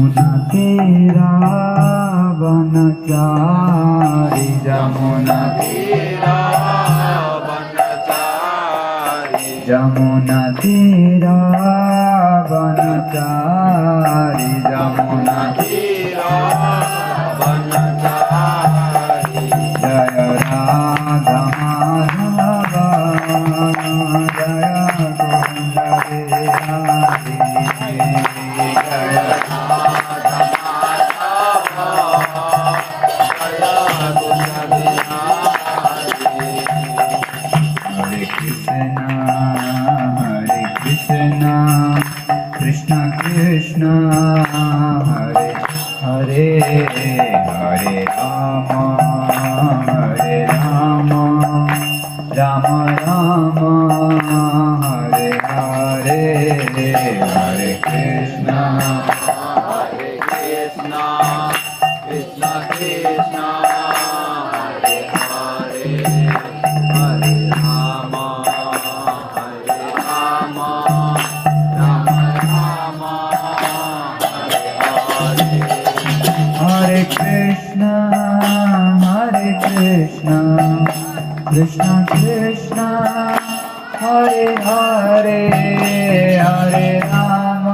जमुना तीरा बनचारी, जमुना तीरा बनचारी, जमुना तीरा बनचारी, जमुना तीरा बनचारी। जय राधा माधव जय कुंज बिहारी, जय राधा माधव जय कुंज बिहारी। हरे कृष्णा हरे कृष्णा कृष्ण कृष्ण हरे हरे, हरे राम हरे राम राम राम हरे हरे, हरे कृष्ण हरे कृष्ण कृष्ण कृष्ण हरे हरे, हरे राम हरे राम राम राम हरे हरे। हरे कृष्ण हरे कृष्ण कृष्ण कृष्ण हरे हरे, हरे राम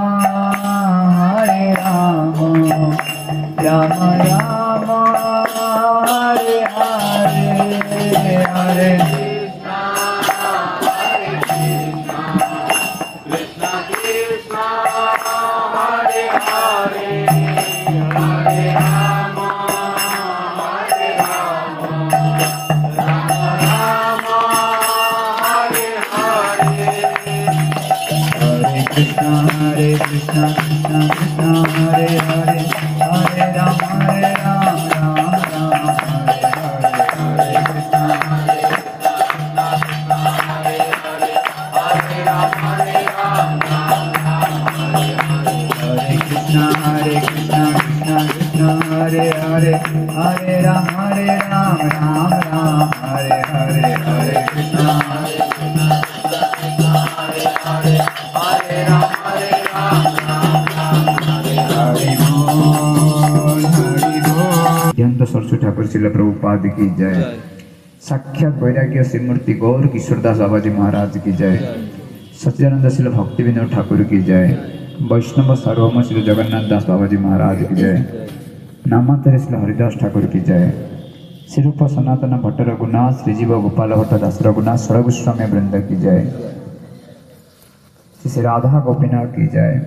हरे राम राम राम हरे हरे, हरे कृष्ण हरे कृष्ण कृष्ण कृष्ण हरे हरे, हरे राम हरे राम राम राम हरे हरे। हरे कृष्ण हरे कृष्ण कृष्ण कृष्ण हरे हरे, हरे राम हरे राम राम राम हरे हरे, हरे कृष्ण हरे कृष्ण कृष्ण हरे हरे, हरे राम हरे राम राम राम हरे हरे। हरे कृष्ण कृष्ण कृष्ण हरे हरे, हरे राम हरे राम राम राम हरे हरे, हरे कृष्ण हरे कृष्ण कृष्ण हरे हरे, हरे राम हरे राम राम राम हरे हरे। हरि बोल हरि बोल। अत्यंत सरस्वती ठाकुर श्रील प्रभुपाद की जय। साक्षात वैराग्य श्रीमूर्ति गौर किशोरदास बाबाजी महाराज की जय। सच्चिदानंद श्रील भक्ति विनोद ठाकुर की जय। वैष्णव सार्वभौम श्री जगन्नाथ दास बाबाजी महाराज की जय। नामांतर श्री हरिदास ठाकुर की जय। श्री रूप सनातन भट्ट रघुनाथ श्रीजीव गोपाल भट्ट दास रघुनाथ षडगोस्वामी वृंद की जय। श्री श्री राधा गोपीनाथ की जय।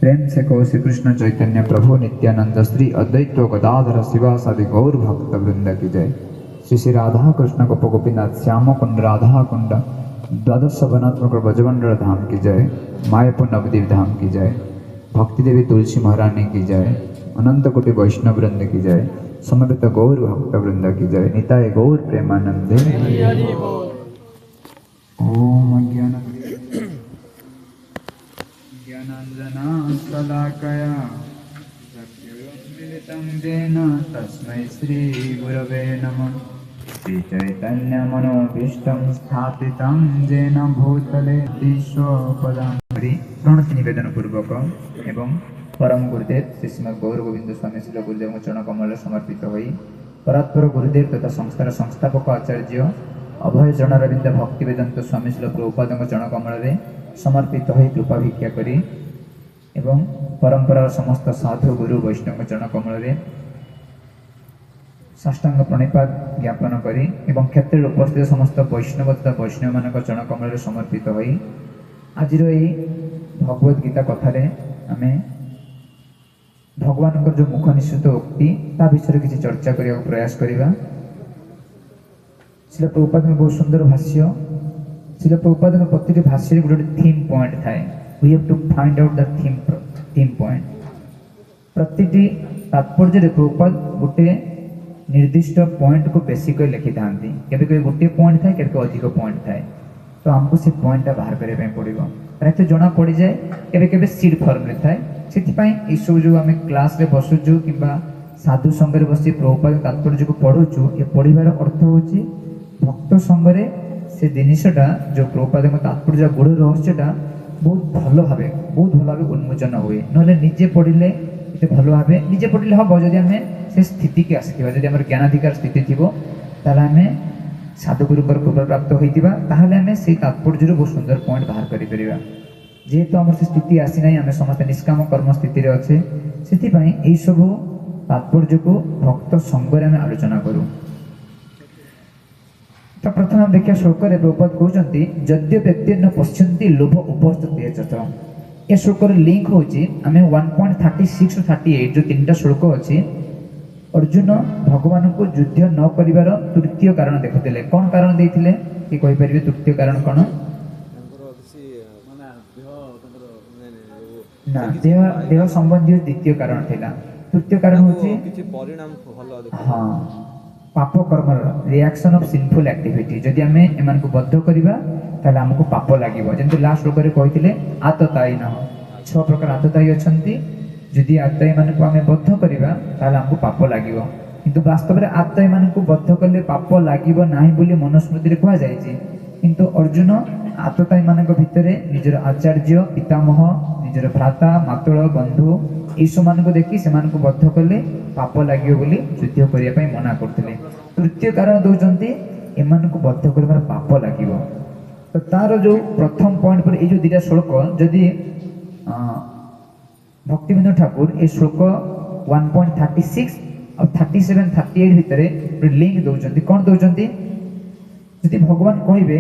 प्रेम से कहो श्री कृष्ण चैतन्य प्रभु नित्यानंद श्री अद्वैत गदाधर शिवासादि गौर भक्त वृंद की जय। श्री श्री राधा कृष्ण गोप गोपीनाथ श्याम कुंड राधा कुंड द्वादश वनात्मक ब्रजमंडल धाम की जय। मायापुर नवदीप धाम की जय। भक्ति देवी तुलसी महारानी की जय। अनंत कोटि वैष्णव वृंद की जय। समवेत गौर भक्त वृंद की जय। निताय गौर प्रेमानंदे ओम अज्ञान ज्ञानांजनाशलाकया चक्षुरुन्मीलितं येन तस्मै श्रीगुरवे नमः। श्रीचैतन्यमनोभीष्टं स्थापितं येन भूतले विश्वपदं। प्रणति निवेदन पूर्वक एवं परम गुरुदेव श्री श्रीमद् गौर गोविंद स्वामी श्री गुरुदेव चरण कमल समर्पित होई परात्पर गुरुदेव तथा संस्थार संस्थापक आचार्य अभय चरणारविंद भक्ति वेदांत स्वामी श्री प्रभुपादଙ୍କ चरण कमल समर्पित होई कृपा भिक्षा करी एवं परंपरार समस्त साधु गुरु वैष्णव चरण कमल साष्टांग प्रणिपात ज्ञापन करी एवं क्षेत्र उपस्थित समस्त वैष्णव तथा वैष्णव मानक चरण कमल समर्पित होई आजिर एई भगवद गीता कथारे आमे भगवानଙ୍କର जो मुख निःसृत उक्ति ता विषय किछि चर्चा करिया प्रयास करिवा। श्रील प्रभुपादଙ୍କ बहुत सुंदर भाष्य। श्रील प्रभुपादଙ୍କ प्रतिଟି भाष्ୟରେ ଗୋଟେ थीम पॉइंट थाए। We have to find out the theme point. प्रतिଟି तात्पर्य प्रभुपाद गोटे निर्दिष्ट पॉइंट को बेसी कर लिखि थाନ୍ତି। केबे केबे गोटे पॉइंट थाए, केबे केबे अधिक पॉइंट थाए। तो हमको से पॉइंटटा बाहर କରିବା ପାଇଁ ପଡ଼ିବ। ପ୍ରାୟତଃ ଜଣା ପଡ଼ିଯାଏ, କେବେ କେବେ ସିଡ୍ ଫର୍ମରେ ଥାଏ। ସେଥିପାଇଁ ଏସବୁ ଯେଉଁ ଆମେ କ୍ଲାସ୍ରେ ବସୁଛୁ କିମ୍ବା ସାଧୁ ସଙ୍ଗରେ ବସି ପ୍ରଭୁପାଦ ତାତ୍ପର୍ଯ୍ୟକୁ ପଢ଼ୁଛୁ, ଏ ପଢ଼ିବାର ଅର୍ଥ ହେଉଛି ଭକ୍ତ ସଙ୍ଗରେ ସେ ଜିନିଷଟା ଯେଉଁ ପ୍ରଭୁପାଦଙ୍କ ତାତ୍ପର୍ଯ୍ୟ ଗୂଢ଼ ରହସ୍ୟଟା ବହୁତ ଭଲ ଭାବେ ଉନ୍ମୋଚନ ହୁଏ। ନହେଲେ ନିଜେ ପଢ଼ିଲେ ଏତେ ଭଲ ଭାବେ ନିଜେ ପଢ଼ିଲେ ହେବ ଯଦି ଆମେ ସେ ସ୍ଥିତିକି ଆସିଥିବା, ଯଦି ଆମର ଜ୍ଞାନାଧିକାର ସ୍ଥିତି ଥିବ, ତାହେଲେ ଆମେ ସାଧୁଗୁରୁଙ୍କର କୃପା ପ୍ରାପ୍ତ ହୋଇଥିବା, ତାହେଲେ ଆମେ ସେଇ ତାତ୍ପର୍ଯ୍ୟରୁ ବହୁତ ସୁନ୍ଦର ପଏଣ୍ଟ ବାହାର କରିପାରିବା। ଯେହେତୁ ଆମର ସେ ସ୍ଥିତି ଆସିନାହିଁ, ଆମେ ସମସ୍ତେ ନିଷ୍କାମ କର୍ମ ସ୍ଥିତିରେ ଅଛେ, ସେଥିପାଇଁ ଏଇସବୁ ତାତ୍ପର୍ଯ୍ୟକୁ ଭକ୍ତ ସଙ୍ଗରେ ଆମେ ଆଲୋଚନା କରୁ। ତ ପ୍ରଥମେ ଆମେ ଦେଖିବା ଶ୍ଲୋକରେ ପ୍ରଭୁପାଦ କହୁଛନ୍ତି ଯଦ୍ୟ ବ୍ୟକ୍ତି ନ ପଶ୍ୟନ୍ତି ଲୋଭ ଉପସ୍ଥ ତେଜତ। ଏ ଶ୍ଲୋକର ଲିଙ୍କ ହେଉଛି ଆମେ 1.36 ରୁ 38 ଯେଉଁ ତିନିଟା ଶ୍ଲୋକ ଅଛି, ଅର୍ଜୁନ ଭଗବାନଙ୍କୁ ଯୁଦ୍ଧ ନ କରିବାର ତୃତୀୟ କାରଣ ଦେଖୁଥିଲେ। କ'ଣ କାରଣ ଦେଇଥିଲେ କି କହିପାରିବେ? ତୃତୀୟ କାରଣ କ'ଣ? ତାଙ୍କର କିଛି ମାନେ ଦେହ ତାଙ୍କର ନାଇଁ ନାଇଁ, ନା, ଦେହ ସମ୍ବନ୍ଧୀୟ ଦ୍ୱିତୀୟ କାରଣ ଥିଲା। ତୃତୀୟ କାରଣ ହେଉଛି କିଛି ପରିଣାମ ଭଲ ଦେଖ ହଁ, ପାପ କର୍ମର ରିଆକ୍ସନ୍ ଅଫ୍ ସିନଫୁଲ୍ ଆକ୍ଟିଭିଟି। ଯଦି ଆମେ ଏମାନଙ୍କୁ ବଦ୍ଧ କରିବା ତାହେଲେ ଆମକୁ ପାପ ଲାଗିବ। ଯେମିତି ଲାଷ୍ଟ ଶ୍ଲୋକରେ କହିଥିଲେ ଆତତାୟୀ ନହ, 6 ପ୍ରକାର ଆତତାୟୀ ଅଛନ୍ତି। ଯଦି ଆତତାୟୀମାନଙ୍କୁ ଆମେ ବଦ୍ଧ କରିବା ତାହେଲେ ଆମକୁ ପାପ ଲାଗିବ। କିନ୍ତୁ ବାସ୍ତବରେ ଆତତାୟୀମାନଙ୍କୁ ବଦ୍ଧ କଲେ ପାପ ଲାଗିବ ନାହିଁ ବୋଲି ମନୁସ୍ମୃତିରେ କୁହାଯାଇଛି। କିନ୍ତୁ ଅର୍ଜୁନ ଆତତାୟୀମାନଙ୍କ ଭିତରେ ନିଜର ଆଚାର୍ଯ୍ୟ, ପିତାମହ, ନିଜର ଭ୍ରାତା, ମାତୁଳ, ବନ୍ଧୁ ଏଇସବୁମାନଙ୍କୁ ଦେଖି ସେମାନଙ୍କୁ ବଦ୍ଧ କଲେ ପାପ ଲାଗିବ ବୋଲି ଯୁଦ୍ଧ କରିବା ପାଇଁ ମନା କରୁଥିଲେ। ତୃତୀୟ କାରଣ ଦେଉଛନ୍ତି ଏମାନଙ୍କୁ ବଦ୍ଧ କଲେ ମୋର ପାପ ଲାଗିବ। ତ ତାର ଯେଉଁ ପ୍ରଥମ ପଏଣ୍ଟ ପରେ ଏଇ ଯେଉଁ ଦୁଇଟା ଶ୍ଲୋକ, ଯଦି ଭକ୍ତିବିନୋଦ ଠାକୁର ଏ ଶ୍ଲୋକ 1.36 ଆଉ 37 38 ଭିତରେ ଗୋଟେ ଲିଙ୍କ ଦେଉଛନ୍ତି। କ'ଣ ଦେଉଛନ୍ତି? ଯଦି ଭଗବାନ କହିବେ,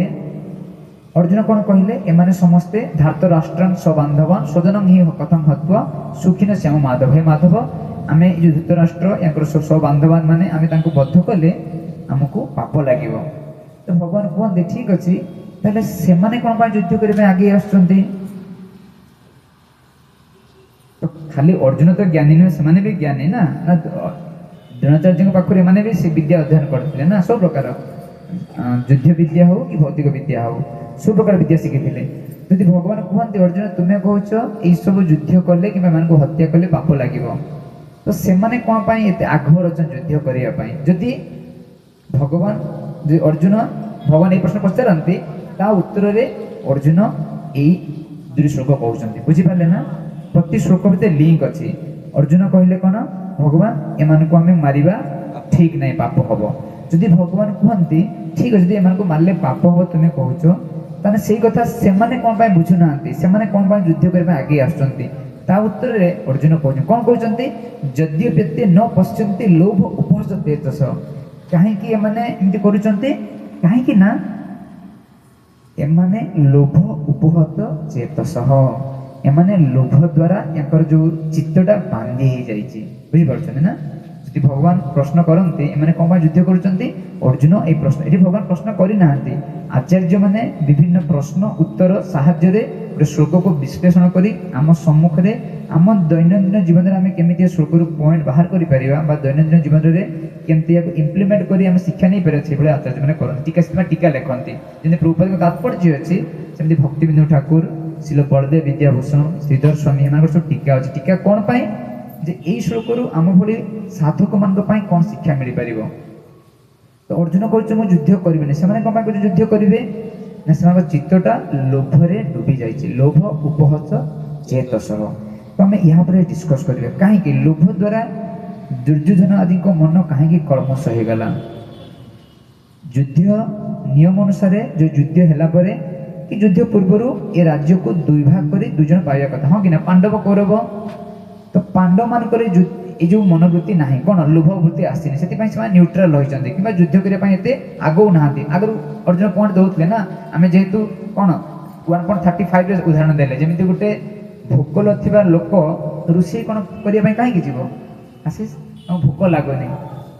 ଅର୍ଜୁନ କ'ଣ କହିଲେ? ଏମାନେ ସମସ୍ତେ ଧାର୍ତ ରାଷ୍ଟ୍ରାନ୍ ସ୍ୱବାନ୍ଧବାନ୍ ସ୍ୱଜନଂ ହିଁ କଥଂ ହତ୍ୱା ସୁଖିନ ଶ୍ୟାମ ମାଧବ। ହେ ମାଧବ, ଆମେ ଏଇ ଯେଉଁ ଧୃତରାଷ୍ଟ୍ର ୟାଙ୍କର ସ୍ୱବାନ୍ଧବାନ ମାନେ ଆମେ ତାଙ୍କୁ ବଦ୍ଧ କଲେ ଆମକୁ ପାପ ଲାଗିବ। ତ ଭଗବାନ କୁହନ୍ତି ଠିକ୍ ଅଛି, ତାହେଲେ ସେମାନେ କ'ଣ ପାଇଁ ଯୁଦ୍ଧ କରିବା ପାଇଁ ଆଗେଇ ଆସୁଛନ୍ତି? ତ ଖାଲି ଅର୍ଜୁନ ତ ଜ୍ଞାନୀ ନୁହେଁ, ସେମାନେ ବି ଜ୍ଞାନୀ ନା। ନା ଦ୍ରୋଣାଚାର୍ଯ୍ୟଙ୍କ ପାଖରୁ ଏମାନେ ବି ସେ ବିଦ୍ୟା ଅଧ୍ୟୟନ କରିଥିଲେ ନା, ସବୁ ପ୍ରକାର ଯୁଦ୍ଧ ବିଦ୍ୟା ହଉ କି ଭୌତିକ ବିଦ୍ୟା ହଉ, ସବୁ ପ୍ରକାର ବିଦ୍ୟା ଶିଖିଥିଲେ। ଯଦି ଭଗବାନ କୁହନ୍ତି ଅର୍ଜୁନ ତୁମେ କହୁଛ ଏଇସବୁ ଯୁଦ୍ଧ କଲେ କିମ୍ବା ଏମାନଙ୍କୁ ହତ୍ୟା କଲେ ପାପ ଲାଗିବ, ତ ସେମାନେ କ'ଣ ପାଇଁ ଏତେ ଆଗ୍ରହ ଅଛନ୍ତି ଯୁଦ୍ଧ କରିବା ପାଇଁ? ଯଦି ଭଗବାନ, ଯଦି ଅର୍ଜୁନ ଭଗବାନ ଏଇ ପ୍ରଶ୍ନ ପଚାରନ୍ତି, ତା ଉତ୍ତରରେ ଅର୍ଜୁନ ଏଇ ଦୁଇ ଶ୍ଲୋକ କହୁଛନ୍ତି। ବୁଝିପାରିଲେ ନା? ପ୍ରତି ଶ୍ଲୋକ ଭିତରେ ଲିଙ୍କ ଅଛି। ଅର୍ଜୁନ କହିଲେ କ'ଣ? ଭଗବାନ ଏମାନଙ୍କୁ ଆମେ ମାରିବା ଠିକ ନାହିଁ, ପାପ ହବ। ଯଦି ଭଗବାନ କୁହନ୍ତି ଠିକ ଅଛି, ଯଦି ଏମାନଙ୍କୁ ମାରିଲେ ପାପ ହବ ତୁମେ କହୁଛ, ତାହେଲେ ସେଇ କଥା ସେମାନେ କ'ଣ ପାଇଁ ବୁଝୁନାହାନ୍ତି? ସେମାନେ କ'ଣ ପାଇଁ ଯୁଦ୍ଧ କରିବା ପାଇଁ ଆଗେଇ ଆସୁଛନ୍ତି? ତା ଉତ୍ତରରେ ଅର୍ଜୁନ କହୁଛନ୍ତି, କ'ଣ କହୁଛନ୍ତି? ଯଦ୍ୟ ବ୍ୟକ୍ତି ନ ପଶ୍ୟନ୍ତି ଲୋଭ ଉପହସ ତେଜସ। କାହିଁକି ଏମାନେ ଏମିତି କରୁଛନ୍ତି? କାହିଁକି ନା ଏମାନେ ଲୋଭ ଉପହତ ଚେତସହ, ଏମାନେ ଲୋଭ ଦ୍ୱାରା ୟାଙ୍କର ଯେଉଁ ଚିତ୍ତଟା ବାନ୍ଧି ହେଇଯାଇଛି। ବୁଝିପାରୁଛନ୍ତି ନା? ଯଦି ଭଗବାନ ପ୍ରଶ୍ନ କରନ୍ତି ଏମାନେ କ'ଣ ପାଇଁ ଯୁଦ୍ଧ କରୁଛନ୍ତି, ଅର୍ଜୁନ ଏଇ ପ୍ରଶ୍ନ, ଏଠି ଭଗବାନ ପ୍ରଶ୍ନ କରିନାହାନ୍ତି, ଆଚାର୍ଯ୍ୟମାନେ ବିଭିନ୍ନ ପ୍ରଶ୍ନ ଉତ୍ତର ସାହାଯ୍ୟରେ ଗୋଟେ ଶ୍ଲୋକକୁ ବିଶ୍ଳେଷଣ କରି ଆମ ସମ୍ମୁଖରେ ଆମ ଦୈନନ୍ଦିନ ଜୀବନରେ ଆମେ କେମିତି ଏ ଶ୍ଲୋକରୁ ପଏଣ୍ଟ ବାହାର କରିପାରିବା ବା ଦୈନନ୍ଦିନ ଜୀବନରେ କେମିତି ଏହାକୁ ଇମ୍ପ୍ଲିମେଣ୍ଟ କରି ଆମେ ଶିକ୍ଷା ନେଇପାରିବା, ସେଇଭଳି ଆଚାର୍ଯ୍ୟମାନେ କରନ୍ତି। ଟୀକା ସେଥିପାଇଁ ଟୀକା ଲେଖନ୍ତି। ଯେମିତି ପ୍ରଭୁପାଦଙ୍କ ତାତ୍ପର୍ଯ୍ୟ ଅଛି, ସେମିତି ଭକ୍ତିବିନୋଦ ଠାକୁର, ଶ୍ରୀଲ ବଳଦେବ ବିଦ୍ୟାଭୂଷଣ, ଶ୍ରୀଧର ସ୍ୱାମୀ, ଏମାନଙ୍କର ସବୁ ଟୀକା ଅଛି। ଟୀକା କ'ଣ ପାଇଁ? ଯେ ଏଇ ଶ୍ଲୋକରୁ ଆମ ଭଳି ସାଧକମାନଙ୍କ ପାଇଁ କ'ଣ ଶିକ୍ଷା ମିଳିପାରିବ। ତ ଅର୍ଜୁନ କହୁଛି ମୁଁ ଯୁଦ୍ଧ କରିବିନି। ସେମାନେ କ'ଣ ପାଇଁ କହୁଛନ୍ତି ଯୁଦ୍ଧ କରିବେ ନା? ସେମାନଙ୍କ ଚିତ୍ତଟା ଲୋଭରେ ଡୁବି ଯାଇଛି, ଲୋଭ ଉପହତ ଚେତସହ। ତ ଆମେ ଏହା ଉପରେ ଡିସ୍କସ୍ କରିବା, କାହିଁକି ଲୋଭ ଦ୍ୱାରା ଦୁର୍ଯ୍ୟୋଧନ ଆଦିଙ୍କ ମନ କାହିଁକି କଳ୍ମଷ ହେଇଗଲା। ଯୁଦ୍ଧ ନିୟମ ଅନୁସାରେ ଯେଉଁ ଯୁଦ୍ଧ ହେଲା ପରେ କି ଯୁଦ୍ଧ ପୂର୍ବରୁ ଏ ରାଜ୍ୟକୁ ଦୁଇ ଭାଗ କରି ଦୁଇ ଜଣ ପାଇବା କଥା, ହଁ କି ନା? ପାଣ୍ଡବ କୌରବ। ତ ପାଣ୍ଡବମାନଙ୍କର ଏ ଯେଉଁ ମନୋବୃତ୍ତି ନାହିଁ, କ'ଣ ଲୋଭ ବୃତ୍ତି ଆସିନି, ସେଥିପାଇଁ ସେମାନେ ନ୍ୟୁଟ୍ରାଲ ରହିଛନ୍ତି କିମ୍ବା ଯୁଦ୍ଧ କରିବା ପାଇଁ ଏତେ ଆଗଉ ନାହାନ୍ତି। ଆଗରୁ ଅର୍ଜୁନ ପଏଣ୍ଟ ଦେଉଥିଲେ ନା, ଆମେ ଯେହେତୁ କ'ଣ 1.35ରେ ଉଦାହରଣ ଦେଲେ, ଯେମିତି ଗୋଟେ ଭୋକ ନଥିବା ଲୋକ ରୋଷେଇ କ'ଣ କରିବା ପାଇଁ କାହିଁକି ଯିବ? ଆଶିଷ, ତାଙ୍କୁ ଭୋକ ଲାଗୁନି,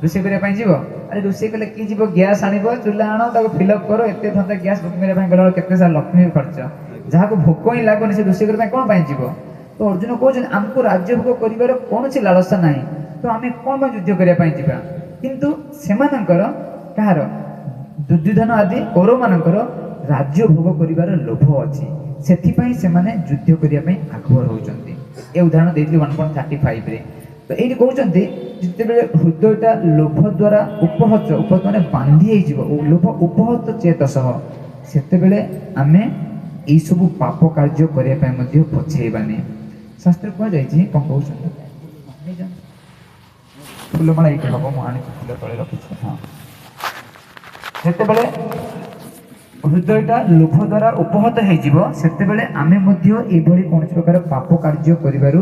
ରୋଷେଇ କରିବା ପାଇଁ ଯିବ? ଆରେ ରୋଷେଇ କଲେ କିଏ ଯିବ? ଗ୍ୟାସ୍ ଆଣିବ, ଚୁଲା ଆଣ, ତାକୁ ଫିଲ୍ଅପ୍ କର, ଏତେ ଧନ୍ଦା। ଗ୍ୟାସ୍ ବୁକିଂ କରିବା ପାଇଁ ଗଲାବେଳକୁ କେତେ ସାରା ଲକ୍ଷ୍ମୀ ଖର୍ଚ୍ଚ। ଯାହାକୁ ଭୋକ ହିଁ ଲାଗୁନି ସେ ରୋଷେଇ କରିବା ପାଇଁ କ'ଣ ପାଇଁ ଯିବ? ତ ଅର୍ଜୁନ କହୁଛନ୍ତି ଆମକୁ ରାଜ୍ୟ ଭୋଗ କରିବାର କୌଣସି ଲାଳସା ନାହିଁ, ତ ଆମେ କ'ଣ ପାଇଁ ଯୁଦ୍ଧ କରିବା ପାଇଁ ଯିବା? କିନ୍ତୁ ସେମାନଙ୍କର କାହାର ଦୁର୍ଯ୍ୟୋଧନ ଆଦି କୌରବମାନଙ୍କର ରାଜ୍ୟ ଭୋଗ କରିବାର ଲୋଭ ଅଛି, ସେଥିପାଇଁ ସେମାନେ ଯୁଦ୍ଧ କରିବା ପାଇଁ ଆଗ୍ରହ ରହୁଛନ୍ତି। ଏ ଉଦାହରଣ ଦେଇଥିଲି 1.35ରେ। ତ ଏଇଠି କହୁଛନ୍ତି ଯେତେବେଳେ ହୃଦୟଟା ଲୋଭ ଦ୍ୱାରା ଉପହତ, ଉପହତ ମାନେ ବାନ୍ଧି ହେଇଯିବ, ଲୋଭ ଉପହତ ଚେତସହ, ସେତେବେଳେ ଆମେ ଏଇସବୁ ପାପ କାର୍ଯ୍ୟ କରିବା ପାଇଁ ମଧ୍ୟ ପଛେଇବାନି। ଶାସ୍ତ୍ର କୁହାଯାଇଛି, କ'ଣ କହୁଛନ୍ତି? ଫୁଲମାଳା ଏଇଠି ହବ, ମୁଁ ଆଣିଛି ଫୁଲ ତଳେ ରଖିଛି। ହଁ, ଯେତେବେଳେ ହୃଦୟଟା ଲୋଭ ଦ୍ୱାରା ଉପହତ ହେଇଯିବ, ସେତେବେଳେ ଆମେ ମଧ୍ୟ ଏଭଳି କୌଣସି ପ୍ରକାର ପାପ କାର୍ଯ୍ୟ କରିବାରୁ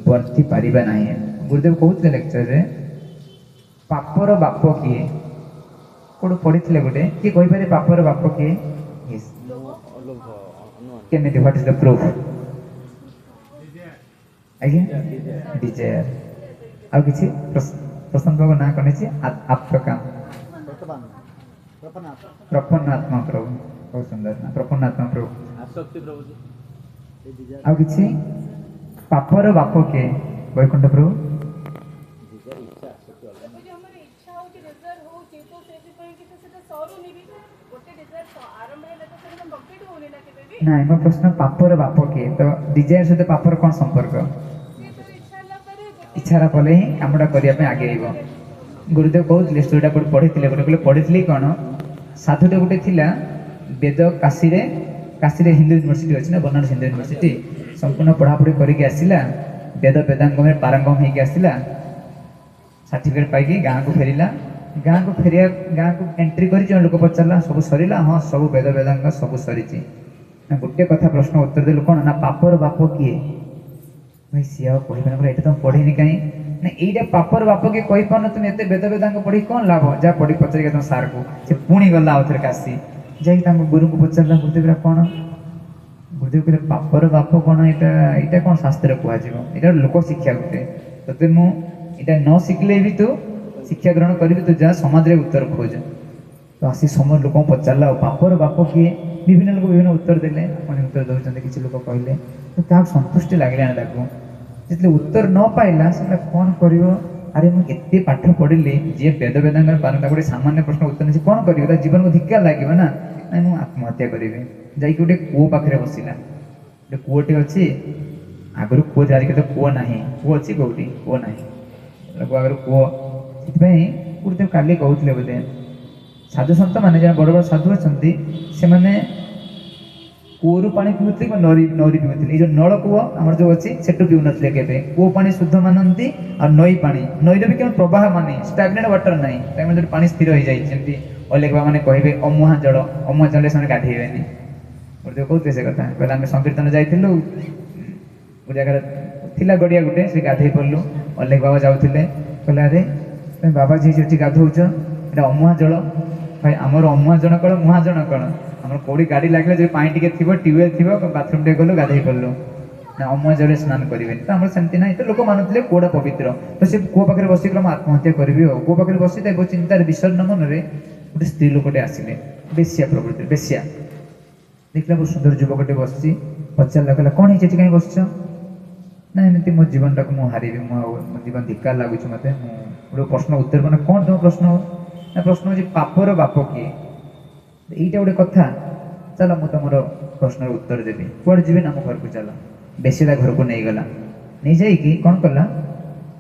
ବର୍ତ୍ତି ପାରିବା ନାହିଁ। ଗୁରୁଦେବ କହୁଥିଲେ ଲେକ୍ଚରରେ, ପାପର ବାପ କିଏ? କୋଉଠୁ ପଢିଥିଲେ ଗୋଟେ, କିଏ କହିପାରେ ପାପର ବାପ କିଏ? Yes. ଲୋଭ ଅନୁମାନ। କେମିତି? What is the proof? ଆଜ୍ଞା, ଡିଜାୟାର। ଆଉ କିଛି? ପ୍ରଶାନ୍ତ ବାବୁ ନାଁ କଣ ହେଇଛି? ଆତ୍ମକାମ। ପ୍ରପନ୍ନାତ୍ମା ପ୍ରଭୁ, ବହୁତ ସୁନ୍ଦର ନା, ପ୍ରପନ୍ନାତ୍ମା ପ୍ରଭୁ। ଆସକ୍ତି ପ୍ରଭୁଜି। ଆଉ କିଛି? ପାପର ବାପ କିଏ? ବୈକୁଣ୍ଠ ପ୍ରଭୁ। ଇଚ୍ଛା ଆସକ୍ତି ଅଲଗା। ଏବେ ଯୋଉ ଆମର ଇଚ୍ଛା ହଉଛି, ଡିଜାୟାର ହଉଛି, ତ ସେଥିପାଇଁ କି ତ ସେଟା ସରୁନି ବି। ଗୋଟେ ଡିଜାୟାର ଆରମ୍ଭ ହେଲେ ତ ସେଟା କମ୍ପ୍ଲିଟ୍ ହଉନି ନା କେବେ ବି। ନାଇଁ, ମୋ ପ୍ରଶ୍ନ ପାପର ବାପ କିଏ? ତ ଡିଜାୟାର ସହିତ ପାପର କଣ ସମ୍ପର୍କ? ସିଏ ତ ଇଚ୍ଛା ହେଲା ପରେ ଗୋଟେ ଇଚ୍ଛାଟା କଲେ ହିଁ କାମଟା କରିବା ପାଇଁ ଆଗେଇବ। ଗୁରୁଦେବ କହୁଥିଲେ, ଷ୍ଟୋରିଟା କୋଉଠି ପଢିଥିଲେ ଗୋଟେ, କହିଲେ ପଢିଥିଲି କ'ଣ, ସାଧୁଟେ ଗୋଟେ ଥିଲା ବେଦ କାଶୀରେ, କାଶୀରେ ହିନ୍ଦୁ ୟୁନିଭର୍ସିଟି ଅଛି ନା, ବନାରସ ହିନ୍ଦୁ ୟୁନିଭର୍ସିଟି। ସମ୍ପୂର୍ଣ୍ଣ ପଢ଼ାପଢ଼ି କରିକି ଆସିଲା, ବେଦ ବେଦାଙ୍ଗମରେ ପାରଙ୍ଗମ ହେଇକି ଆସିଲା, ସାର୍ଟିଫିକେଟ୍ ପାଇକି ଗାଁକୁ ଫେରିଲା। ଗାଁକୁ ଫେରିବା, ଗାଁକୁ ଏଣ୍ଟ୍ରି କରି ଜଣେ ଲୋକ ପଚାରିଲା, ସବୁ ସରିଲା? ହଁ, ସବୁ ବେଦ ବେଦାଙ୍ଗ ସବୁ ସରିଛି। ନା, ଗୋଟିଏ କଥା ପ୍ରଶ୍ନ ଉତ୍ତର ଦେଲୁ କ'ଣ ନା, ପାପର ବାପ କିଏ? ଭାଇ, ସିଏ ଆଉ କହିପାରୁନ, ଏଇଟା ତମେ ପଢିନି କାହିଁ ନା, ଏଇଟା ପାପର ବାପ କିଏ କହିପାରୁନ, ତୁମେ ଏତେ ବେଦ ବେଦାଙ୍ଗ ପଢିକି କ'ଣ ଲାଭ? ଯାହା ପଢି ପଚାରିକି ତମ ସାର୍କୁ। ସେ ପୁଣି ଗଲା ଆଉ ଥରେ କାଶୀ, ଯାଇକି ତାଙ୍କ ଗୁରୁଙ୍କୁ ପଚାରିଲା, ଗୁରୁଦେବ ଏଇଟା କ'ଣ? ଗୁରୁଦେବ କହିଲେ, ପାପର ବାପ କ'ଣ ଏଇଟା, ଏଇଟା କ'ଣ ଶାସ୍ତ୍ରରେ କୁହାଯିବ? ଏଇଟା ଲୋକ ଶିକ୍ଷା ଗୋଟେ, ତତେ ମୁଁ ଏଇଟା ନ ଶିଖିଲେ ବି ତୁ ଶିକ୍ଷା ଗ୍ରହଣ କରିବି, ତୁ ଯା ସମାଜରେ ଉତ୍ତର ଖୋଜ। ତ ଆସି ସମସ୍ତ ଲୋକଙ୍କୁ ପଚାରିଲା, ଆଉ ପାପର ବାପ କିଏ? ବିଭିନ୍ନ ଲୋକ ବିଭିନ୍ନ ଉତ୍ତର ଦେଲେ, ପୁଣି ଉତ୍ତର ଦେଉଛନ୍ତି କିଛି ଲୋକ କହିଲେ, ତ କାହାକୁ ସନ୍ତୁଷ୍ଟି ଲାଗିଲାନି। ତାକୁ ଯେତେବେଳେ ଉତ୍ତର ନ ପାଇଲା, ସେଟା କ'ଣ କରିବ? ଆରେ ମୁଁ ଏତେ ପାଠ ପଢ଼ିଲି, ଯିଏ ବେଦ ବେଦାଙ୍ଗରେ ପାରନ୍ତା ଗୋଟେ ସାମାନ୍ୟ ପ୍ରଶ୍ନ ଉତ୍ତର ନେଇ କ'ଣ କରିବ? ତା ଜୀବନକୁ ଧିକ୍କାର ଲାଗିବ ନା। ନାଇଁ, ମୁଁ ଆତ୍ମହତ୍ୟା କରିବି। ଯାଇକି ଗୋଟେ କୂଅ ପାଖରେ ବସିଲା। ଗୋଟେ କୂଅଟେ ଅଛି, ଆଗରୁ କୂଅ ଥିଲା, ଆଜିକାଲି ତ କୂଅ ନାହିଁ। କୂଅ ଅଛି କୋଉଠି? କୂଅ ନାହିଁ ଲୋକ ଆଗରୁ କୂଅ। ସେଥିପାଇଁ ଗୁରୁଦେବ କାଲି କହୁଥିଲେ ବୋଧେ, ସାଧୁ ସନ୍ଥ ମାନେ ଜଣେ ବଡ଼ ବଡ଼ ସାଧୁ ଅଛନ୍ତି, ସେମାନେ କୂଅରୁ ପାଣି ପିଉଥିଲେ କିମ୍ବା ନଈ ପିଉଥିଲେ। ଏଇ ଯୋଉ ନଳକୂଅ ଆମର ଯୋଉ ଅଛି, ସେଠୁ ପିଉନଥିଲେ କେବେ। କୂଅ ପାଣି ଶୁଦ୍ଧ ମାନନ୍ତି, ଆଉ ନଈ ପାଣି, ନଈର ବି କେଉଁ ପ୍ରବାହ ମାନେ ଷ୍ଟାଗନେଣ୍ଟ ୱାଟର ନାହିଁ, କାହିଁକି ଯୋଉଠି ପାଣି ସ୍ଥିର ହେଇଯାଇଛି। ଯେମିତି ଅଲେଖ ବାବା ମାନେ କହିବେ ଅମୁହାଁ ଜଳ, ଅମୁହାଁ ଜଳରେ ସେମାନେ ଗାଧେଇବେନି। ଗୁରୁଦେବ କହୁଥିଲେ ସେ କଥା, କହିଲେ ଆମେ ସଂକୀର୍ତ୍ତନ ଯାଇଥିଲୁ, ଗୋଟେ ଜାଗାରେ ଥିଲା ଗଡ଼ିଆ ଗୋଟେ, ସେ ଗାଧେଇ ପଡ଼ିଲୁ। ଅଲେଖ ବାବା ଯାଉଥିଲେ, କହିଲେ ଆରେ ତମେ ବାବାଜି ହେଇଛି ଏଠି ଗାଧଉଛ, ଏଇଟା ଅମୁହାଁ ଜଳ। ଭାଇ, ଆମର ଅମୁହାଁ ଜଳ କ'ଣ, ମୁହାଁ ଜଳ କ'ଣ? ଆମର କୋଉଠି ଗାଡ଼ି ଲାଗିଲେ ଯଦି ପାଣି ଟିକେ ଥିବ, ଟ୍ୟୁବୱେଲ୍ ଥିବ, ବାଥରୁମ୍ ଟିକେ ଗଲୁ, ଗାଧେଇ ପଡ଼ିଲୁ ନା, ଅମୁହାଁ ଜଳରେ ସ୍ନାନ କରିବେନି। ତ ଆମର ସେମିତି ନାହିଁ। ତ ଲୋକ ମାନୁଥିଲେ କୂଅଟା ପବିତ୍ର। ତ ସେ କୂଅ ପାଖରେ ବସିକି ମୁଁ ଆତ୍ମହତ୍ୟା କରିବି, ଆଉ କୂଅ ପାଖରେ ବସିଥାଏ ବହୁତ ଚିନ୍ତାରେ ବିଷଣ୍ଣ ମନରେ। ଗୋଟେ ସ୍ତ୍ରୀ ଲୋକଟେ ଆସିଲେ, ବେଶ୍ୟା ପ୍ରକୃତିରେ ବେଶ୍ୟା। ଦେଖିଲା ବହୁତ ସୁନ୍ଦର ଯୁବକଟେ ବସିଛି, ପଚାରିଲା, କହିଲା କ'ଣ ହେଇଛି, ଏଠି କାହିଁ ବସିଛ? ନା, ଏମିତି ମୋ ଜୀବନଟାକୁ ମୁଁ ହାରିବି, ମୁଁ ଆଉ ମୋ ଜୀବନ ଧିକ୍କାର ଲାଗୁଛି ମୋତେ। ମୁଁ ଗୋଟେ ପ୍ରଶ୍ନ ଉତ୍ତର ମାନେ କ'ଣ ତୁମ ପ୍ରଶ୍ନ? ନା, ପ୍ରଶ୍ନ ହେଉଛି ପାପର ବାପ କିଏ? ଏଇଟା ଗୋଟେ କଥା, ଚାଲ ମୁଁ ତମର ପ୍ରଶ୍ନର ଉତ୍ତର ଦେବି। କୁଆଡ଼େ ଯିବେ? ନା, ଆମ ଘରକୁ ଚାଲ। ବେଶୀ ତା ଘରକୁ ନେଇଗଲା। ନେଇଯାଇକି କ'ଣ କଲା?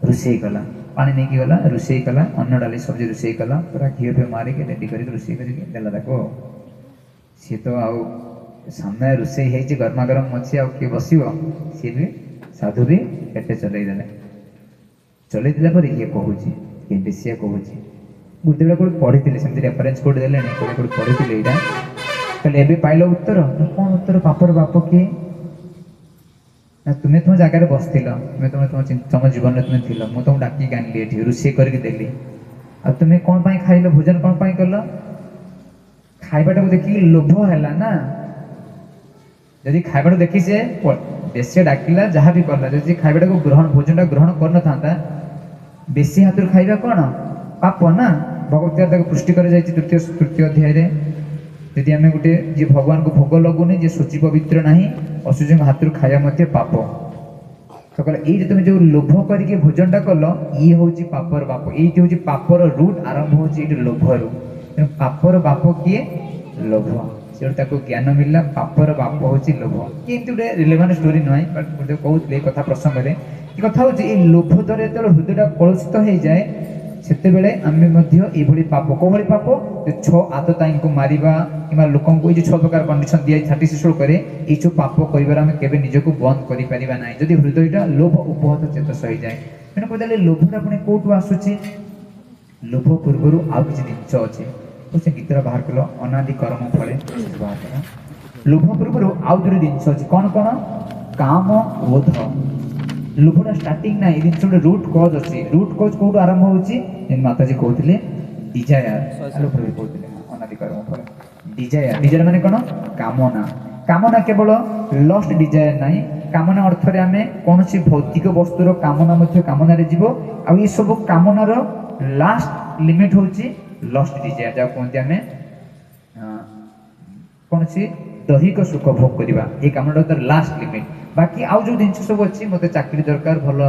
ରୋଷେଇ କଲା, ପାଣି ନେଇକି ଗଲା, ରୋଷେଇ କଲା, ଅନ୍ନ ଡାଲି ସବଜି ରୋଷେଇ କଲା, ପୁରା ଘିଅ ଫିଅ ମାରିକି ରେଡ଼ି କରିକି ରୋଷେଇ କରିକି ଦେଲା ତାକୁ। ଆଉ ସିଏ ତ ଆଉ ସାମ୍ନାରେ ରୋଷେଇ ହେଇଛି, ଗରମା ଗରମ ଅଛି, ଆଉ କିଏ ବସିବ? ସିଏ ବି ସାଧୁ ବି ପେଟେ ଚଲେଇ ଦେଲେ। ଚଲେଇ ଦେଲା ପରେ ଇଏ କହୁଛି, ଇଏ ବେଶିଆ କହୁଛି, ଗୁରୁଦେବ କୋଉଠି ପଢ଼ିଥିଲେ, ସେମିତି ରେଫରେନ୍ସ କୋଉଠି ଦେଲେଣି, କୋଉଠି କୋଉଠି ପଢ଼ିଥିଲେ ଏଇଟା। କହିଲେ ଏବେ ପାଇଲ ଉତ୍ତର? ନା, କ'ଣ ଉତ୍ତର? ପାପର ବାପ କିଏ? ନା, ତୁମେ ତୁମ ଜାଗାରେ ବସିଥିଲ, ତୁମେ ତୁମ ତୁମ ତମ ଜୀବନରେ ତୁମେ ଥିଲ, ମୁଁ ତୁମକୁ ଡାକିକି ଆଣିଲି ଏଠି, ରୋଷେଇ କରିକି ଦେଲି, ଆଉ ତୁମେ କ'ଣ ପାଇଁ ଖାଇଲ? ଭୋଜନ କ'ଣ ପାଇଁ କଲ? ଖାଇବାଟାକୁ ଦେଖିକି ଲୋଭ ହେଲା ନା? ଯଦି ଖାଇବାଟାକୁ ଦେଖି ସେ ବେଶୀ ଡାକିଲା, ଯାହା ବି କଲା, ଯଦି ଖାଇବାଟାକୁ ଗ୍ରହଣ, ଭୋଜନଟା ଗ୍ରହଣ କରିନଥାନ୍ତା, ବେଶୀ ହାତରୁ ଖାଇବା କ'ଣ ପାପ ନା? ଭଗବତ ତାକୁ ପୃଷ୍ଟି କରାଯାଇଛି ତୃତୀୟ ଅଧ୍ୟାୟରେ। ଯଦି ଆମେ ଗୋଟେ ଯିଏ ଭଗବାନଙ୍କୁ ଭୋଗ ଲଗୁନି, ଯିଏ ଶୁଚି ପବିତ୍ର ନାହିଁ, ଅଶୁଚିଙ୍କ ହାତରୁ ଖାଇବା ମଧ୍ୟ ପାପ। ତ କହିଲେ ଏଇଠି ତୁମେ ଯୋଉ ଲୋଭ କରିକି ଭୋଜନଟା କଲ, ଇଏ ହଉଛି ପାପର ବାପ। ଏଇଠି ହଉଛି ପାପର ରୁଟ୍ ଆରମ୍ଭ ହଉଛି ଏଇଠି ଲୋଭରୁ। ତେଣୁ ପାପର ବାପ କିଏ? ଲୋଭ। ସେଠୁ ତାକୁ ଜ୍ଞାନ ମିଳିଲା, ପାପର ବାପ ହଉଛି ଲୋଭ। ଏମିତି ଗୋଟେ ରିଲେଭାଣ୍ଟ ଷ୍ଟୋରି ନୁହେଁ, ବଟ୍ ମୁଁ କହୁଥିଲି ଏଇ କଥା ପ୍ରସଙ୍ଗରେ। ଏ କଥା ହଉଛି ଏଇ ଲୋଭ ଦ୍ୱାରା ଯେତେବେଳେ ହୃଦୟଟା କଳୁଷିତ ହେଇଯାଏ, ସେତେବେଳେ ଆମେ ମଧ୍ୟ ଏଇଭଳି ପାପ, କୋଉଭଳି ପାପ? ଛଅ ଆତତାୟୀଙ୍କୁ ମାରିବା କିମ୍ବା ଲୋକଙ୍କୁ, ଏଇ ଯୋଉ 6 ପ୍ରକାର କଣ୍ଡିସନ ଦିଆଯାଇଛି 36 ଶ୍ଲୋକରେ, ଏଇ ସବୁ ପାପ କରିବାର ଆମେ କେବେ ନିଜକୁ ବନ୍ଦ କରିପାରିବା ନାହିଁ, ଯଦି ହୃଦୟଟା ଲୋଭ ଉପହତ ଚେତସ ହେଇଯାଏ। ତେଣୁ କହିଲେ ଲୋଭଟା ପୁଣି କୋଉଠୁ ଆସୁଛି? ଲୋଭ ପୂର୍ବରୁ ଆଉ କିଛି ଜିନିଷ ଅଛି। ତ ସେ ଗୀତଟା ବାହାର କଲ, ଅନାଦି କର୍ମ ଫଳେ ବାହାର କର। ଲୋଭ ପୂର୍ବରୁ ଆଉ ଦୁଇଟି ଜିନିଷ ଅଛି। କ'ଣ କ'ଣ? କାମ, କ୍ରୋଧ। ଲୋଭଟା ଷ୍ଟାର୍ଟିଂ ନାହିଁ, ଏ ଜିନିଷ ଗୋଟେ ରୁଟ୍ କଜ୍ ଅଛି। ରୁଟ୍ କଜ୍ କୋଉଠୁ ଆରମ୍ଭ ହେଉଛି? ଯେମିତି ମାତାଜୀ କହୁଥିଲେ ଡିଜାୟାର, ଆଲୋକ କହୁଥିଲେ ଅନାଦି କର୍ମ ଫଳେ ଡିଜାୟାର। ଡିଜାୟାର ମାନେ କ'ଣ? କାମନା। କାମନା କେବଳ ଲଷ୍ଟ ଡିଜାୟାର ନାହିଁ। କାମନା ଅର୍ଥରେ ଆମେ କୌଣସି ଭୌତିକ ବସ୍ତୁର କାମନା ମଧ୍ୟ କାମନାରେ ଯିବ। ଆଉ ଏସବୁ କାମନାର ଲାଷ୍ଟ ଲିମିଟ୍ ହେଉଛି ଲଷ୍ଟ ଡିଜାୟାର, ଯାହାକୁ କୁହନ୍ତି ଆମେ କୌଣସି ଦୈହିକ ସୁଖ ଭୋଗ କରିବା। ଏ କାମଟା ତାର ଲାଷ୍ଟ ଲିମିଟ୍। ବାକି ଆଉ ଯେଉଁ ଜିନିଷ ସବୁ ଅଛି, ମୋତେ ଚାକିରି ଦରକାର, ଭଲ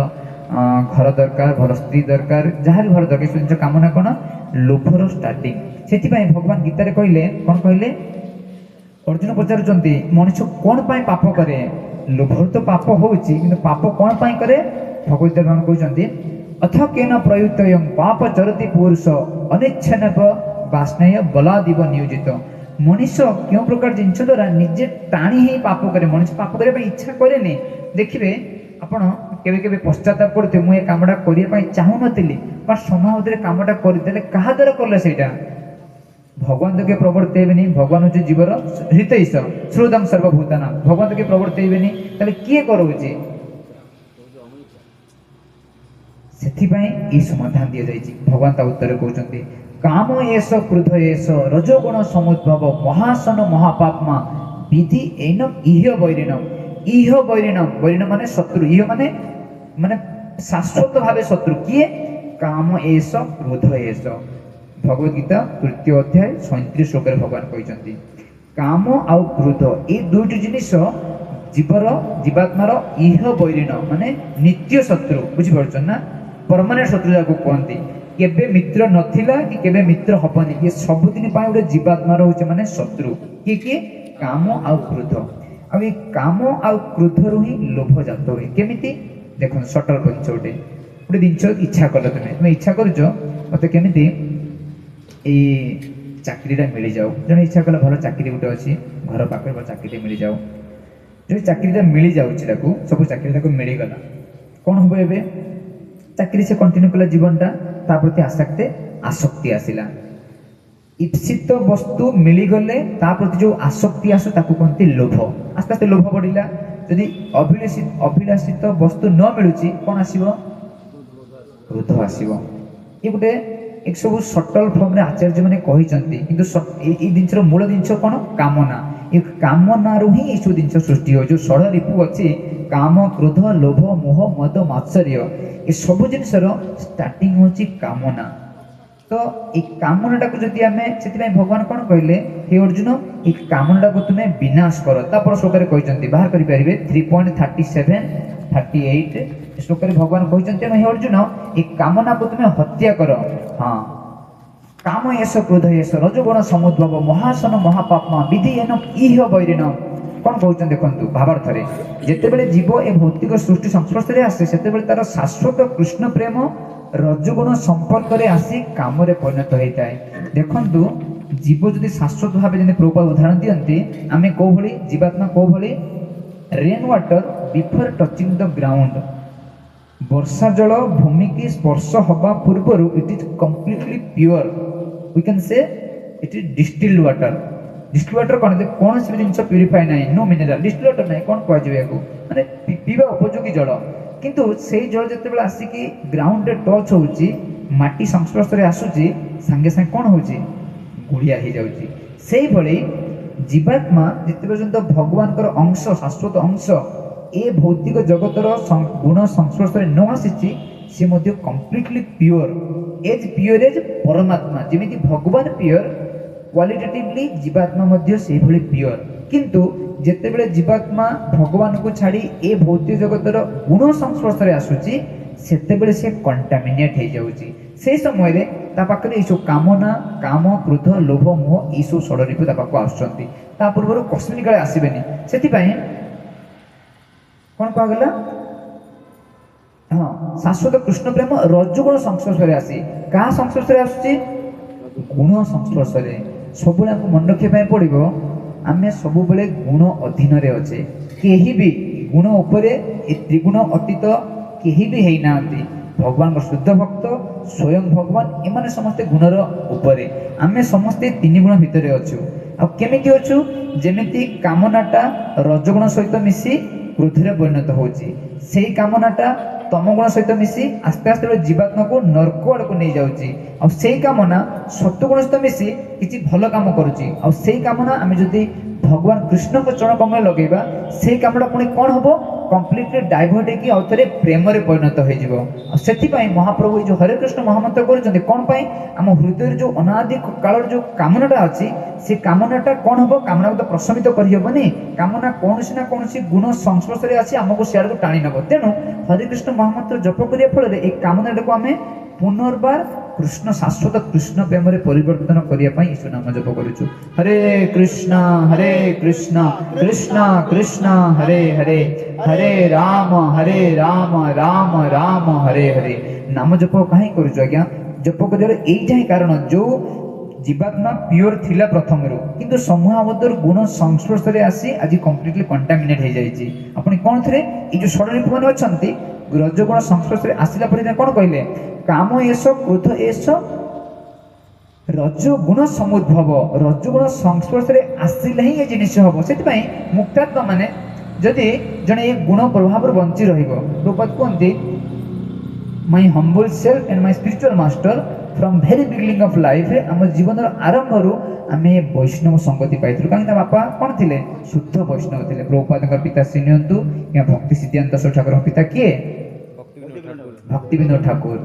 ଘର ଦରକାର, ଭଲ ସ୍ତ୍ରୀ ଦରକାର, ଯାହା ବି ଘର ଦରକାର, ଏସବୁ ଜିନିଷ କାମନା କ'ଣ? ଲୋଭର ଷ୍ଟାର୍ଟିଂ। ସେଥିପାଇଁ ଭଗବାନ ଗୀତାରେ କହିଲେ, କ'ଣ କହିଲେ? ଅର୍ଜୁନ ପଚାରୁଛନ୍ତି ମଣିଷ କ'ଣ ପାଇଁ ପାପ କରେ? ଲୋଭରୁ ତ ପାପ ହେଉଛି, କିନ୍ତୁ ପାପ କ'ଣ ପାଇଁ କରେ? ଭଗବତ ଭଗବାନ କହୁଛନ୍ତି ଅଥ କେନ ପ୍ରୟୁକ୍ତୟଂ ପାପ ଚରତି ପୁରୁଷ ଅନିଚ୍ଛନବ ବାସ୍ନେୟ ବଲାଦିବ ନିୟୋଜିତ। ମଣିଷ କେଉଁ ପ୍ରକାର ଜିନିଷ ଦ୍ୱାରା ନିଜେ ଟାଣି ହେଇ ପାପ କରେ? ମଣିଷ ପାପ କରିବା ପାଇଁ ଇଚ୍ଛା କରେନି। ଦେଖିବେ ଆପଣ କେବେ କେବେ ପଶ୍ଚାତାପ କରୁଥିବେ, ମୁଁ ଏ କାମଟା କରିବା ପାଇଁ ଚାହୁଁନଥିଲି, ବା ସମୟ ମଧ୍ୟରେ କାମଟା କରିଦେଲେ। କାହା ଦ୍ୱାରା କଲେ ସେଇଟା? ଭଗବାନ ତ କିଏ ପ୍ରବର୍ତ୍ତେଇବେନି। ଭଗବାନ ହେଉଛି ଜୀବର ହୃତୈଷ ଶ୍ରୋଦଂ ସର୍ବଭୂତାନାଂ। ଭଗବାନ ତ କିଏ ପ୍ରବର୍ତ୍ତେଇବେନି, ତାହେଲେ କିଏ କରଉଛି? ସେଥିପାଇଁ ଏଇ ସମାଧାନ ଦିଆଯାଇଛି। ଭଗବାନ ତା ଉତ୍ତରରେ କହୁଛନ୍ତି କାମ ଏଷ କ୍ରୋଧ ଏଷ ରଜୋଗୁଣ ସମୁଦ୍ଭବ ମହାସନ ମହାପାତ୍ମା ବିଧି ଏନମ ଇହ ବୈରିଣମ। ଇହ ବୈରିଣମ, ବୈରିଣ ମାନେ ଶତ୍ରୁ, ଇହ ମାନେ ମାନେ ଶାଶ୍ୱତ ଭାବେ ଶତ୍ରୁ। କିଏ? କାମ ଏଷ କ୍ରୋଧ ଏଷ। ଭଗବତ ଗୀତା 3ୟ ଅଧ୍ୟାୟ 37 ଶ୍ଲୋକରେ ଭଗବାନ କହିଛନ୍ତି କାମ ଆଉ କ୍ରୋଧ ଏ ଦୁଇଟି ଜିନିଷ ଜୀବର ଜୀବାତ୍ମାର ଇହ ବୈରିଣ ମାନେ ନିତ୍ୟ ଶତ୍ରୁ। ବୁଝିପାରୁଛନ୍ତି ନା? ପରମାନେଣ୍ଟ ଶତ୍ରୁ ଯାହାକୁ କୁହନ୍ତି। କେବେ ମିତ୍ର ନଥିଲା କି କେବେ ମିତ୍ର ହବନି। ଇଏ ସବୁଦିନ ପାଇଁ ଗୋଟେ ଜୀବାତ୍ମାର ହେଉଛି ମାନେ ଶତ୍ରୁ। କିଏ କିଏ? କାମ ଆଉ କ୍ରୋଧ। ଆଉ ଏଇ କାମ ଆଉ କ୍ରୋଧରୁ ହିଁ ଲୋଭ ଜାତ ହୁଏ। କେମିତି? ଦେଖନ୍ତୁ ସଟଲ ଜିନିଷ, ଗୋଟେ ଗୋଟେ ଜିନିଷ ଇଚ୍ଛା କଲ, ତୁମେ ତୁମେ ଇଚ୍ଛା କରୁଛ ମୋତେ କେମିତି ଏଇ ଚାକିରିଟା ମିଳିଯାଉ। ଜଣେ ଇଚ୍ଛା କଲା ଭଲ ଚାକିରି ଗୋଟେ ଅଛି ଘର ପାଖରେ, ଭଲ ଚାକିରିଟେ ମିଳିଯାଉ। ଯଦି ଚାକିରିଟା ମିଳିଯାଉଛି ତାକୁ, ସବୁ ଚାକିରି ତାକୁ ମିଳିଗଲା, କ'ଣ ହେବ ଏବେ? ଚାକିରି ସେ କଣ୍ଟିନ୍ୟୁ କଲା ଜୀବନଟା, ତା ପ୍ରତି ଆସକ୍ତି ଆସିଲା। ଇପ୍ସିତ ବସ୍ତୁ ମିଳିଗଲେ ତା ପ୍ରତି ଯେଉଁ ଆସକ୍ତି ଆସେ ତାକୁ କୁହନ୍ତି ଲୋଭ। ଆସ୍ତେ ଆସ୍ତେ ଲୋଭ ବଢ଼ିଲା। ଯଦି ଅଭିଳାଷିତ ବସ୍ତୁ ନ ମିଳୁଛି କ'ଣ ଆସିବ? କ୍ରୋଧ ଆସିବ। ଇଏ ଗୋଟେ ଏସବୁ ସଟଲ ଫର୍ମରେ ଆଚାର୍ଯ୍ୟମାନେ କହିଛନ୍ତି, କିନ୍ତୁ ଏଇ ଜିନିଷର ମୂଳ ଜିନିଷ କ'ଣ? କାମନା। ଏ କାମନାରୁ ହିଁ ଏସବୁ ଜିନିଷ ସୃଷ୍ଟି ହେଉଛି। ଯେଉଁ ଷଡ଼ ରିପୁ ଅଛି, କାମ, କ୍ରୋଧ, ଲୋଭ, ମୋହ, ମଦ, ମାତ୍ସର୍ଯ୍ୟ, ଏସବୁ ଜିନିଷର ଷ୍ଟାର୍ଟିଂ ହେଉଛି କାମନା। ତ ଏଇ କାମନାଟାକୁ ଯଦି ଆମେ, ସେଥିପାଇଁ ଭଗବାନ କ'ଣ କହିଲେ, ହେ ଅର୍ଜୁନ ଏଇ କାମନାଟାକୁ ତୁମେ ବିନାଶ କର। ତାପର ଶ୍ଲୋକରେ କହିଛନ୍ତି, ବାହାର କରିପାରିବେ 3.37 38 ଶ୍ଲୋକରେ ଭଗବାନ କହିଛନ୍ତି, ତେଣୁ ହେ ଅର୍ଜୁନ ଏ କାମନାକୁ ତୁମେ ହତ୍ୟା କର। ହଁ, କାମ ଏଷ କ୍ରୋଧ ଏଷ ରଜୋଗୁଣ ସମୁଦ୍ଭବ ମହାସନ ମହାପାତ୍ମା ବିଧି ଏନ ଇହ ବୈରିଣ। କ'ଣ କହୁଛନ୍ତି ଦେଖନ୍ତୁ ଭାବାର୍ଥରେ, ଯେତେବେଳେ ଜୀବ ଏ ଭୌତିକ ସୃଷ୍ଟି ସଂସ୍ପର୍ଶରେ ଆସେ ସେତେବେଳେ ତାର ଶାଶ୍ୱତ କୃଷ୍ଣ ପ୍ରେମ ରଜୋଗୁଣ ସମ୍ପର୍କରେ ଆସି କାମରେ ପରିଣତ ହେଇଥାଏ। ଦେଖନ୍ତୁ ଜୀବ ଯଦି ଶାଶ୍ୱତ ଭାବେ, ଯେମିତି ପ୍ରଭୁପାଦ ଉଦାହରଣ ଦିଅନ୍ତି, ଆମେ କୋଉ ଭଳି ଜୀବାତ୍ମା କୋଉ ଭଳି? Rain water before touching the ground, ବର୍ଷା ଜଳ ଭୂମିକି ସ୍ପର୍ଶ ହେବା ପୂର୍ବରୁ it is completely pure, we can say it is distilled water. Distilled water କ'ଣ? କୌଣସି ବି ଜିନିଷ ପ୍ୟୁରିଫାଏ ନାହିଁ, ନୋ ମିନେରାଲ, ଡିଷ୍ଟିଲ୍ଡ ୱାଟର ନାହିଁ, କ'ଣ କୁହାଯିବ ୟାକୁ? ମାନେ ପିଇବା ଉପଯୋଗୀ ଜଳ। କିନ୍ତୁ ସେଇ ଜଳ ଯେତେବେଳେ ଆସିକି ଗ୍ରାଉଣ୍ଡରେ ଟଚ୍ ହେଉଛି, ମାଟି ସଂସ୍ପର୍ଶରେ ଆସୁଛି, ସାଙ୍ଗେ ସାଙ୍ଗେ କ'ଣ ହେଉଛି? ଗୁଳିଆ ହେଇଯାଉଛି। ସେଇଭଳି ଜୀବାତ୍ମା ଯେତେ ପର୍ଯ୍ୟନ୍ତ ଭଗବାନଙ୍କର ଅଂଶ, ଶାଶ୍ୱତ ଅଂଶ ଏ ଭୌତିକ ଜଗତର ଗୁଣ ସଂସ୍ପର୍ଶରେ ନ ଆସିଛି, ସେ ମଧ୍ୟ completely pure, age pure age ପରମାତ୍ମା। ଯେମିତି ଭଗବାନ ପିଓର, କ୍ୱାଲିଟେଟିଭଲି ଜୀବାତ୍ମା ମଧ୍ୟ ସେଇଭଳି ପିଓର। କିନ୍ତୁ ଯେତେବେଳେ ଜୀବାତ୍ମା ଭଗବାନଙ୍କୁ ଛାଡ଼ି ଏ ଭୌତିକ ଜଗତର ଗୁଣ ସଂସ୍ପର୍ଶରେ ଆସୁଛି, ସେତେବେଳେ ସେ କଣ୍ଟାମିନେଟ୍ ହେଇଯାଉଛି। ସେଇ ସମୟରେ ତା ପାଖରେ ଏଇସବୁ କାମନା, କାମ, କ୍ରୋଧ, ଲୋଭ, ମୋହ, ଏଇସବୁ ଷଡ଼ରିପୁ ତା ପାଖକୁ ଆସୁଛନ୍ତି। ତା ପୂର୍ବରୁ କସ୍ମିନ କାଳେ ଆସିବେନି। ସେଥିପାଇଁ କ'ଣ କୁହାଗଲା? ହଁ, ଶାଶ୍ୱତ କୃଷ୍ଣ ପ୍ରେମ ରଜଗୁଣ ସଂସ୍ପର୍ଶରେ ଆସି, କାହା ସଂସ୍ପର୍ଶରେ ଆସୁଛି? ଗୁଣ ସଂସ୍ପର୍ଶରେ। ସବୁବେଳେ ଆମକୁ ମନେ ରଖିବା ପାଇଁ ପଡ଼ିବ, ଆମେ ସବୁବେଳେ ଗୁଣ ଅଧୀନରେ ଅଛେ। କେହି ବି ଗୁଣ ଉପରେ, ଏ ତ୍ରିଗୁଣ ଅତୀତ କେହି ବି ହେଇନାହାନ୍ତି। ଭଗବାନଙ୍କ ଶୁଦ୍ଧ ଭକ୍ତ, ସ୍ୱୟଂ ଭଗବାନ, ଏମାନେ ସମସ୍ତେ ଗୁଣର ଉପରେ। ଆମେ ସମସ୍ତେ ତିନି ଗୁଣ ଭିତରେ ଅଛୁ। ଆଉ କେମିତି ଅଛୁ? ଯେମିତି କାମନାଟା ରଜଗୁଣ ସହିତ ମିଶି କ୍ରୋଧରେ ପରିଣତ ହେଉଛି, ସେଇ କାମନାଟା ତମଗୁଣ ସହିତ ମିଶି ଆସ୍ତେ ଆସ୍ତେ ଗୋଟେ ଜୀବାତ୍ମାକୁ ନର୍କ ଆଡ଼କୁ ନେଇଯାଉଛି। ଆଉ ସେଇ କାମନା ସତ୍ୱଗୁଣ ସହିତ ମିଶି କିଛି ଭଲ କାମ କରୁଛି। ଆଉ ସେଇ କାମନା ଆମେ ଯଦି ଭଗବାନ କୃଷ୍ଣଙ୍କ ଚରଣ କମଳରେ ଲଗେଇବା, ସେଇ କାମଟା ପୁଣି କ'ଣ ହେବ? କମ୍ପ୍ଲିଟଲି ଡାଇଭର୍ଟ ହେଇକି ଆଉ ଥରେ ପ୍ରେମରେ ପରିଣତ ହେଇଯିବ। ଆଉ ସେଥିପାଇଁ ମହାପ୍ରଭୁ ଏଇ ଯେଉଁ ହରେ କୃଷ୍ଣ ମହାମନ୍ତ୍ର କରୁଛନ୍ତି କ'ଣ ପାଇଁ? ଆମ ହୃଦୟରେ ଯେଉଁ ଅନାଦି କାଳର ଯେଉଁ କାମନାଟା ଅଛି, ସେ କାମନାଟା କ'ଣ ହେବ? କାମନାକୁ ତ ପ୍ରଶମିତ କରିହେବନି। କାମନା କୌଣସି ନା କୌଣସି ଗୁଣ ସଂସ୍ପର୍ଶରେ ଆସି ଆମକୁ ସିଆଡ଼କୁ ଟାଣି ନେବ। ତେଣୁ ହରେ କୃଷ୍ଣ ମହାମନ୍ତ୍ର ଜପ କରିବା ଫଳରେ ଏଇ କାମନାଟାକୁ ଆମେ ପୁନର୍ବାର କୃଷ୍ଣ ଶାଶ୍ୱତ କୃଷ୍ଣ ପ୍ରେମରେ ପରିବର୍ତ୍ତନ କରିବା ପାଇଁ ଈଶ୍ୱର ନାମ ଜପ କରୁଛୁ। ହରେ କୃଷ୍ଣ ହରେ କୃଷ୍ଣ କୃଷ୍ଣ କୃଷ୍ଣ ହରେ ହରେ, ହରେ ରାମ ହରେ ରାମ ରାମ ରାମ ହରେ ହରେ। ନାମ ଜପ କାହିଁ କରୁଛୁ ଆଜ୍ଞା? ଜପ କରିବାର ଏଇଟା ହିଁ କାରଣ, ଯୋଉ ଜୀବାତ୍ମା ପିଓର ଥିଲା ପ୍ରଥମରୁ, କିନ୍ତୁ ସମୂହାବଦ୍ଧର ଗୁଣ ସଂସ୍ପର୍ଶରେ ଆସି ଆଜି କମ୍ପ୍ଲିଟଲି କଣ୍ଟାମିନେଟ୍ ହେଇଯାଇଛି। ଆପଣ କ'ଣ ଥିରେ ଏଇ ଯୋଉ ଷଡ଼ରିପୁ ମାନେ ଅଛନ୍ତି, ରଜଗୁଣ ସଂସ୍ପର୍ଶରେ ଆସିଲା ପରେ କ'ଣ କହିଲେ? କାମ ଏସ କ୍ରୋଧ ଏସ ରଜଗୁଣ ସମୁଦ୍ଭବ। ରଜଗୁଣ ସଂସ୍ପର୍ଶରେ ଆସିଲେ ହିଁ ଏ ଜିନିଷ ହେବ। ସେଥିପାଇଁ ମୁକ୍ତାତ୍ମା ମାନେ ଯଦି ଜଣେ ଏ ଗୁଣ ପ୍ରଭାବରୁ ବଞ୍ଚି ରହିବ, ପ୍ରଭୁପାଦ କୁହନ୍ତି, my humble self and my spiritual master from very beginning of life, ଆମ ଜୀବନର ଆରମ୍ଭରୁ ଆମେ ବୈଷ୍ଣବ ସଙ୍ଗତି ପାଇଥିଲୁ। କାହିଁକି ତା ବାପା କ'ଣ ଥିଲେ? ଶୁଦ୍ଧ ବୈଷ୍ଣବ ଥିଲେ। ପ୍ରଭୁପାଦଙ୍କ ପିତା ଶ୍ରୀ ନିଅନ୍ତୁ କିମ୍ବା ଭକ୍ତି ସିଦ୍ଧାନ୍ତ ଠାକୁରଙ୍କ ପିତା କିଏ? ଭକ୍ତି ବିନୋଦ ଠାକୁର।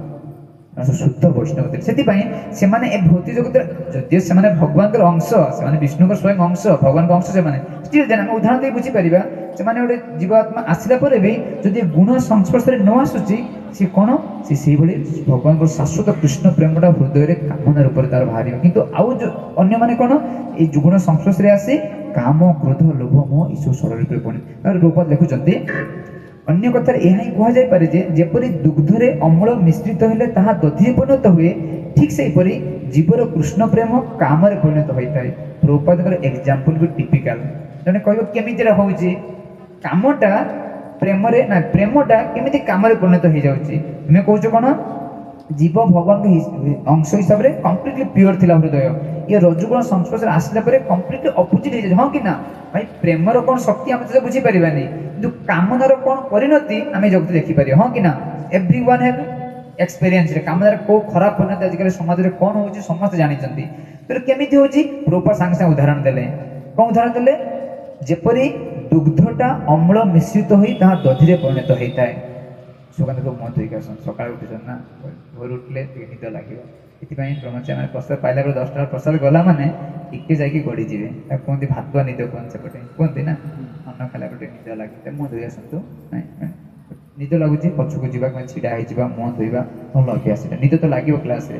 ଶୁଦ୍ଧ ବୈଷ୍ଣବ ଥିଲେ। ସେଥିପାଇଁ ସେମାନେ ଏ ଭୌତିକ ଜଗତରେ, ଯଦିଓ ସେମାନେ ଭଗବାନଙ୍କର ଅଂଶ, ସେମାନେ ବିଷ୍ଣୁଙ୍କର ସ୍ୱୟଂ ଅଂଶ, ଭଗବାନଙ୍କ ଅଂଶ ସେମାନେ, ଷ୍ଟିଲ୍ ଦେନ୍ ଆମେ ଉଦାହରଣ ଦେଇ ବୁଝିପାରିବା, ସେମାନେ ଗୋଟେ ଜୀବାତ୍ମା ଆସିଲା ପରେ ବି ଯଦି ଗୁଣ ସଂସ୍ପର୍ଶରେ ନ ଆସୁଛି, ସେ କ'ଣ? ସେ ସେଇଭଳି ଭଗବାନଙ୍କର ଶାଶ୍ୱତ କୃଷ୍ଣ ପ୍ରେମଟା ହୃଦୟରେ କାମନା ରୂପରେ ତାର ବାହାରିବ। କିନ୍ତୁ ଆଉ ଯେଉଁ ଅନ୍ୟମାନେ କ'ଣ, ଏଇ ଗୁଣ ସଂସ୍ପର୍ଶରେ ଆସି କାମ କ୍ରୋଧ ଲୋଭ ମୋହ ଏସବୁ ଷଡ଼ରିପୁରେ ପଡ଼ି। ତାପରେ ପ୍ରଭୁପାଦ ଲେଖୁଛନ୍ତି, ଅନ୍ୟ କଥାରେ ଏହା ହିଁ କୁହାଯାଇପାରେ ଯେ ଯେପରି ଦୁଗ୍ଧରେ ଅମ୍ଳ ମିଶ୍ରିତ ହେଲେ ତାହା ଦଧିରେ ପରିଣତ ହୁଏ, ଠିକ୍ ସେହିପରି ଜୀବର କୃଷ୍ଣ ପ୍ରେମ କାମରେ ପରିଣତ ହୋଇଥାଏ। ପ୍ରଭୁପାଦଙ୍କର ଏକ୍ଜାମ୍ପଲ୍ ବି ଟିପିକାଲ। ଜଣେ କହିବ କେମିତି ଏଇଟା ହେଉଛି? କାମଟା ପ୍ରେମରେ ନା ପ୍ରେମଟା କେମିତି କାମରେ ପରିଣତ ହେଇଯାଉଛି? ତୁମେ କହୁଛ କ'ଣ ଜୀବ ଭଗବାନଙ୍କ ଅଂଶ ହିସାବରେ କମ୍ପ୍ଲିଟଲି ପିଓର ଥିଲା ହୃଦୟ, ଇଏ ରଜଗୁଣ ସଂସ୍ପର୍ଶରେ ଆସିଲା ପରେ କମ୍ପ୍ଲିଟଲି ଅପୋଜିଟ୍ ହେଇଯାଉଛି, ହଁ କି ନା? ଭାଇ ପ୍ରେମର କ'ଣ ଶକ୍ତି ଆମେ ତ ବୁଝିପାରିବାନି, କିନ୍ତୁ କାମନାର କ'ଣ ପରିଣତି ଆମେ ଜଗତ ଦେଖିପାରିବା, ହଁ କି ନା? ଏଭ୍ରି ୱାନ୍ have ଏକ୍ସପେରିଏନ୍ସରେ କାମନାର କେଉଁ ଖରାପ ପରିଣତି ଆଜିକାଲି ସମାଜରେ କ'ଣ ହେଉଛି ସମସ୍ତେ ଜାଣିଛନ୍ତି। ତେଣୁ କେମିତି ହେଉଛି? ପ୍ରଭୁପାଦ ସାଙ୍ଗେ ସାଙ୍ଗେ ଉଦାହରଣ ଦେଲେ। କ'ଣ ଉଦାହରଣ ଦେଲେ? ଯେପରି ଦୁଗ୍ଧଟା ଅମ୍ଳ ମିଶ୍ରିତ ହୋଇ ତାହା ଦଧିରେ ପରିଣତ ହେଇଥାଏ। ସୁକାନ୍ତ ଖୁବ୍ ମୁହଁ ଧୋଇକି ଆସନ୍ତି, ସକାଳେ ଉଠୁଛନ୍ତି ନା, ଭୋରୁ ଉଠିଲେ ଟିକେ ନିଦ ଲାଗିବ। ଏଥିପାଇଁ ବ୍ରହ୍ମଚାରୀ ମାନେ ପ୍ରସାଦ ପାଇଲା ପରେ 10ଟା ପ୍ରସାଦ ଗଲା ମାନେ ଟିକେ ଯାଇକି ଗଡ଼ିଯିବେ। ତାକୁ କୁହନ୍ତି ଭାତୁଆ ନିଦ କୁହନ୍ତି, ସେପଟେ କୁହନ୍ତି ନା, ଅନ୍ନ ଖାଇଲା ପରେ ଟିକେ ନିଦ ଲାଗେ। ମୁହଁ ଧୋଇ ଆସନ୍ତୁ, ନାଇଁ ନିଦ ଲାଗୁଛି, ପଛକୁ ଯିବା କିମ୍ବା ଛିଡ଼ା ହେଇଯିବା, ମୁହଁ ଧୋଇବା ଭଲ ଅଭ୍ୟାସ। ଏଇଟା ନିଦ ତ ଲାଗିବ କ୍ଲାସ୍ରେ।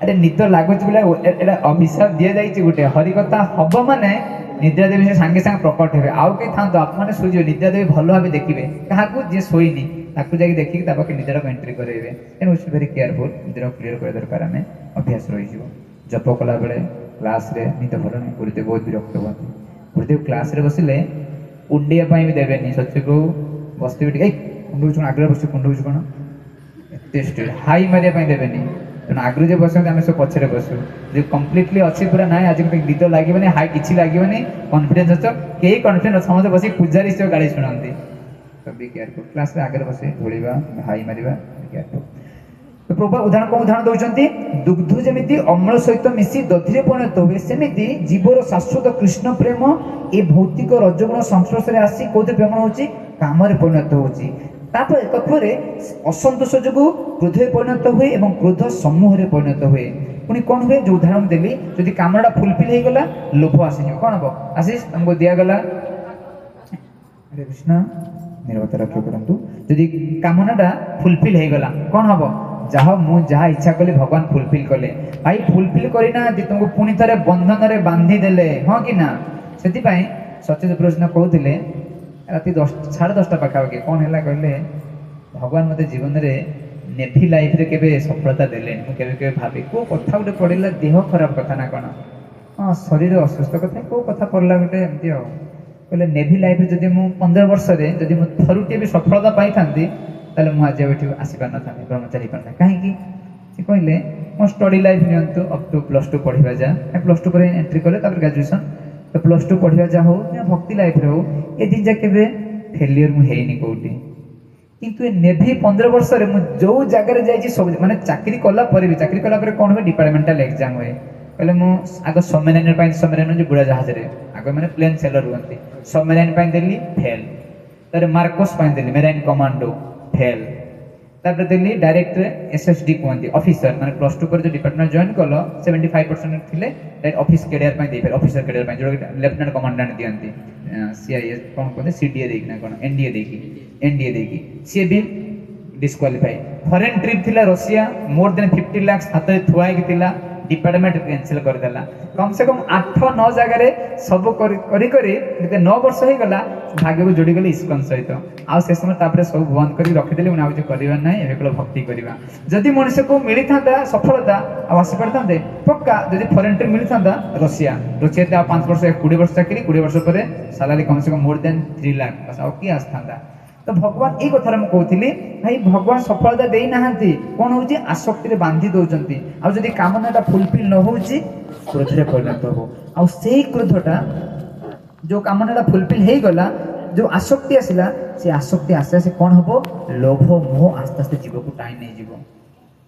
ଆରେ ନିଦ ଲାଗୁଛି ବୋଲେ ଏଇଟା ଅଭିଶାପ ଦିଆଯାଇଛି ଗୋଟେ, ହରିକଥା ହବ ମାନେ ନିଦ୍ରା ଦେବୀ ସେ ସାଙ୍ଗେ ସାଙ୍ଗେ ପ୍ରକଟ ହେବେ। ଆଉ କେହି ଥାଆନ୍ତୁ, ଆପଣମାନେ ଶୋଇଯିବେ, ନିଦ୍ରା ଦେବୀ ଭଲ ଭାବେ ଦେଖିବେ। କାହାକୁ? ଯିଏ ଶୋଇନି ତାକୁ ଯାଇକି ଦେଖିକି ତା ପାଖେ ନିଦ୍ରାଟାକୁ ଏଣ୍ଟ୍ରି କରାଇବେ। ତେଣୁ it's very careful, ନିଦ୍ରାକୁ କ୍ଲିୟର କରିବା ଦରକାର, ଆମେ ଅଭ୍ୟାସ ରହିଯିବ। ଜପ କଲାବେଳେ କ୍ଲାସ୍ରେ ନିଦ ଭଲ ନାହିଁ, ଗୁରୁଦେବ ବହୁତ ବିରକ୍ତ ହୁଅନ୍ତି। ଗୁରୁଦେବ କ୍ଲାସ୍ରେ ବସିଲେ କୁଣ୍ଡିଆ ପାଇଁ ବି ଦେବେନି। ସଚ୍ଚି ପ୍ରଭୁ ବସିଥିବେ ଟିକେ, ଏଇ କୁଣ୍ଡଉଛୁ କ'ଣ, ଆଗରେ ବସି କୁଣ୍ଡଉଛୁ କ'ଣ, ଏତେ ଷ୍ଟ୍ରିକ୍ଟ, ହାଇ ମାରିବା ପାଇଁ ଦେବେନି। ତେଣୁ ଆଗରୁ ଯେ ବସନ୍ତି ଆମେ ସବୁ ପଛରେ ବସୁ। ଯେ କମ୍ପ୍ଲିଟଲି ଅଛି ପୁରା ନାଇଁ ଆଜି ମୋତେ ନିଦ ଲାଗିବନି, ହାଇ କିଛି ଲାଗିବନି, କନଫିଡେନ୍ସ ଅଛ, କେହି କନଫିଡେନ୍ସ, ସମସ୍ତେ ବସି ପୂଜାରୀ ସବୁ ଗାଳି ଶୁଣନ୍ତି। ତ ବି କେୟାରଫୁଲ୍, କ୍ଲାସ୍ରେ ଆଗରେ ବସି ଧୂଳିବା, ହାଇ ମାରିବା, ବି କେୟାରଫୁଲ୍। ତ ପ୍ରଭୁ ଉଦାହରଣ କ'ଣ ଉଦାହରଣ ଦେଉଛନ୍ତି? ଦୁଗ୍ଧ ଯେମିତି ଅମ୍ଳ ସହିତ ମିଶି ଦଧିରେ ପରିଣତ ହୁଏ, ସେମିତି ଜୀବର ଶାଶ୍ୱତ କୃଷ୍ଣ ପ୍ରେମ ଏ ଭୌତିକ ରଜଗୁଣ ସଂସ୍ପର୍ଶରେ ଆସି କୋଉଥିରେ ପ୍ରେମ ହେଉଛି? କାମରେ ପରିଣତ ହେଉଛି। ତାପରେ ତତ୍ପରେ ଅସନ୍ତୋଷ ଯୋଗୁଁ କ୍ରୋଧରେ ପରିଣତ ହୁଏ ଏବଂ କ୍ରୋଧ ସମୂହରେ ପରିଣତ ହୁଏ। ପୁଣି କ'ଣ ହୁଏ? ଯେଉଁ ଉଦାହରଣ ଦେଲି, ଯଦି କାମଟା ଫୁଲଫିଲ୍ ହେଇଗଲା ଲୋଭ ଆସିଯିବ। କ'ଣ ହବ? ଆଶିଷ ତମକୁ ଦିଆଗଲା, ହରେ କୃଷ୍ଣ, ନିରବତା ରକ୍ଷା କରନ୍ତୁ। ଯଦି କାମନାଟା ଫୁଲଫିଲ୍ ହେଇଗଲା କ'ଣ ହବ? ଯାହା ମୁଁ ଯାହା ଇଚ୍ଛା କଲି ଭଗବାନ ଫୁଲଫିଲ୍ କଲେ। ଭାଇ ଫୁଲଫିଲ୍ କରିନାହାନ୍ତି, ତୁମକୁ ପୁଣି ଥରେ ବନ୍ଧନରେ ବାନ୍ଧି ଦେଲେ, ହଁ କି ନା? ସେଥିପାଇଁ ସଚିତ ପ୍ରଶ୍ନ କହୁଥିଲେ ରାତି 10:30 ପାଖାପାଖି କ'ଣ ହେଲା କହିଲେ, ଭଗବାନ ମୋତେ ଜୀବନରେ ନେଭି ଲାଇଫ୍ରେ କେବେ ସଫଳତା ଦେଲେନି। ମୁଁ କେବେ କେବେ ଭାବେ କେଉଁ କଥା ଗୋଟେ ପଡ଼ିଲା, ଦେହ ଖରାପ କଥା ନା କ'ଣ, ହଁ ଶରୀର ଅସୁସ୍ଥ କଥା, କେଉଁ କଥା ପଡ଼ିଲା ଗୋଟେ ଏମିତି। ଆଉ କହିଲେ ନେଭି ଲାଇଫ୍ରେ ଯଦି ମୁଁ 15 ବର୍ଷରେ ଯଦି ମୁଁ ଥରୁଟିଏ ବି ସଫଳତା ପାଇଥାନ୍ତି, ତାହେଲେ ମୁଁ ଆଜି ଆଉ ଏଠି ଆସିପାରିନଥାନ୍ତି, ବ୍ରହ୍ମଚାରୀ ହେଇପାରିନଥାନ୍ତି। କାହିଁକି? ସେ କହିଲେ ମୋ ଷ୍ଟଡି ଲାଇଫ୍ ନିଅନ୍ତୁ, ଅପ୍ ଟୁ +2 ପଢ଼ିବା ଯା, +2 ପରେ ଏଣ୍ଟ୍ରି କଲେ, ତାପରେ ଗ୍ରାଜୁଏସନ୍, ତ +2 ପଢ଼ିବା ଯାହା ହଉ କିମ୍ବା ଭକ୍ତି ଲାଇଫ୍ରେ ହଉ, ଏ ଜିନିଷ କେବେ ଫେଲିୟର ମୁଁ ହେଇନି କେଉଁଠି। କିନ୍ତୁ ଏ ନେଭି 15 ବର୍ଷରେ ମୁଁ ଯେଉଁ ଜାଗାରେ ଯାଇଛି ସବୁ, ମାନେ ଚାକିରି କଲା ପରେ ବି, ଚାକିରି କଲା ପରେ କ'ଣ ହୁଏ, ଡିପାର୍ଟମେଣ୍ଟାଲ ଏକ୍ଜାମ୍ ହୁଏ। କହିଲେ ମୁଁ ଆଗ ସବମେରାଇନ୍ ପାଇଁ, ସବମେରାଇନ୍ ହେଉଛି ବୁଡ଼ା ଜାହାଜରେ, ଆଗ ମାନେ ପ୍ଲେନ୍ ସେଲର ରୁହନ୍ତି, ସବମେରାଇନ୍ ପାଇଁ ଦେଲି ଫେଲ୍, ତାପରେ ମାର୍କୋସ୍ ପାଇଁ ଦେଲି ମେରାଇନ୍ କମାଣ୍ଡୋ ଫେଲ୍, ତାପରେ ଦେଲି ଡାଇରେକ୍ଟ SSD କୁହନ୍ତି ଅଫିସର, ମାନେ +2 ପରେ ଯେଉଁ ଡିପାର୍ଟମେଣ୍ଟ ଜଏନ୍ କଲ 75% ଥିଲେ ଡାଇରେକ୍ଟ ଅଫିସ କ୍ୟାଡର ପାଇଁ ଦେଇପାରିବେ, ଅଫିସର କ୍ୟାଡର ପାଇଁ ଯେଉଁଟା ଲେଫ୍ଟନାଣ୍ଟ କମାଣ୍ଡାଣ୍ଟ ଦିଅନ୍ତି, CIS କ'ଣ କୁହନ୍ତି, CDA ଦେଇକି ନା କ'ଣ NDA ଦେଇକି, NDA ଦେଇକି, ସିଏ ବି ଡିସ୍କ୍ୱାଲିଫାଇ। ଫରେନ୍ ଟ୍ରିପ୍ ଥିଲା ରଷିଆ, ମୋର୍ ଦେନ୍ 50 ଲାକ୍ସ ହାତରେ ଥୁଆ ହେଇକି ଥିଲା, ଡିପାର୍ଟମେଣ୍ଟ କ୍ୟାନସେଲ୍ କରିଦେଲା। କମ୍ ସେ କମ୍ 8-9 ଜାଗାରେ ସବୁ କରି କରି କରି ଯେତେ 9 ବର୍ଷ ହେଇଗଲା, ଭାଗ୍ୟକୁ ଯୋଡ଼ିଗଲି ଇସ୍କନ ସହିତ। ଆଉ ସେ ସମୟ ତାପରେ ସବୁ ବନ୍ଦ କରିକି ରଖିଦେଲି, ମୁଁ ଆଉ କିଛି କରିବାର ନାହିଁ, ଏବେ କେବଳ ଭକ୍ତି କରିବା। ଯଦି ମଣିଷକୁ ମିଳିଥାନ୍ତା ସଫଳତା ଆଉ ଆସିପାରିଥାନ୍ତେ ପକ୍କା, ଯଦି ଫରେନ୍ ଟ୍ରିପ୍ ମିଳିଥାନ୍ତା ରଷିଆ, ରଷିଆ ଆଉ 5 ବର୍ଷ 20 ବର୍ଷ ଚାକିରି, 20 ବର୍ଷ ପରେ ସାଲାରୀ କମ୍ ସେ କମ୍ ମୋର୍ ଦେନ୍ 3 ଲାଖ, ବାସ୍ ଆଉ କିଏ ଆସିଥାନ୍ତା। ତ ଭଗବାନ ଏଇ କଥାଟା ମୁଁ କହୁଥିଲି ଭାଇ, ଭଗବାନ ସଫଳତା ଦେଇନାହାନ୍ତି, କ'ଣ ହେଉଛି ଆସକ୍ତିରେ ବାନ୍ଧି ଦେଉଛନ୍ତି। ଆଉ ଯଦି କାମନାଟା ଫୁଲଫିଲ୍ ନ ହେଉଛି କ୍ରୋଧରେ ପରିଣତ ହେବ। ଆଉ ସେଇ କ୍ରୋଧଟା ଯେଉଁ କାମନାଟା ଫୁଲଫିଲ୍ ହେଇଗଲା, ଯେଉଁ ଆସକ୍ତି ଆସିଲା, ସେ ଆସକ୍ତି ଆସ୍ତେ ଆସ୍ତେ କ'ଣ ହେବ, ଲୋଭ ମୋହ ଆସ୍ତେ ଆସ୍ତେ ଜୀବକୁ ଟାଣି ନେଇଯିବ।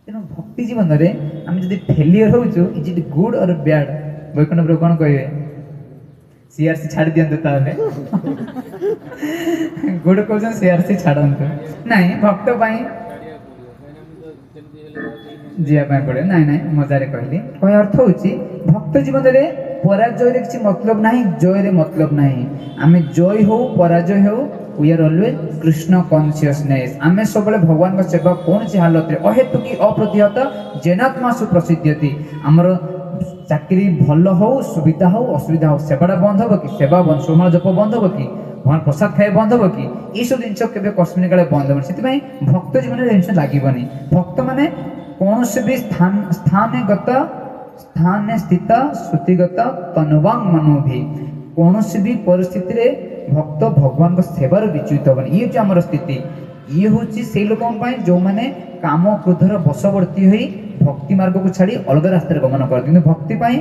ତେଣୁ ଭକ୍ତି ଜୀବନରେ ଆମେ ଯଦି ଫେଲିୟର ହେଉଛୁ, is it good or bad? Baikuntha Prabhu କ'ଣ କହିବେ? CRC ଛାଡ଼ି ଦିଅନ୍ତୁ, ତାହେଲେ ଗୁଡ୍ କହୁଛନ୍ତି CRC ଛାଡ଼ନ୍ତୁ। ନାଇଁ, ଭକ୍ତ ପାଇଁ ଯିବା ପାଇଁ ପଡ଼ିବ। ନାଇଁ ନାଇଁ, ମଜାରେ କହିଲି। କହିବା ଅର୍ଥ ହେଉଛି ଭକ୍ତ ଜୀବନରେ ପରାଜୟରେ କିଛି ମତଲବ ନାହିଁ, ଜୟରେ ମତଲବ ନାହିଁ। ଆମେ ଜୟ ହଉ ପରାଜୟ ହଉ, we are always Krishna consciousness. ଆମେ ସବୁବେଳେ ଭଗବାନଙ୍କ ସେବା କୌଣସି ହାଲତରେ ଅହେତୁକି ଅପ୍ରତିହତ ଜେନାତ୍ମା ସୁପ୍ରସିଦ୍ଧତି। ଆମର ଚାକିରି ଭଲ ହଉ, ସୁବିଧା ହଉ, ଅସୁବିଧା ହଉ, ସେବାଟା ବନ୍ଦ ହବ କି? ସେବା ବନ୍ଦ, ସୋମାଳ ଜପ ବନ୍ଦ ହବ କି? ଭଗବାନ ପ୍ରସାଦ ଖାଇବା ବନ୍ଦ ହବ କି? ଏଇସବୁ ଜିନିଷ କେବେ କଶ୍ମୀର କାଳେ ବନ୍ଦ ହବନି। ସେଥିପାଇଁ ଭକ୍ତ ଜୀବନରେ ଜିନିଷ ଲାଗିବନି। ଭକ୍ତମାନେ କୌଣସି ବି ସ୍ଥାନଗତ ସ୍ଥାନେ ସ୍ଥିତ ଶ୍ରୁତିଗତ ତନୁବାଂ ମନୋଭି, କୌଣସି ବି ପରିସ୍ଥିତିରେ ଭକ୍ତ ଭଗବାନଙ୍କ ସେବାରୁ ବିଚ୍ୟୁତ ହେବନି। ଇଏ ହେଉଛି ଆମର ସ୍ଥିତି। ଇଏ ହେଉଛି ସେଇ ଲୋକଙ୍କ ପାଇଁ ଯେଉଁମାନେ କାମ କ୍ରୋଧର ବଶବର୍ତ୍ତୀ ହୋଇ ଭକ୍ତି ମାର୍ଗକୁ ଛାଡ଼ି ଅଲଗା ରାସ୍ତାରେ ଗମନ କରନ୍ତି। କିନ୍ତୁ ଭକ୍ତି ପାଇଁ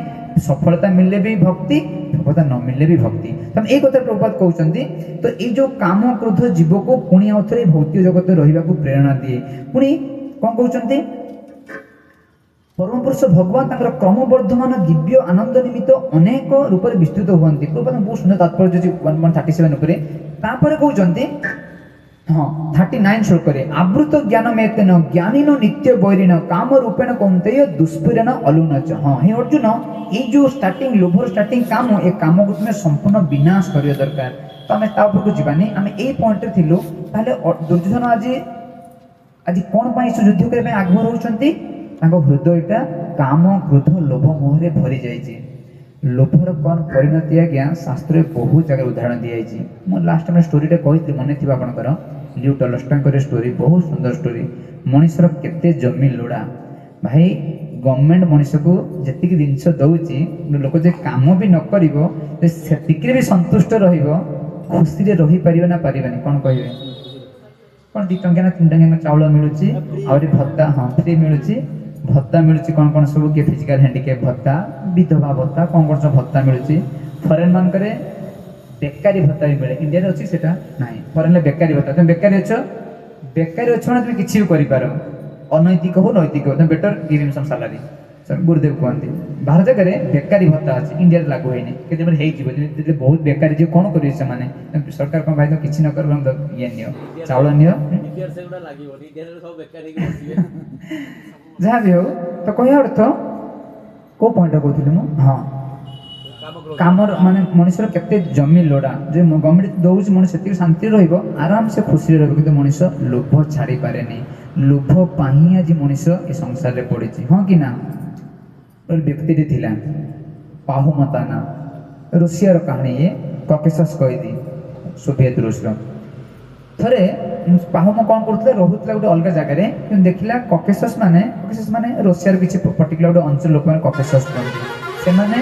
ସଫଳତା ମିଳିଲେ ବି ଭକ୍ତି, ସଫଳତା ନ ମିଳିଲେ ବି ଭକ୍ତି। ତମେ ଏଇ କଥା ପ୍ରଭୁପାଦ କହୁଛନ୍ତି। ତ ଏଇ ଯେଉଁ କାମ କ୍ରୋଧ ଜୀବକୁ ପୁଣି ଆଉ ଥରେ ଭୌତିକ ଜଗତରେ ରହିବାକୁ ପ୍ରେରଣା ଦିଏ। ପୁଣି କ'ଣ କହୁଛନ୍ତି? ପରମପୁରୁଷ ଭଗବାନ ତାଙ୍କର କ୍ରମବର୍ଦ୍ଧମାନ ଦିବ୍ୟ ଆନନ୍ଦ ନିମିତ୍ତ ଅନେକ ରୂପରେ ବିସ୍ତୃତ ହୁଅନ୍ତି। ପ୍ରଭୁପାଦ ବହୁତ ସୁନ୍ଦର ତାତ୍ପର୍ଯ୍ୟ ଅଛି 1.37 ଉପରେ। ତାପରେ କହୁଛନ୍ତି, ହଁ, 39 ଶ୍ଲୋକରେ, ଆବୃତ ଜ୍ଞାନ ମେତେନ ଜ୍ଞାନିନ ନିତ୍ୟ ବୈରିଣ କାମ ରୂପେଣ କୌନ୍ତେୟ ଦୁଷ୍ପୀରେଣ ଅଲୁନଚ। ହଁ ହେ ଅର୍ଜୁନ, ଏଇ ଯେଉଁ ଷ୍ଟାର୍ଟିଂ ଲୋଭର ଷ୍ଟାର୍ଟିଂ କାମ, ଏ କାମକୁ ତୁମେ ସମ୍ପୂର୍ଣ୍ଣ ବିନାଶ କରିବା ଦରକାର। ତ ଆମେ ତା ଉପରକୁ ଯିବାନି, ଆମେ ଏଇ ପଏଣ୍ଟରେ ଥିଲୁ। ତାହେଲେ ଦୁର୍ଯ୍ୟୋଧନ ଆଜି ଆଜି କ'ଣ ପାଇଁ ସେ ଯୁଦ୍ଧ କରିବା ପାଇଁ ଆଗ୍ରହ ରହୁଛନ୍ତି? ତାଙ୍କ ହୃଦୟଟା କାମ କ୍ରୋଧ ଲୋଭ ମୋହରେ ଭରି ଯାଇଛି। ଲୋଭର କ'ଣ ପରିଣତି ଆଜ୍ଞା, ଶାସ୍ତ୍ରରେ ବହୁତ ଜାଗାରେ ଉଦାହରଣ ଦିଆଯାଇଛି। ମୁଁ ଲାଷ୍ଟ ଟାଇମ୍ ଷ୍ଟୋରିଟା କହିଥିଲି, ମନେ ଥିବ ଆପଣଙ୍କର, ଲିଓ ଟଲଷ୍ଟୟଙ୍କର ଷ୍ଟୋରି, ବହୁତ ସୁନ୍ଦର ଷ୍ଟୋରି। ମଣିଷର କେତେ ଜମି ଲୋଡ଼ା ଭାଇ, ଗଭର୍ଣ୍ଣମେଣ୍ଟ ମଣିଷକୁ ଯେତିକି ଜିନିଷ ଦେଉଛି, ଲୋକ ଯେ କାମ ବି ନ କରିବ ସେତିକିରେ ବି ସନ୍ତୁଷ୍ଟ ରହିବ, ଖୁସିରେ ରହିପାରିବ ନା ପାରିବନି? କ'ଣ କହିବେ? କ'ଣ 2 ଟଙ୍କିଆ ନା 3 ଟଙ୍କିଆ ଚାଉଳ ମିଳୁଛି, ଆହୁରି ଭତ୍ତା, ହଁ ଫ୍ରି ମିଳୁଛି, ଭତ୍ତା ମିଳୁଛି, କ'ଣ କ'ଣ ସବୁ, କିଏ ଫିଜିକାଲ ହ୍ୟାଣ୍ଡିକ୍ୟାପ୍ ଭତ୍ତା, ବିଧବା ଭତ୍ତା, କ'ଣ କ'ଣ ସବୁ ଭତ୍ତା ମିଳୁଛି। ଫରେନ୍ ମାନଙ୍କରେ ବେକାରୀ ଭତ୍ତା ବି ମିଳେ, ଇଣ୍ଡିଆରେ ଅଛି ସେଟା ନାହିଁ। ଫରେନ୍ରେ ବେକାରୀ ଭତ୍ତା, ତୁମେ ବେକାରୀ ଅଛ, ବେକାରୀ ଅଛ ମାନେ ତୁମେ କିଛି ବି କରିପାର, ଅନୈତିକ ହଉ ନୈତିକ ହଉ, ତୁମେ better give him some salary. ଗୁରୁଦେବ କୁହନ୍ତି ବାହାର ଜାଗାରେ ବେକାରୀ ଭତ୍ତା ଅଛି, ଇଣ୍ଡିଆରେ ଲାଗୁ ହେଇନି, କେତେ ହେଇଯିବ। ଯେମିତି ବହୁତ ବେକାରୀ ଯିଏ କ'ଣ କରିବେ ସେମାନେ, ସରକାର କ'ଣ ଭାଇ କିଛି ନ କର, ଇଏ ନିଅ ଚାଉଳ ନିଅ, ଯାହା ବି ହଉ। ତ କହିବା ଅର୍ଥ କେଉଁ ପଏଣ୍ଟରେ କହୁଥିଲି ମୁଁ? ହଁ, କାମର ମାନେ ମଣିଷର କେତେ ଜମି ଲୋଡ଼ା, ଯେ ଗଭର୍ଣ୍ଣମେଣ୍ଟ ଦେଉଛି ମଣିଷ ସେତିକି ଶାନ୍ତିରେ ରହିବ, ଆରାମସେ ଖୁସିରେ ରହିବ। କିନ୍ତୁ ମଣିଷ ଲୋଭ ଛାଡ଼ିପାରେନି। ଲୋଭ ପାଇଁ ଆଜି ମଣିଷ ଏ ସଂସାରରେ ପଡ଼ିଛି, ହଁ କି ନା? ଗୋଟେ ବ୍ୟକ୍ତିଟି ଥିଲା ପାହୁମତାନା, ରୁଷିଆର କାହାଣୀ ଇଏ, କକେସସ୍ କଏଦୀ, ସୋଭିଏତ ରୁଷର। ଥରେ ପାହୁମ କ'ଣ କରୁଥିଲା, ରହୁଥିଲା ଗୋଟେ ଅଲଗା ଜାଗାରେ, କିନ୍ତୁ ଦେଖିଲା କକେସସ୍ ମାନେ, କକେସସ୍ ମାନେ ରୁଷିଆର କିଛି ପର୍ଟିକୁଲାର ଗୋଟେ ଅଞ୍ଚଳ ଲୋକମାନେ କକେସସ୍ କୁହନ୍ତି, ସେମାନେ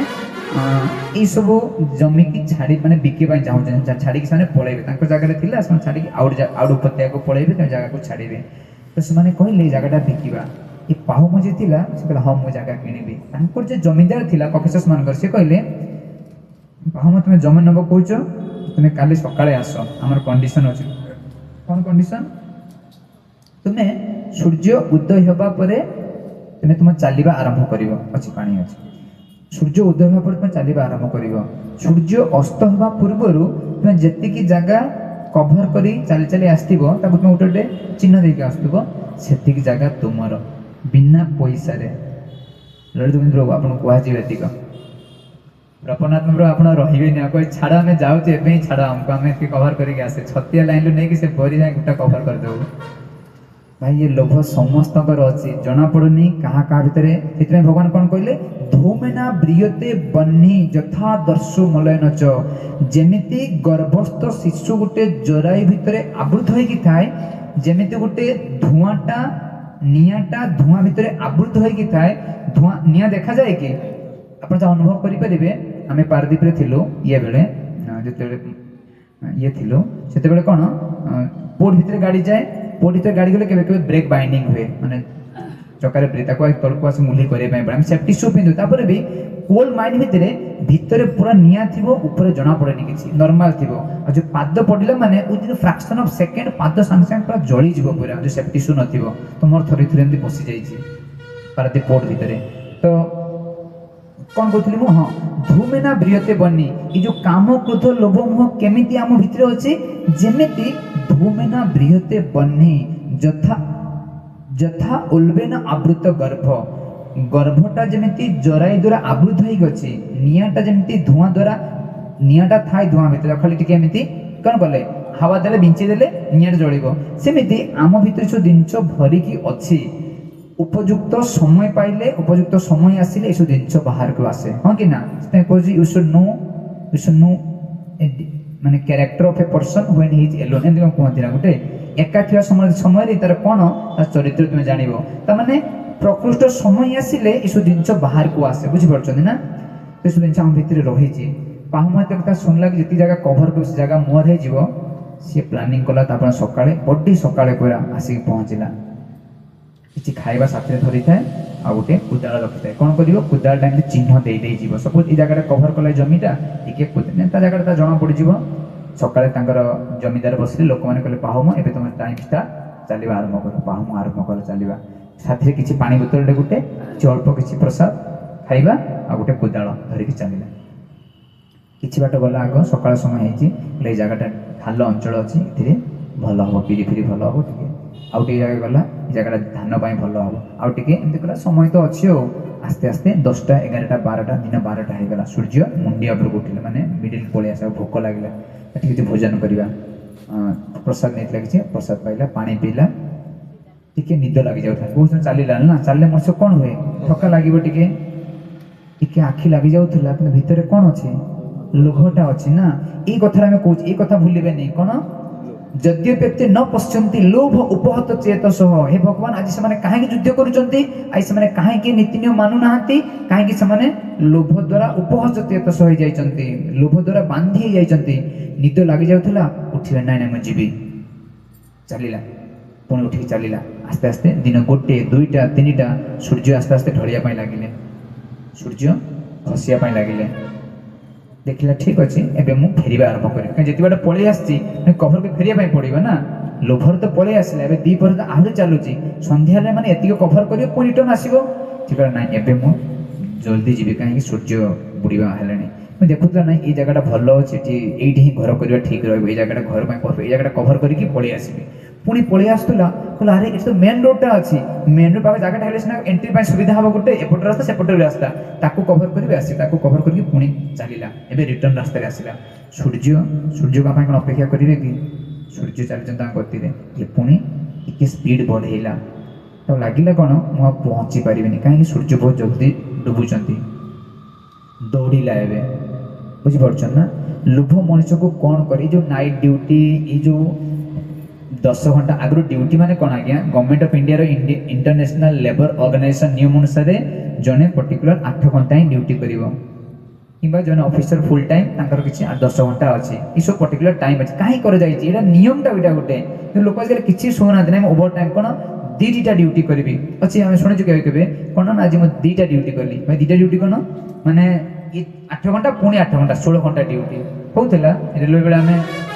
ଏଇସବୁ ଜମିକି ଛାଡ଼ି ମାନେ ବିକିବା ପାଇଁ ଚାହୁଁଛନ୍ତି, ଛାଡ଼ିକି ସେମାନେ ପଳେଇବେ। ତାଙ୍କ ଜାଗାରେ ଥିଲା, ସେମାନେ ଛାଡ଼ିକି ଆଉ ଗୋଟେ ଉପତ୍ୟକାକୁ ପଳେଇବେ, ତାଙ୍କ ଜାଗାକୁ ଛାଡ଼ିବେ। ତ ସେମାନେ କହିଲେ ଏଇ ଜାଗାଟା ବିକିବା। ଏ ପାହୁମ ଯିଏ ଥିଲା ସେ କହିଲା ହଁ ମୁଁ ଜାଗା କିଣିବି। ତାଙ୍କର ଯେ ଜମିଦାର ଥିଲା କକେଶସ୍ ମାନଙ୍କର, ସେ କହିଲେ ପାହୁମ ତୁମେ ଜମି ନେବ କହୁଛ, ତୁମେ କାଲି ସକାଳେ ଆସ, ଆମର କଣ୍ଡିସନ୍ ଅଛି। କ'ଣ କଣ୍ଡିସନ୍? ତୁମେ ସୂର୍ଯ୍ୟ ଉଦୟ ହେବା ପରେ ତୁମେ ତୁମ ଚାଲିବା ଆରମ୍ଭ କରିବ। ଅଛି ପାଣି ଅଛି। ସୂର୍ଯ୍ୟ ଉଦୟ ହେବା ପରେ ତୁମେ ଚାଲିବା ଆରମ୍ଭ କରିବ। ସୂର୍ଯ୍ୟ ଅସ୍ତ ହେବା ପୂର୍ବରୁ ତୁମେ ଯେତିକି ଜାଗା କଭର କରି ଚାଲି ଚାଲି ଆସିଥିବ, ତାକୁ ତୁମେ ଗୋଟେ ଗୋଟେ ଚିହ୍ନ ଦେଇକି ଆସୁଥିବ, ସେତିକି ଜାଗା ତୁମର ବିନା ପଇସାରେ। ଲଳିତ ପ୍ରଭୁ ଆପଣଙ୍କୁ କୁହାଯିବ ଏତିକ। ପ୍ରପନ୍ନାଥ ପ୍ରଭୁ ଆପଣ ରହିବେନି, ଆଉ କହି ଛାଡ଼ ଆମେ ଯାଉଛୁ ଏବେ ହିଁ ଛାଡ଼ ଆମକୁ, ଆମେ ଏତିକି କଭର କରିକି ଆସେ। ଛତିଆ ଲାଇନ୍ରୁ ନେଇକି ସେ ବରି ଯାଏଁ ଗୋଟା କଭର କରିଦେବୁ। ଭାଇ ଏ ଲୋଭ ସମସ୍ତଙ୍କର ଅଛି, ଜଣାପଡ଼ୁନି କାହା କାହା ଭିତରେ। ସେଥିପାଇଁ ଭଗବାନ କ'ଣ କହିଲେ? ଧୂମେନା ବ୍ରିୟତେ ବହ୍ନି ଯଥା ଦର୍ଶୁ ମଲୟନ ଚ। ଯେମିତି ଗର୍ଭସ୍ଥ ଶିଶୁ ଗୋଟେ ଜରାୟୁ ଭିତରେ ଆବୃତ ହେଇକି ଥାଏ, ଯେମିତି ଗୋଟେ ଧୂଆଁଟା ନିଆଁଟା ଧୂଆଁ ଭିତରେ ଆବୃତ ହେଇକି ଥାଏ, ଧୂଆଁ ନିଆଁ ଦେଖାଯାଏ କି? ଆପଣ ଯାହା ଅନୁଭବ କରିପାରିବେ। ଆମେ ପାରାଦୀପରେ ଥିଲୁ ଇଏ ବେଳେ, ଯେତେବେଳେ ଇଏ ଥିଲୁ ସେତେବେଳେ କ'ଣ ପୋର୍ଟ ଭିତରେ ଗାଡ଼ି ଯାଏ। ପୋର୍ଟ ଭିତରେ ଗାଡ଼ି ଗଲେ କେବେ କେବେ ବ୍ରେକ୍ ବାଇଣ୍ଡିଂ ହୁଏ, ମାନେ ଚକାରେ ବ୍ରେକ୍, ତାକୁ ତଳକୁ ଆସି ମୁହ୍ଲି କରିବା ପାଇଁ ପଡ଼େ। ଆମେ ସେଫ୍ଟି ସୁ ପିନ୍ଧୁ, ତାପରେ ବି କୋଲ୍ ମାଇନ୍ ଭିତରେ ଭିତରେ ପୁରା ନିଆଁ ଥିବ, ଉପରେ ଜଣାପଡ଼େନି କିଛି, ନର୍ମାଲ ଥିବ। ଆଉ ଯେଉଁ ପାଦ ପଡ଼ିଲା ମାନେ ୱିଦିନ୍ ଫ୍ରାକ୍ସନ୍ ଅଫ୍ ସେକେଣ୍ଡ ପାଦ ସାଙ୍ଗେ ସାଙ୍ଗେ ପୁରା ଜଳିଯିବ ପୁରା, ଯେଉଁ ସେଫ୍ଟି ସୁ ନଥିବ। ତ ମୋର ଥରେ ଥରେ ଏମିତି ପଶିଯାଇଛି ପାରାଦୀପ ପୋର୍ଟ ଭିତରେ। ତ କ'ଣ କହୁଥିଲି ମୁଁ? ହଁ, ଧୂମେନା ବ୍ରିୟତେ ବନି, ଏ ଯେଉଁ କାମ କ୍ରୋଧ ଲୋଭ ମୋହ କେମିତି ଆମ ଭିତରେ ଅଛି, ଯେମିତି ଧୂମେନା ବ୍ରିୟତେ ବନି ଯଥା ଯଥା ଉଲ୍ବେନ ଆବୃତ ଗର୍ଭ। ଗର୍ଭଟା ଯେମିତି ଜରାୟୁ ଦ୍ୱାରା ଆବୃତ ହେଇକି ଅଛି, ନିଆଁଟା ଯେମିତି ଧୂଆଁ ଦ୍ୱାରା, ନିଆଁଟା ଥାଏ ଧୂଆଁ ଭିତରେ, ଖାଲି ଟିକେ ଏମିତି କ'ଣ କଲେ ହାୱା ଦେଲେ ବିଞ୍ଚେଇ ଦେଲେ ନିଆଁଟା ଜଳିବ, ସେମିତି ଆମ ଭିତରେ ସବୁ ଜିନିଷ ଭରିକି ଅଛି। ଉପଯୁକ୍ତ ସମୟ ପାଇଲେ, ଉପଯୁକ୍ତ ସମୟ ଆସିଲେ ଏସବୁ ଜିନିଷ ବାହାରକୁ ଆସେ, ହଁ କି ନା? ସେଥିପାଇଁ କହୁଛି you should know, you should know ମାନେ character of a person when he is alone. ଏମିତି କ'ଣ କୁହନ୍ତି ନା, ଗୋଟେ ଏକା ଥିବା ସମୟରେ ତାର କ'ଣ ତା ଚରିତ୍ର ତୁମେ ଜାଣିବ। ତାମାନେ ପ୍ରକୃଷ୍ଟ ସମୟ ଆସିଲେ ଏସବୁ ଜିନିଷ ବାହାରକୁ ଆସେ, ବୁଝିପାରୁଛନ୍ତି ନା? ଏସବୁ ଜିନିଷ ଆମ ଭିତରେ ରହିଛି। ପାହୁମ ଏତେ କଥା ଶୁଣିଲା କି ଯେତିକି ଜାଗା କଭର କରିବ ସେ ଜାଗା ମୋର ହେଇଯିବ। ସିଏ ପ୍ଲାନିଂ କଲା। ତାପରେ ସକାଳେ ବଡ଼ି ସକାଳେ ପୁରା ଆସିକି ପହଞ୍ଚିଲା। କିଛି ଖାଇବା ସାଥିରେ ଧରିଥାଏ ଆଉ ଗୋଟେ କୋଦାଳ ରଖିଥାଏ। କ'ଣ କରିବ? କୋଦାଳଟା ଏମିତି ଚିହ୍ନ ଦେଇ ଦେଇଯିବ। ସପୋଜ ଏଇ ଜାଗାଟା କଭର କଲା ଜମିଟା, ଟିକେ ତା ଜାଗାଟା ତା ଜଣା ପଡ଼ିଯିବ। ସକାଳେ ତାଙ୍କର ଜମିଦାର ବସିଲେ, ଲୋକମାନେ କହିଲେ ପାହୁମ ଏବେ ତୁମ ଟାଇମ୍ ଷ୍ଟାର୍ଟ, ଚାଲିବା ଆରମ୍ଭ କର। ପାହୁମ ଆରମ୍ଭ କର ଚାଲିବା। ସାଥିରେ କିଛି ପାଣି ବୋତଲଟେ ଗୋଟେ, କିଛି ଅଳ୍ପ କିଛି ପ୍ରସାଦ ଖାଇବା ଆଉ ଗୋଟେ କୋଦାଳ ଧରିକି ଚାଲିଲା। କିଛି ବାଟ ଗଲା ଆଗ, ସକାଳ ସମୟ ହେଇଛି, କହିଲେ ଏଇ ଜାଗାଟା ଖାଲ ଅଞ୍ଚଳ ଅଛି, ଏଥିରେ ଭଲ ହେବ, ବିରି ଫିରି ଭଲ ହେବ ଟିକେ। ଆଉ ଟିକେ ଜାଗା ଗଲା, ଏ ଜାଗାଟା ଧାନ ପାଇଁ ଭଲ ହେବ। ଆଉ ଟିକେ ଏମିତି କଲା, ସମୟ ତ ଅଛି ଆଉ। ଆସ୍ତେ ଆସ୍ତେ 10ଟା 11ଟା 12ଟା, ଦିନ 12ଟା ହେଇଗଲା। ସୂର୍ଯ୍ୟ ମୁଣ୍ଡିଆ ଉପରକୁ ଉଠିଲେ, ମାନେ ମିଡ଼ିଲ୍ ପଳେଇ ଆସିଲା। ଭୋକ ଲାଗିଲା, ଏଠି କିଛି ଭୋଜନ କରିବା। ପ୍ରସାଦ ନେଇଥିଲା, କିଛି ପ୍ରସାଦ ପାଇଲା, ପାଣି ପିଇଲା, ଟିକେ ନିଦ ଲାଗିଯାଉଥିଲା। ବହୁତ ସମୟ ଚାଲିଲାଣି ନା, ଚାଲିଲେ ମଣିଷ କ'ଣ ହୁଏ, ଥକା ଲାଗିବ, ଟିକେ ଟିକେ ଆଖି ଲାଗିଯାଉଥିଲା। କିନ୍ତୁ ଭିତରେ କ'ଣ ଅଛି? ଲୋଭଟା ଅଛି ନା। ଏଇ କଥାରେ ଆମେ କହୁଛୁ, ଏଇ କଥା ଭୁଲିବେନି। କ'ଣ? ଯଦ୍ୟପି ନ ପଶ୍ୟନ୍ତି ଲୋଭ ଉପହତ ଚେତସଃ। ହେ ଭଗବାନ, ଆଜି ସେମାନେ କାହିଁକି ଯୁଦ୍ଧ କରୁଛନ୍ତି? ଆଜି ସେମାନେ କାହିଁକି ନୀତି ନିୟମ ମାନୁନାହାନ୍ତି? କାହିଁକି ସେମାନେ ଲୋଭ ଦ୍ୱାରା ଉପହତ ଚେତସ ହେଇଯାଇଛନ୍ତି, ଲୋଭ ଦ୍ୱାରା ବାନ୍ଧି ହେଇଯାଇଛନ୍ତି। ନିଦ ଲାଗିଯାଉଥିଲା, ଉଠିବେ, ନାଇଁ ନାଇଁ ମୁଁ ଯିବି। ଚାଲିଲା, ପୁଣି ଉଠିକି ଚାଲିଲା। ଆସ୍ତେ ଆସ୍ତେ ଦିନ 1, 2ଟା, 3ଟା, ସୂର୍ଯ୍ୟ ଆସ୍ତେ ଆସ୍ତେ ଢଳିବା ପାଇଁ ଲାଗିଲେ, ସୂର୍ଯ୍ୟ ଖସିବା ପାଇଁ ଲାଗିଲେ। ଦେଖିଲା ଠିକ୍ ଅଛି, ଏବେ ମୁଁ ଫେରିବା ଆରମ୍ଭ କରିବି। କାରଣ ଯେତିକି ବାଟ ପଳେଇ ଆସିଛି କଭର କରି ଫେରିବା ପାଇଁ ପଡ଼ିବ ନା। ଲୋଭରେ ତ ପଳେଇ ଆସିଲା, ଏବେ ଦ୍ୱିପହରେ ତ ଆହୁରି ଚାଲୁଛି, ସନ୍ଧ୍ୟାରେ ମାନେ ଏତିକି କଭର କରିବ, ପୁଣି ରିଟର୍ନ ଆସିବ। ସେ କହିଲା ନାଇଁ ଏବେ ମୁଁ ଜଲ୍ଦି ଯିବି, କାହିଁକି ସୂର୍ଯ୍ୟ ବୁଡ଼ିବା ହେଲାଣି। ମୁଁ ଦେଖୁଥିଲା ନାଇଁ ଏଇ ଜାଗାଟା ଭଲ ଅଛି, ଏଠି ଏଇଠି ହିଁ ଘର କରିବା ଠିକ୍ ରହିବ, ଏଇ ଜାଗାଟା ଘର ପାଇଁ ପରଫେକ୍ଟ, ଏଇ ଜାଗାଟା କଭର କରିକି ପଳେଇ ଆସିବି। ପୁଣି ପଳେଇ ଆସୁଥିଲା, କହିଲା ଆରେ ଏଠି ତ ମେନ୍ ରୋଡ଼ଟା ଅଛି, ମେନ୍ ରୋଡ଼ ପାଖରେ ଜାଗାଟା ହେଲେ ସିନା ଏଣ୍ଟ୍ରି ପାଇଁ ସୁବିଧା ହେବ, ଗୋଟେ ଏପଟ ରାସ୍ତା ସେପଟ ରାସ୍ତା, ତାକୁ କଭର କରିବି ଆସିବି। ତାକୁ କଭର କରିକି ପୁଣି ଚାଲିଲା, ଏବେ ରିଟର୍ନ ରାସ୍ତାରେ ଆସିଲା। ସୂର୍ଯ୍ୟଙ୍କ ପାଇଁ କ'ଣ ଅପେକ୍ଷା କରିବେ କି? ସୂର୍ଯ୍ୟ ଚାଲିଛନ୍ତି ତାଙ୍କ ଗତିରେ। ଇଏ ପୁଣି ଟିକେ ସ୍ପିଡ଼ ବଢ଼େଇଲା। ତ ଲାଗିଲା କ'ଣ ମୁଁ ଆଉ ପହଞ୍ଚି ପାରିବିନି, କାହିଁକି ସୂର୍ଯ୍ୟ ବହୁତ ଜଲ୍ଦି ଡୁବୁଛନ୍ତି। ଦୌଡ଼ିଲା ଏବେ, ବୁଝିପାରୁଛନ୍ତି ନା? ଲୋଭ ମଣିଷକୁ କ'ଣ କରେ? ଏଇ ଯେଉଁ ନାଇଟ୍ ଡ୍ୟୁଟି, ଏଇ ଯେଉଁ 10 ଘଣ୍ଟା ଆଗରୁ ଡ୍ୟୁଟି ମାନେ କ'ଣ ଆଜ୍ଞା? ଗଭର୍ଣ୍ଣମେଣ୍ଟ ଅଫ୍ ଇଣ୍ଡିଆର ଇଣ୍ଟରନ୍ୟାସନାଲ ଲେବର ଅର୍ଗାନାଇଜେସନ ନିୟମ ଅନୁସାରେ ଜଣେ ପର୍ଟିକୁଲାର 8 ଘଣ୍ଟା ହିଁ ଡ୍ୟୁଟି କରିବ। କିମ୍ବା ଜଣେ ଅଫିସର ଫୁଲ୍ ଟାଇମ୍ ତାଙ୍କର କିଛି 8-10 ଘଣ୍ଟା ଅଛି। ଏସବୁ ପର୍ଟିକୁଲାର ଟାଇମ୍ ଅଛି। କାହିଁ କରାଯାଇଛି ଏଇଟା ନିୟମଟା, ଏଇଟା ଗୋଟେ। କିନ୍ତୁ ଲୋକ ଆଜିକାଲି କିଛି ଶୁଣୁନାହାନ୍ତି। ନାଇଁ, ମୁଁ ଓଭର ଟାଇମ୍ କ'ଣ 2ଟା ଡ୍ୟୁଟି କରିବି ଅଛି। ଆମେ ଶୁଣିଛୁ କେବେ କେବେ କ'ଣ ନା ଆଜି ମୁଁ 2ଟା ଡ୍ୟୁଟି କଲି। ଭାଇ, 2ଟା ଡ୍ୟୁଟି କ'ଣ ମାନେ 8 ଘଣ୍ଟା ପୁଣି 8 ଘଣ୍ଟା, 16 ଘଣ୍ଟା ଡ୍ୟୁଟି ହଉଥିଲା ରେଲୱେ ବେଳେ। ଆମେ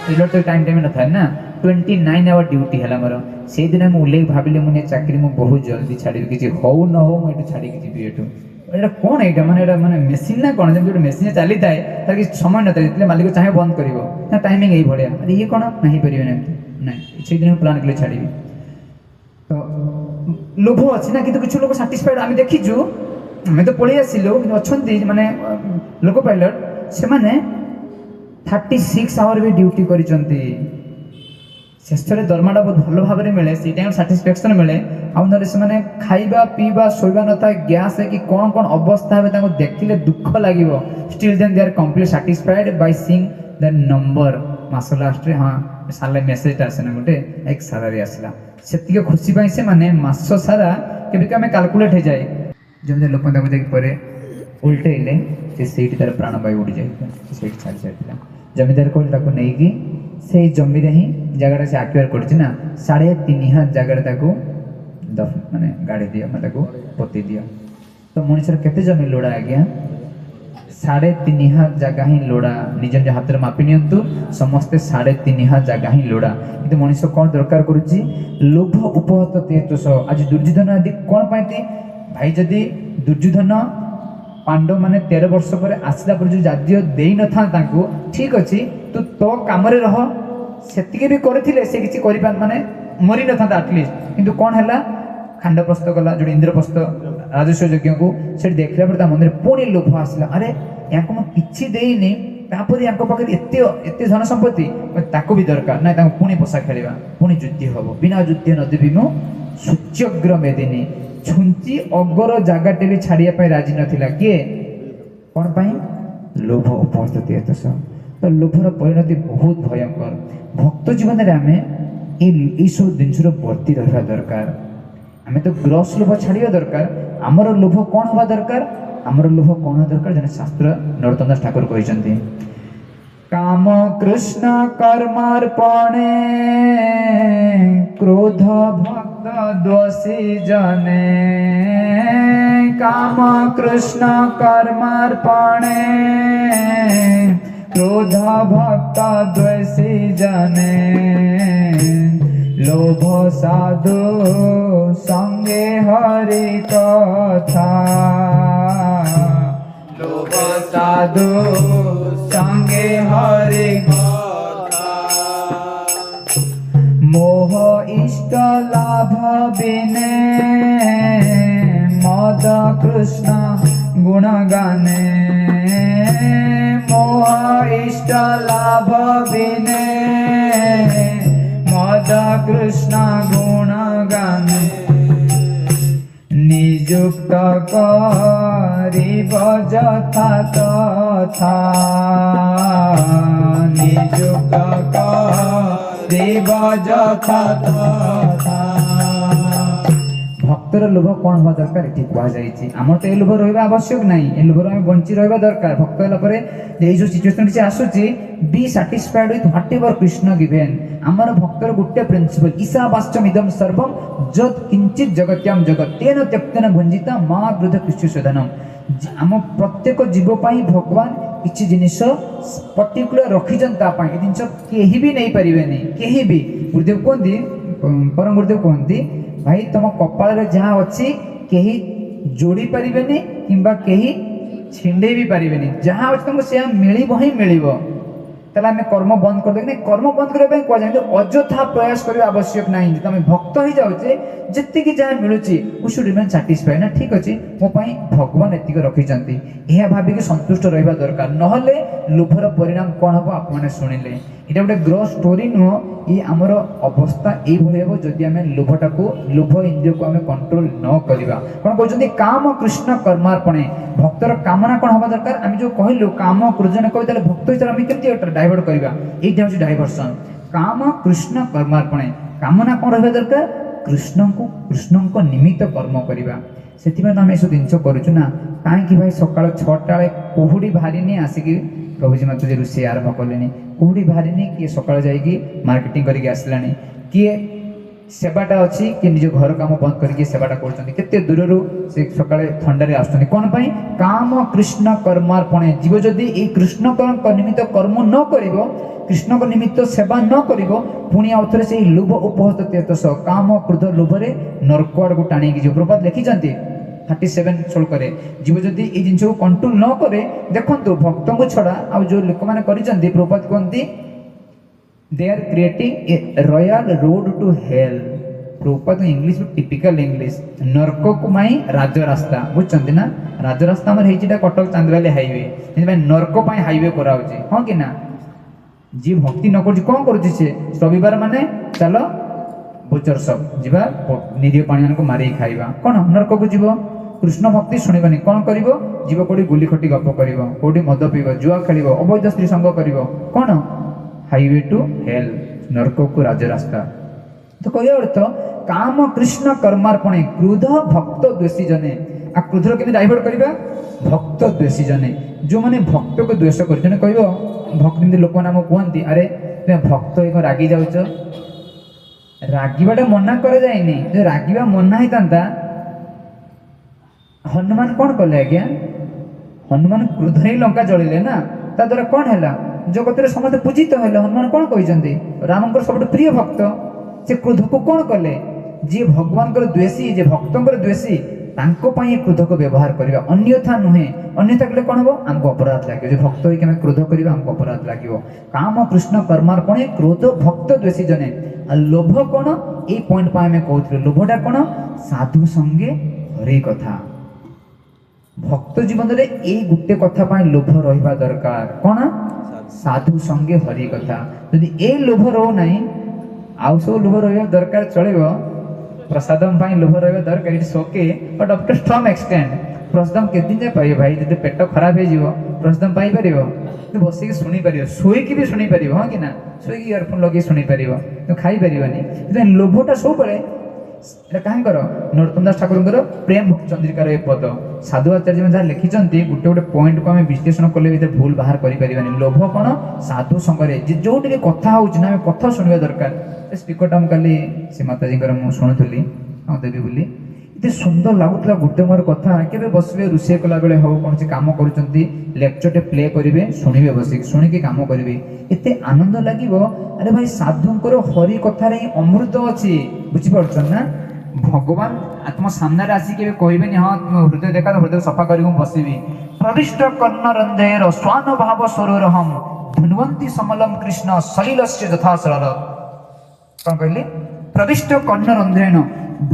ରେଲୱେ ତ ଟାଇମ୍ ଟାଇମ୍ ନଥାଏ ନା। 29 ଆୱାର ଡ୍ୟୁଟି ହେଲା ମୋର। ସେଇଦିନ ମୁଁ ଓହ୍ଲେଇକି ଭାବିଲି, ମୁଁ ଚାକିରି ମୁଁ ବହୁତ ଜଲ୍ଦି ଛାଡ଼ିବି, କିଛି ହଉ ନ ହଉ ମୁଁ ଏଠୁ ଛାଡ଼ିକି ଯିବି ଏଠୁ। ଏଇଟା କ'ଣ? ଏଇଟା ମାନେ ଏଇଟା ମାନେ ମେସିନ୍ ନା କ'ଣ? ଯେମିତି ଗୋଟେ ମେସିନ୍ ଚାଲିଥାଏ, ତାର କିଛି ସମୟ ନଥାଏ, ଯେତେବେଳେ ମାଲିକ ଚାହେଁ ବନ୍ଦ କରିବ ନା, ଟାଇମିଂ ଏଇଭଳିଆ। ଆରେ ଇଏ କ'ଣ ନା, ହେଇପାରିବନି ଏମିତି ନାଇଁ। ସେଇଦିନ ମୁଁ ପ୍ଲାନ୍ କଲି ଛାଡ଼ିବି। ତ ଲୋଭ ଅଛି ନା, କିନ୍ତୁ କିଛି ଲୋକ ସାଟିସ୍ଫାଏଡ୍ ଆମେ ଦେଖିଛୁ। ଆମେ ତ ପଳେଇ ଆସିଲୁ, କିନ୍ତୁ ଅଛନ୍ତି ମାନେ ଲୋକୋ ପାଇଲଟ, ସେମାନେ 36 ଆୱାର ବି ଡ୍ୟୁଟି କରିଛନ୍ତି। ଶେଷରେ ଦରମାଟା ବହୁତ ଭଲ ଭାବରେ ମିଳେ, ସେଇଟା ସାଟିସ୍ଫ୍ୟାକ୍ସନ୍ ମିଳେ। ଆଉ ନହେଲେ ସେମାନେ ଖାଇବା ପିଇବା ଶୋଇବା ନଥାଏ, ଗ୍ୟାସ୍ ହେଇକି କ'ଣ କ'ଣ ଅବସ୍ଥା ହେବେ, ତାଙ୍କୁ ଦେଖିଲେ ଦୁଃଖ ଲାଗିବ। Still then they are complete satisfied by seeing the number. ମାସ ଲାଷ୍ଟରେ ହଁ ସାଲାରୀ ମେସେଜଟା ଆସେ ନା ଗୋଟେ, ଏକ ସାଲାରୀ ଆସିଲା, ସେତିକି ଖୁସି ପାଇଁ ସେମାନେ ମାସ ସାରା କେବେ ଆମେ କାଲକୁଲେଟ୍ ହେଇଯାଏ। ଯେମିତି ଲୋକ ତାକୁ ଯାଇକି ପରେ ଓଲଟେଇଲେ, ସେ ସେଇଠି ତାର ପ୍ରାଣବାୟୁ ଉଡ଼ି ଯାଇଥିଲା, ସେ ସେଇଠି ଛାଡ଼ି ଯାଇଥିଲା। ଜମିଦାର କହିଲେ ତାକୁ ନେଇକି ସେଇ ଜମିରେ ହିଁ ଜାଗାଟା ସେ ଆକ୍ୱାର କରିଛି ନା, 3.5 ହାତ ଜାଗାରେ ତାକୁ ମାନେ ଗାଡ଼ି ଦିଅ, ମାନେ ତାକୁ ପୋତି ଦିଅ। ତ ମଣିଷର କେତେ ଜମି ଲୋଡ଼ା ଆଜ୍ଞା? 3.5 ହାତ ଜାଗା ହିଁ ଲୋଡ଼ା। ନିଜ ନିଜ ହାତରେ ମାପି ନିଅନ୍ତୁ ସମସ୍ତେ, 3.5 ହାତ ଜାଗା ହିଁ ଲୋଡ଼ା। କିନ୍ତୁ ମଣିଷ କ'ଣ ଦରକାର କରୁଛି? ଲୋଭ ଉପହତ ତେତୋଷ। ଆଜି ଦୁର୍ଯ୍ୟୋଧନ ଆଦି କ'ଣ ପାଇଁ ଭାଇ, ଯଦି ଦୁର୍ଯ୍ୟୋଧନ ପାଣ୍ଡବମାନେ 13 ବର୍ଷ ପରେ ଆସିଲା ପରେ ଯେଉଁ ରାଜ୍ୟ ଦେଇନଥାନ୍ତେ ତାଙ୍କୁ, ଠିକ୍ ଅଛି ତୁ ତୋ କାମରେ ରହ, ସେତିକି ବି କରିଥିଲେ ସେ କିଛି କରିପାର ମାନେ ମରିନଥାନ୍ତା ଆଟଲିଷ୍ଟ। କିନ୍ତୁ କ'ଣ ହେଲା? ଖାଣ୍ଡପ୍ରସ୍ଥ କଲା, ଯେଉଁଠି ଇନ୍ଦ୍ରପ୍ରସ୍ଥ ରାଜସ୍ୱ ଯଜ୍ଞକୁ ସେଠି ଦେଖିଲା ପରେ ତା ମନରେ ପୁଣି ଲୋଭ ଆସିଲା। ଆରେ ୟାଙ୍କୁ ମୁଁ କିଛି ଦେଇନି, ତାପରେ ୟାଙ୍କ ପାଖରେ ଏତେ ଏତେ ଧନ ସମ୍ପତ୍ତି, ତାକୁ ବି ଦରକାର ନାଇଁ, ତାଙ୍କୁ ପୁଣି ପୋଷା ଖେଳିବା, ପୁଣି ଯୁଦ୍ଧ ହବ। ବିନା ଯୁଦ୍ଧ ନଦେବି ମୁଁ ସୂଚ୍ୟଗ୍ର ମେଦିନୀ। ଛୁଞ୍ଚି ଅଗର ଜାଗାଟେ ବି ଛାଡ଼ିବା ପାଇଁ ରାଜି ନଥିଲା କିଏ? କ'ଣ ପାଇଁ? ଲୋଭ ଉପସ୍ଥିତି ଏତସ। ତ ଲୋଭର ପରିଣତି ବହୁତ ଭୟଙ୍କର। ଭକ୍ତ ଜୀବନରେ ଆମେ ଏଇସବୁ ଜିନିଷରୁ ବର୍ତ୍ତି ରହିବା ଦରକାର। ଆମେ ତ ଗ୍ରସ୍ ଲୋଭ ଛାଡ଼ିବା ଦରକାର। ଆମର ଲୋଭ କ'ଣ ହେବା ଦରକାର? ଆମର ଲୋଭ କ'ଣ ହେବା ଦରକାର? ଜଣେ ଶାସ୍ତ୍ର ନରୋତ୍ତମ ଦାସ ଠାକୁର କହିଛନ୍ତି, କାମ କୃଷ୍ଣ କର୍ମାର୍ପଣେ କ୍ରୋଧ ଭକ୍ତ ଦୋଷୀ ଜନେ। କାମ କୃଷ୍ଣ କର୍ମାର୍ପଣେ କ୍ରୋଧ ଭକ୍ତ ଦ୍ୱେଷୀ ଜନେ। ଲୋଭ ସାଧୁ ସଙ୍ଗେ ହରି କଥା, ଲୋଭ ସାଧୁ ସଙ୍ଗେ ହରି କଥା। ମୋହ ଇଷ୍ଟ ଲାଭ ବିନେ ମଦ କୃଷ୍ଣ ଗୁଣ ଗାନେ। ମୋହ ଇଷ୍ଟ ଲାଭ ବିନେ ମଦ କୃଷ୍ଣ ଗୁଣ ଗାନେ। ନିଯୁକ୍ତ କରିବ ଯଥା ତଥା, ନିଯୁକ୍ତ କରିବ ଯଥା ତଥା। ଭକ୍ତର ଲୋଭ କ'ଣ ହେବା ଦରକାର ଏଠି କୁହାଯାଇଛି। ଆମର ତ ଏ ଲୋଭ ରହିବା ଆବଶ୍ୟକ ନାହିଁ, ଏ ଲୋଭରୁ ଆମେ ବଞ୍ଚି ରହିବା ଦରକାର। ଭକ୍ତ ହେଲା ପରେ ଏଇ ଯେଉଁ ସିଚୁଏସନ୍ କିଛି ଆସୁଛି, be satisfied with whatever Krishna given. ଆମର ଭକ୍ତର ଗୋଟେ ପ୍ରିନ୍ସିପଲ୍, ଈଶାବାସ୍ୟମ ଇଦಂ ସର୍ବಂ ଯତ୍ କିଞ୍ଚିତ୍ ଜଗତ୍ୟାମ ଜଗତ ତେନ ତ୍ୟକ୍ତେନ ଭୁଞ୍ଜିତା ମା ଗୃଧ କୃଷ୍ଣ ଶୋଧନମ। ଆମ ପ୍ରତ୍ୟେକ ଜୀବ ପାଇଁ ଭଗବାନ କିଛି ଜିନିଷ ପର୍ଟିକୁଲାର ରଖିଛନ୍ତି ତା ପାଇଁ। ଏ ଜିନିଷ କେହି ବି ନେଇପାରିବେନି, କେହି ବି। ଗୁରୁଦେବ କୁହନ୍ତି, ପରମ ଗୁରୁଦେବ କୁହନ୍ତି, ଭାଇ ତମ କପାଳରେ ଯାହା ଅଛି କେହି ଯୋଡ଼ି ପାରିବେନି କିମ୍ବା କେହି ଛିଣ୍ଡେଇ ବି ପାରିବେନି। ଯାହା ଅଛି ତମକୁ ସେୟା ମିଳିବ ହିଁ ମିଳିବ। ତାହେଲେ ଆମେ କର୍ମ ବନ୍ଦ କରିଦେବା? ନାଇଁ, କର୍ମ ବନ୍ଦ କରିବା ପାଇଁ କୁହାଯାଏ, କିନ୍ତୁ ଅଯଥା ପ୍ରୟାସ କରିବା ଆବଶ୍ୟକ ନାହିଁ। ଯଦି ଆମେ ଭକ୍ତ ହେଇଯାଉଛେ, ଯେତିକି ଯାହା ମିଳୁଛି we should remain satisfied. ନା ଠିକ୍ ଅଛି, ମୋ ପାଇଁ ଭଗବାନ ଏତିକି ରଖିଛନ୍ତି, ଏହା ଭାବିକି ସନ୍ତୁଷ୍ଟ ରହିବା ଦରକାର। ନହେଲେ ଲୋଭର ପରିଣାମ କ'ଣ ହେବ ଆପଣମାନେ ଶୁଣିଲେ। ଏଇଟା ଗୋଟେ ଗ୍ରସ୍ ଷ୍ଟୋରି ନୁହଁ। ଇଏ ଆମର ଅବସ୍ଥା ଏଇଭଳି ହେବ ଯଦି ଆମେ ଲୋଭଟାକୁ, ଲୋଭ ଇନ୍ଦ୍ରିୟକୁ ଆମେ କଣ୍ଟ୍ରୋଲ ନ କରିବା। କ'ଣ କହୁଛନ୍ତି? କାମ କୃଷ୍ଣ କର୍ମାର୍ପଣେ। ଭକ୍ତର କାମନା କ'ଣ ହେବା ଦରକାର? ଆମେ ଯେଉଁ କହିଲୁ କାମ କୃଜନ କବି, ତାହେଲେ ଭକ୍ତ ହିସାବରେ ଆମେ କେମିତି ଡାଇଭର୍ଟ କରିବା? ଏଇଟା ହେଉଛି ଡାଇଭର୍ସନ୍। କାମ କୃଷ୍ଣ କର୍ମାର୍ପଣେ, କାମନା କ'ଣ ରହିବା ଦରକାର? କୃଷ୍ଣଙ୍କୁ, କୃଷ୍ଣଙ୍କ ନିମିତ୍ତ କର୍ମ କରିବା। ସେଥିପାଇଁ ତ ଆମେ ଏସବୁ ଜିନିଷ କରୁଛୁ ନା। କାହିଁକି ଭାଇ ସକାଳ 6ଟା ବେଳେ କୁହୁଡ଼ି ବାହାରିନି ଆସିକି ପ୍ରଭୁଜୀ ମାତାଜୀ ରୋଷେଇ ଆରମ୍ଭ କଲେଣି, କୁହୁଡ଼ି ବାହାରିନି କିଏ ସକାଳେ ଯାଇକି ମାର୍କେଟିଂ କରିକି ଆସିଲାଣି, କିଏ ସେବାଟା ଅଛି କିଏ ନିଜ ଘର କାମ ବନ୍ଦ କରିକି ସେବାଟା କରୁଛନ୍ତି, କେତେ ଦୂରରୁ ସେ ସକାଳେ ଥଣ୍ଡାରେ ଆସୁଛନ୍ତି, କ'ଣ ପାଇଁ? କାମ କୃଷ୍ଣ କର୍ମାର୍ପଣେ। ଜୀବ ଯଦି ଏଇ କୃଷ୍ଣଙ୍କ ନିମିତ୍ତ କର୍ମ ନ କରିବ, କୃଷ୍ଣଙ୍କ ନିମିତ୍ତ ସେବା ନ କରିବ, ପୁଣି ଆଉ ଥରେ ସେଇ ଲୋଭ ଉପହତ ତେତସ କାମ କ୍ରୋଧ ଲୋଭରେ ନର୍କ ଆଡ଼କୁ ଟାଣିକି ଯିବ। ପ୍ରଭୁପାଦ ଲେଖିଛନ୍ତି 37 ଶ୍ଲୋକରେ, ଜୀବ ଯଦି ଏଇ ଜିନିଷକୁ କଣ୍ଟ୍ରୋଲ ନ କରେ, ଦେଖନ୍ତୁ ଭକ୍ତଙ୍କୁ ଛଡ଼ା ଆଉ ଯେଉଁ ଲୋକମାନେ କରିଛନ୍ତି, ପ୍ରଭୁପାଦ କୁହନ୍ତି they are creating a royal road to hell. Prabhupada English typical English, ନର୍କକୁ ପାଇଁ ରାଜରାସ୍ତା, ବୁଝୁଛନ୍ତି ନା? ରାଜରାସ୍ତା ଆମର ହେଇଛି ଏଇଟା କଟକ ଚାନ୍ଦବାଲି ହାଇୱେ, ସେଥିପାଇଁ ନର୍କ ପାଇଁ ହାଇୱେ କରାହେଉଛି, ହଁ କି ନା? ଯିଏ ଭକ୍ତି ନ କରୁଛି କ'ଣ କରୁଛି ସେ? ରବିବାର ମାନେ ଚାଲ ବୁଚର ସପ୍ ଯିବା, ନିରୀହ ପ୍ରାଣୀମାନଙ୍କୁ ମାରିକି ଖାଇବା, କ'ଣ ନର୍କକୁ ଯିବ। କୃଷ୍ଣ ଭକ୍ତି ଶୁଣିବନି, କ'ଣ କରିବ? ଯିବ କୋଉଠି ଗୁଲି ଖଟି ଗପ କରିବ, କୋଉଠି ମଦ ପିଇବ, ଜୁଆ ଖେଳିବ, ଅବୈଧ ସ୍ତ୍ରୀ ସଙ୍ଗ କରିବ, କ'ଣ? ହାଇୱେ ଟୁ ହେଲ୍, ନର୍କକୁ ରାଜରାସ୍ତା। ତ କହିବା ଅର୍ଥ କାମ କୃଷ୍ଣ କର୍ମାର୍ପଣେ କ୍ରୋଧ ଭକ୍ତ ଦ୍ୱେଷୀ ଜନେ। ଆଉ କ୍ରୋଧର କେମିତି ଡାଇଭର୍ଟ କରିବା? ଭକ୍ତ ଦ୍ୱେଷୀ ଜନେ, ଯେଉଁମାନେ ଭକ୍ତକୁ ଦ୍ୱେଷ କରୁଛନ୍ତି। କହିବ ଭକ୍ତ, ଯେମିତି ଲୋକମାନେ ଆମକୁ କୁହନ୍ତି, ଆରେ ତୁମେ ଭକ୍ତ ହେଇ କ'ଣ ରାଗି ଯାଉଛ? ରାଗିବାଟା ମନା କରାଯାଇନି। ଯଦି ରାଗିବା ମନା ହେଇଥାନ୍ତା, ହନୁମାନ କ'ଣ କଲେ ଆଜ୍ଞା? ହନୁମାନ କ୍ରୋଧ ହେଇ ଲଙ୍କା ଜଳିଲେ ନା, ତା ଦ୍ୱାରା କ'ଣ ହେଲା? ଜଗତରେ ସମସ୍ତେ ପୂଜିତ ହେଲେ। ହନୁମାନ କ'ଣ କହିଛନ୍ତି? ରାମଙ୍କର ସବୁଠୁ ପ୍ରିୟ ଭକ୍ତ। ସେ କ୍ରୋଧକୁ କ'ଣ କଲେ? ଯିଏ ଭଗବାନଙ୍କର ଦ୍ୱେଷୀ, ଯିଏ ଭକ୍ତଙ୍କର ଦ୍ୱେଷୀ, ତାଙ୍କ ପାଇଁ ଏ କ୍ରୋଧକୁ ବ୍ୟବହାର କରିବା, ଅନ୍ୟଥା ନୁହେଁ। ଅନ୍ୟଥା କଲେ କ'ଣ ହେବ? ଆମକୁ ଅପରାଧ ଲାଗିବ। ଯେ ଭକ୍ତ ହେଇକି ଆମେ କ୍ରୋଧ କରିବା, ଆମକୁ ଅପରାଧ ଲାଗିବ। କାମ କୃଷ୍ଣ କର୍ମାର୍ପଣେ କ୍ରୋଧ ଭକ୍ତ ଦ୍ୱେଷୀ ଜନେ। ଆଉ ଲୋଭ କ'ଣ? ଏଇ ପଏଣ୍ଟ ପାଇଁ ଆମେ କହୁଥିଲୁ, ଲୋଭଟା କ'ଣ? ସାଧୁ ସଙ୍ଗେ ହରି କଥା। ଭକ୍ତ ଜୀବନରେ ଏଇ ଗୋଟେ କଥା ପାଇଁ ଲୋଭ ରହିବା ଦରକାର। କ'ଣ? ସାଧୁ ସଙ୍ଗେ ହରି କଥା। ଯଦି ଏଇ ଲୋଭ ରହୁନାହିଁ, ଆଉ ସବୁ ଲୋଭ ରହିବା ଦରକାର, ଚଳିବ। ପ୍ରସାଦମ ପାଇଁ ଲୋଭ ରହିବା ଦରକାର, it's okay, but up to some extent. ପ୍ରସାଦମ କେତେ ଦିନ ଯାଏ ପାଇବ ଭାଇ? ଯଦି ପେଟ ଖରାପ ହେଇଯିବ ପ୍ରସାଦମ ପାଇପାରିବ? କିନ୍ତୁ ବସିକି ଶୁଣିପାରିବ, ଶୋଇକି ବି ଶୁଣିପାରିବ, ହଁ କି ନା? ଶୋଇକି ଇୟରଫୋନ୍ ଲଗେଇ ଶୁଣିପାରିବ, କିନ୍ତୁ ଖାଇପାରିବନି। ସେଥିପାଇଁ ଲୋଭଟା ସବୁବେଳେ, ଏଇଟା କାହାଙ୍କର? ନରୋତ୍ତମ ଦାସ ଠାକୁରଙ୍କର ପ୍ରେମ ଭକ୍ତି ଚନ୍ଦ୍ରିକାର ଏ ପଦ। ସାଧୁ ଆଚାର୍ଯ୍ୟମାନେ ଯାହା ଲେଖିଛନ୍ତି, ଗୋଟେ ଗୋଟେ ପଏଣ୍ଟକୁ ଆମେ ବିଶ୍ଳେଷଣ କଲେ ବି ଏତେ ଭୁଲ ବାହାର କରିପାରିବାନି। ଲୋଭ କ'ଣ? ସାଧୁ ସଙ୍ଗରେ ଯେ ଯୋଉଠି ବି କଥା ହେଉଛି ନା, ଆମେ କଥା ଶୁଣିବା ଦରକାର। ସେ ସ୍ପିକରଟା ମୁଁ କାଲି ସେ ମାତାଜୀଙ୍କର ମୁଁ ଶୁଣୁଥିଲି, ହଁ ଦେବି ବୋଲି, ଏତେ ସୁନ୍ଦର ଲାଗୁଥିଲା ଗୋଟେ ମୋର କଥା। କେବେ ବସିବେ ରୋଷେଇ କଲାବେଳେ ହଉ, କୌଣସି କାମ କରୁଛନ୍ତି, ଲେକ୍ଚରଟେ ପ୍ଲେ କରିବେ, ଶୁଣିବେ, ବସିକି ଶୁଣିକି କାମ କରିବେ, ଏତେ ଆନନ୍ଦ ଲାଗିବ। ଆରେ ଭାଇ, ସାଧୁଙ୍କର ହରି କଥାରେ ହିଁ ଅମୃତ ଅଛି, ବୁଝିପାରୁଛନ୍ତି ନା? ଭଗବାନ ତୁମ ସାମ୍ନାରେ ଆସିକି କେବେ କହିବେନି, ହଁ ତୁମ ହୃଦୟ ଦେଖା, ହୃଦୟ ସଫା କରିକି ମୁଁ ବସିବି। ପ୍ରବିଷ୍ଟ କର୍ଣ୍ଣ ରନ୍ଧେର ସ୍ୱାନ ଭାବ ସ୍ୱରୂରହಂ ଧୁନ୍ୱନ୍ତି ସମଲମ କୃଷ୍ଣ ସଲିଲସ୍ୟ ଯଥା ସରଳ। କ'ଣ କହିଲି? ପ୍ରବିଷ୍ଟ କର୍ଣ୍ଣ ରନ୍ଧ୍ରେଣ,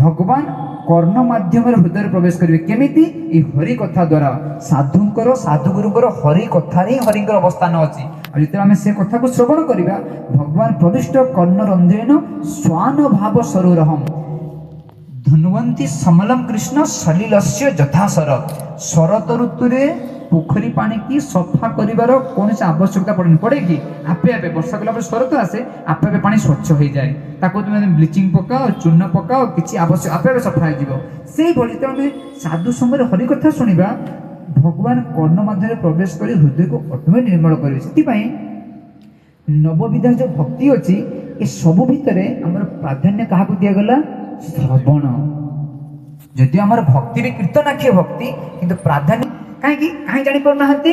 ଭଗବାନ କର୍ଣ୍ଣ ମାଧ୍ୟମରେ ହୃଦୟରେ ପ୍ରବେଶ କରିବେ। କେମିତି? ଏଇ ହରି କଥା ଦ୍ୱାରା। ସାଧୁଙ୍କର, ସାଧୁଗୁରୁଙ୍କର ହରି କଥାରେ ହିଁ ହରିଙ୍କର ଅବସ୍ଥାନ ଅଛି। ଆଉ ଯେତେବେଳେ ଆମେ ସେ କଥାକୁ ଶ୍ରବଣ କରିବା, ଭଗବାନ ପ୍ରବିଷ୍ଟ କର୍ଣ୍ଣ ରନ୍ଧ୍ରେଣ ସ୍ୱାନ ଭାବ ସ୍ୱରୂରହಂ ଧୁନ୍ୱନ୍ତି ସମଲମ କୃଷ୍ଣ ସଲିଲସ୍ୟ ଯଥା ଶରତ। ଶରତ ଋତୁରେ ପୋଖରୀ ପାଣିକି ସଫା କରିବାର କୌଣସି ଆବଶ୍ୟକତା ପଡ଼େନି, ପଡ଼େ କି? ଆପେ ଆପେ ବର୍ଷା କଲା ପରେ ଶରତ ଆସେ, ଆପେ ଆପେ ପାଣି ସ୍ୱଚ୍ଛ ହେଇଯାଏ। ତାକୁ ତୁମେ ବ୍ଲିଚିଂ ପକାଅ, ଚୂନ ପକାଅ, କିଛି ଆବଶ୍ୟକ, ଆପେ ଆପେ ସଫା ହେଇଯିବ। ସେଇଭଳି ଯେତେବେଳେ ଆମେ ସାଧୁ ସମୟରେ ହରି କଥା ଶୁଣିବା, ଭଗବାନ କର୍ଣ୍ଣ ମାଧ୍ୟମରେ ପ୍ରବେଶ କରି ହୃଦୟକୁ ଅଟୋମେଟିକ୍ ନିର୍ମଳ କରିବେ। ସେଥିପାଇଁ ନବବିଧା ଯେଉଁ ଭକ୍ତି ଅଛି, ଏ ସବୁ ଭିତରେ ଆମର ପ୍ରାଧାନ୍ୟ କାହାକୁ ଦିଆଗଲା? ଶ୍ରବଣ। ଯଦିଓ ଆମର ଭକ୍ତି ବି କୀର୍ତ୍ତନାଖ୍ୟ ଭକ୍ତି, କିନ୍ତୁ ପ୍ରାଧାନ୍ୟ କାହିଁକି? କାହିଁ ଜାଣିପାରୁନାହାନ୍ତି?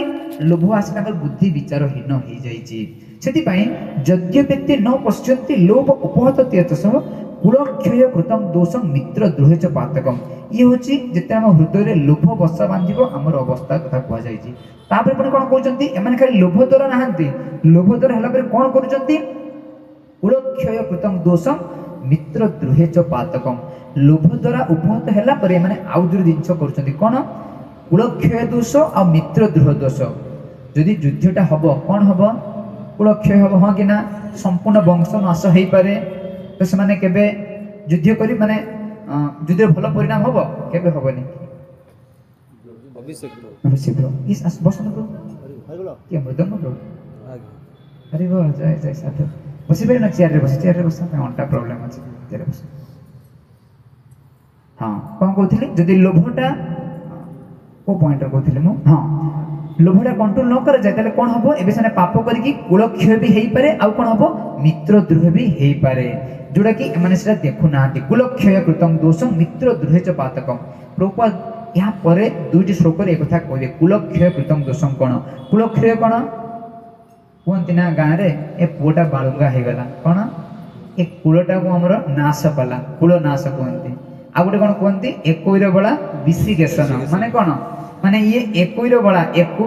ଲୋଭ ଆସି ତାଙ୍କର ବୁଦ୍ଧି ବିଚାରହୀନ ହେଇଯାଇଛି। ସେଥିପାଇଁ ଯଦ୍ୟ ବ୍ୟକ୍ତି ନ ପଶ୍ୟନ୍ତି ଲୋଭ ଉପହତ ତେତସହ କୁଳକ୍ଷୟ କୃତଂ ଦୋଷଂ ମିତ୍ର ଦ୍ରୋହେ ଚ ପାତକಂ। ଇଏ ହେଉଛି ଯେତେ ଆମ ହୃଦୟରେ ଲୋଭ ବସା ବାନ୍ଧିବ, ଆମର ଅବସ୍ଥା କଥା କୁହାଯାଇଛି। ତାପରେ ପୁଣି କ'ଣ କହୁଛନ୍ତି? ଏମାନେ ଖାଲି ଲୋଭ ଦ୍ୱାରା ନାହାନ୍ତି, ଲୋଭ ଦ୍ୱାରା ହେଲା ପରେ କ'ଣ କରୁଛନ୍ତି? କୁଳକ୍ଷୟ କୃତଂ ଦୋଷଂ ମିତ୍ର ଦ୍ରୋହେ ଚ ପାତକಂ। ଲୋଭ ଦ୍ୱାରା ଉପହତ ହେଲା ପରେ ଏମାନେ ଆଉ ଦୁଇ ଜିନିଷ କରୁଛନ୍ତି। କ'ଣ? କୁଳକ୍ଷୟ ଦୋଷ ଆଉ ମିତ୍ର ଦ୍ରୋହ ଦୋଷ। ଯଦି ଯୁଦ୍ଧଟା ହବ, କ'ଣ ହବ? କୁଳକ୍ଷୟ ହବ, ହଁ କି ନା? ସମ୍ପୂର୍ଣ୍ଣ ବଂଶ ନାଶ ହେଇପାରେ। ତ ସେମାନେ କେବେ ଯୁଦ୍ଧ କରି ମାନେ ଯୁଦ୍ଧରେ ଭଲ ପରିଣାମ ହବ? କେବେ ହବନି। ଅଭିଷେକ ପ୍ରଭୁ। ଅଭିଷେକ ପ୍ରଭୁ। ଇସ୍, ଆସ, ବସନ୍ତୁ ପ୍ରଭୁ। ହରିବୋଲ। କିଏ ମୃଦଙ୍ଗ ପ୍ରଭୁ? ଆଜ୍ଞା। ହରିବୋଲ, ଜୟ ଜୟ ସାଧୁ। ବସିପାରିବେ ନା? ଚେୟାରରେ ବସି, ଚେୟାରରେ ବସ, ଅଣ୍ଟା ପ୍ରୋବ୍ଲେମ୍ ଅଛି, ଚେୟାରରେ ବସ। ହଁ, କ'ଣ କହୁଥିଲି? ଯଦି ଲୋଭଟା, କେଉଁ ପଏଣ୍ଟରେ କହୁଥିଲି ମୁଁ? ହଁ, ଲୋଭଟା କଣ୍ଟ୍ରୋଲ ନ କରାଯାଏ ତାହେଲେ କ'ଣ ହବ? ଏବେ ସେମାନେ ପାପ କରିକି କୁଳକ୍ଷୟ ବି ହେଇପାରେ, ଆଉ କ'ଣ ହବ? ମିତ୍ର ଦ୍ରୋହ ବି ହେଇପାରେ, ଯୋଉଟାକି ଏମାନେ ସେଟା ଦେଖୁନାହାନ୍ତି। କୁଳକ୍ଷୟ କୃତଂ ଦୋଷ ମିତ୍ର ଦ୍ରୋହେ ଚ ପାତକಂ। ପ୍ରଭୁପାଦ ଏହା ପରେ ଦୁଇଟି ଶ୍ଲୋକରେ ଏକଥା କହିବେ। କୁଳକ୍ଷୟ କୃତଂ ଦୋଷଂ କ'ଣ? କୁଳକ୍ଷୟ କ'ଣ କୁହନ୍ତି ନା ଗାଁରେ, ଏ ପୁଅଟା ବାଳୁଙ୍ଗା ହେଇଗଲା, କ'ଣ ଏ କୂଳଟାକୁ ଆମର ନାଶ କଲା, କୂଳ ନାଶ କୁହନ୍ତି। ଆଉ ଗୋଟେ କ'ଣ କୁହନ୍ତି? ଏକୋଇର ବଳା ବିଶିକେଶନ। ମାନେ କ'ଣ? ମାନେ ଇଏ ଏକୋଇର ବଳା, ଏକୋ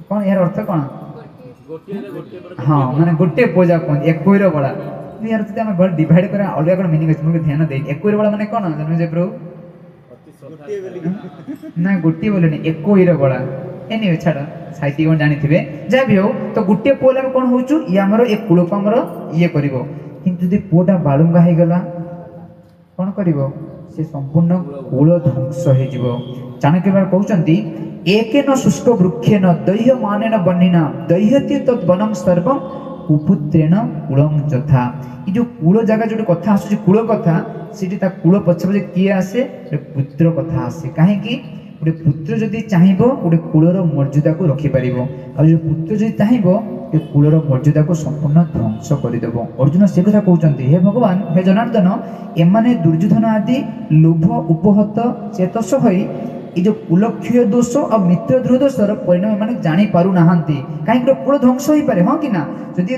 କ'ଣ ଏହାର ଅର୍ଥ କ'ଣ? ହଁ, ମାନେ ଗୋଟିଏ ପୁଅ ଯାକ କୁହନ୍ତି ଏକୋଇର ବଳା। ଏହାର ଯଦି ଆମେ ଘରେ ଡିଭାଇଡ୍ କରିବା ଅଲଗା କ'ଣ ମିନିଂ ଅଛି, ମୁଁ ଧ୍ୟାନ ଦେଇନି। ଏକୋଇର ବଳା ମାନେ କ'ଣ ଜନ୍ମଜୟ ପ୍ରଭୁ? ନା, ଗୋଟିଏ ବୋଲେନି, ଏକୋଇର ବଳା। ଏନିୱେ ଛାଡ଼, ସାହିତ୍ୟ କ'ଣ ଜାଣିଥିବେ। ଯାହା ବି ହଉ, ତ ଗୋଟିଏ ପୁଅ ହେଲେ ଆମେ କ'ଣ ହଉଛୁ? ଇଏ ଆମର ଏ କୂଳକୁ ଆମର ଇଏ କରିବ। କିନ୍ତୁ ଯଦି ପୁଅଟା ବାଳୁଙ୍ଗା ହେଇଗଲା କ'ଣ କରିବ? ସେ ସମ୍ପୂର୍ଣ୍ଣ କୂଳ ଧ୍ୱଂସ ହେଇଯିବ। ଚାଣକ୍ୟ କହୁଛନ୍ତି, ଏକେନ ଶୁଷ୍କ ବୃକ୍ଷେନ ଦହ୍ୟ ମାନେନ ବହ୍ନିନା ଦହ୍ୟତି ତଦ୍ ବନଂ ସର୍ବଂ କୁପୁତ୍ରେଣ କୂଳଂ ଯଥା। ଏ ଯୋଉ କୂଳ ଜାଗା ଯୋଉଠି କଥା ଆସୁଛି, କୂଳ କଥା, ସେଠି ତା କୂଳ ପଛେ ପଛେ କିଏ ଆସେ? ଗୋଟେ ପୁତ୍ର କଥା ଆସେ। କାହିଁକି? ଗୋଟେ ପୁତ୍ର ଯଦି ଚାହିଁବ ଗୋଟେ କୂଳର ମର୍ଯ୍ୟାଦାକୁ ରଖିପାରିବ, ଆଉ ଯୋଉ ପୁତ୍ର ଯଦି ଚାହିଁବ ଏ କୂଳର ମର୍ଯ୍ୟାଦାକୁ ସମ୍ପୂର୍ଣ୍ଣ ଧ୍ୱଂସ କରିଦେବ। ଅର୍ଜୁନ ସେ କଥା କହୁଛନ୍ତି, ହେ ଭଗବାନ, ହେ ଜନାର୍ଦ୍ଦନ, ଏମାନେ ଦୁର୍ଯ୍ୟୋଧନ ଆଦି ଲୋଭ ଉପହତ ଚେତସ ହୋଇ ଏ ଯୋଉ କୁଲକ୍ଷୟ ଦୋଷ ଆଉ ମିତ୍ର ଦ୍ରୋହ ଦୋଷର ପରିଣାମ ଏମାନେ ଜାଣିପାରୁନାହାନ୍ତି। କାହିଁକି? ଗୋଟେ କୂଳ ଧ୍ୱଂସ ହେଇପାରେ, ହଁ କି ନା? ଯଦି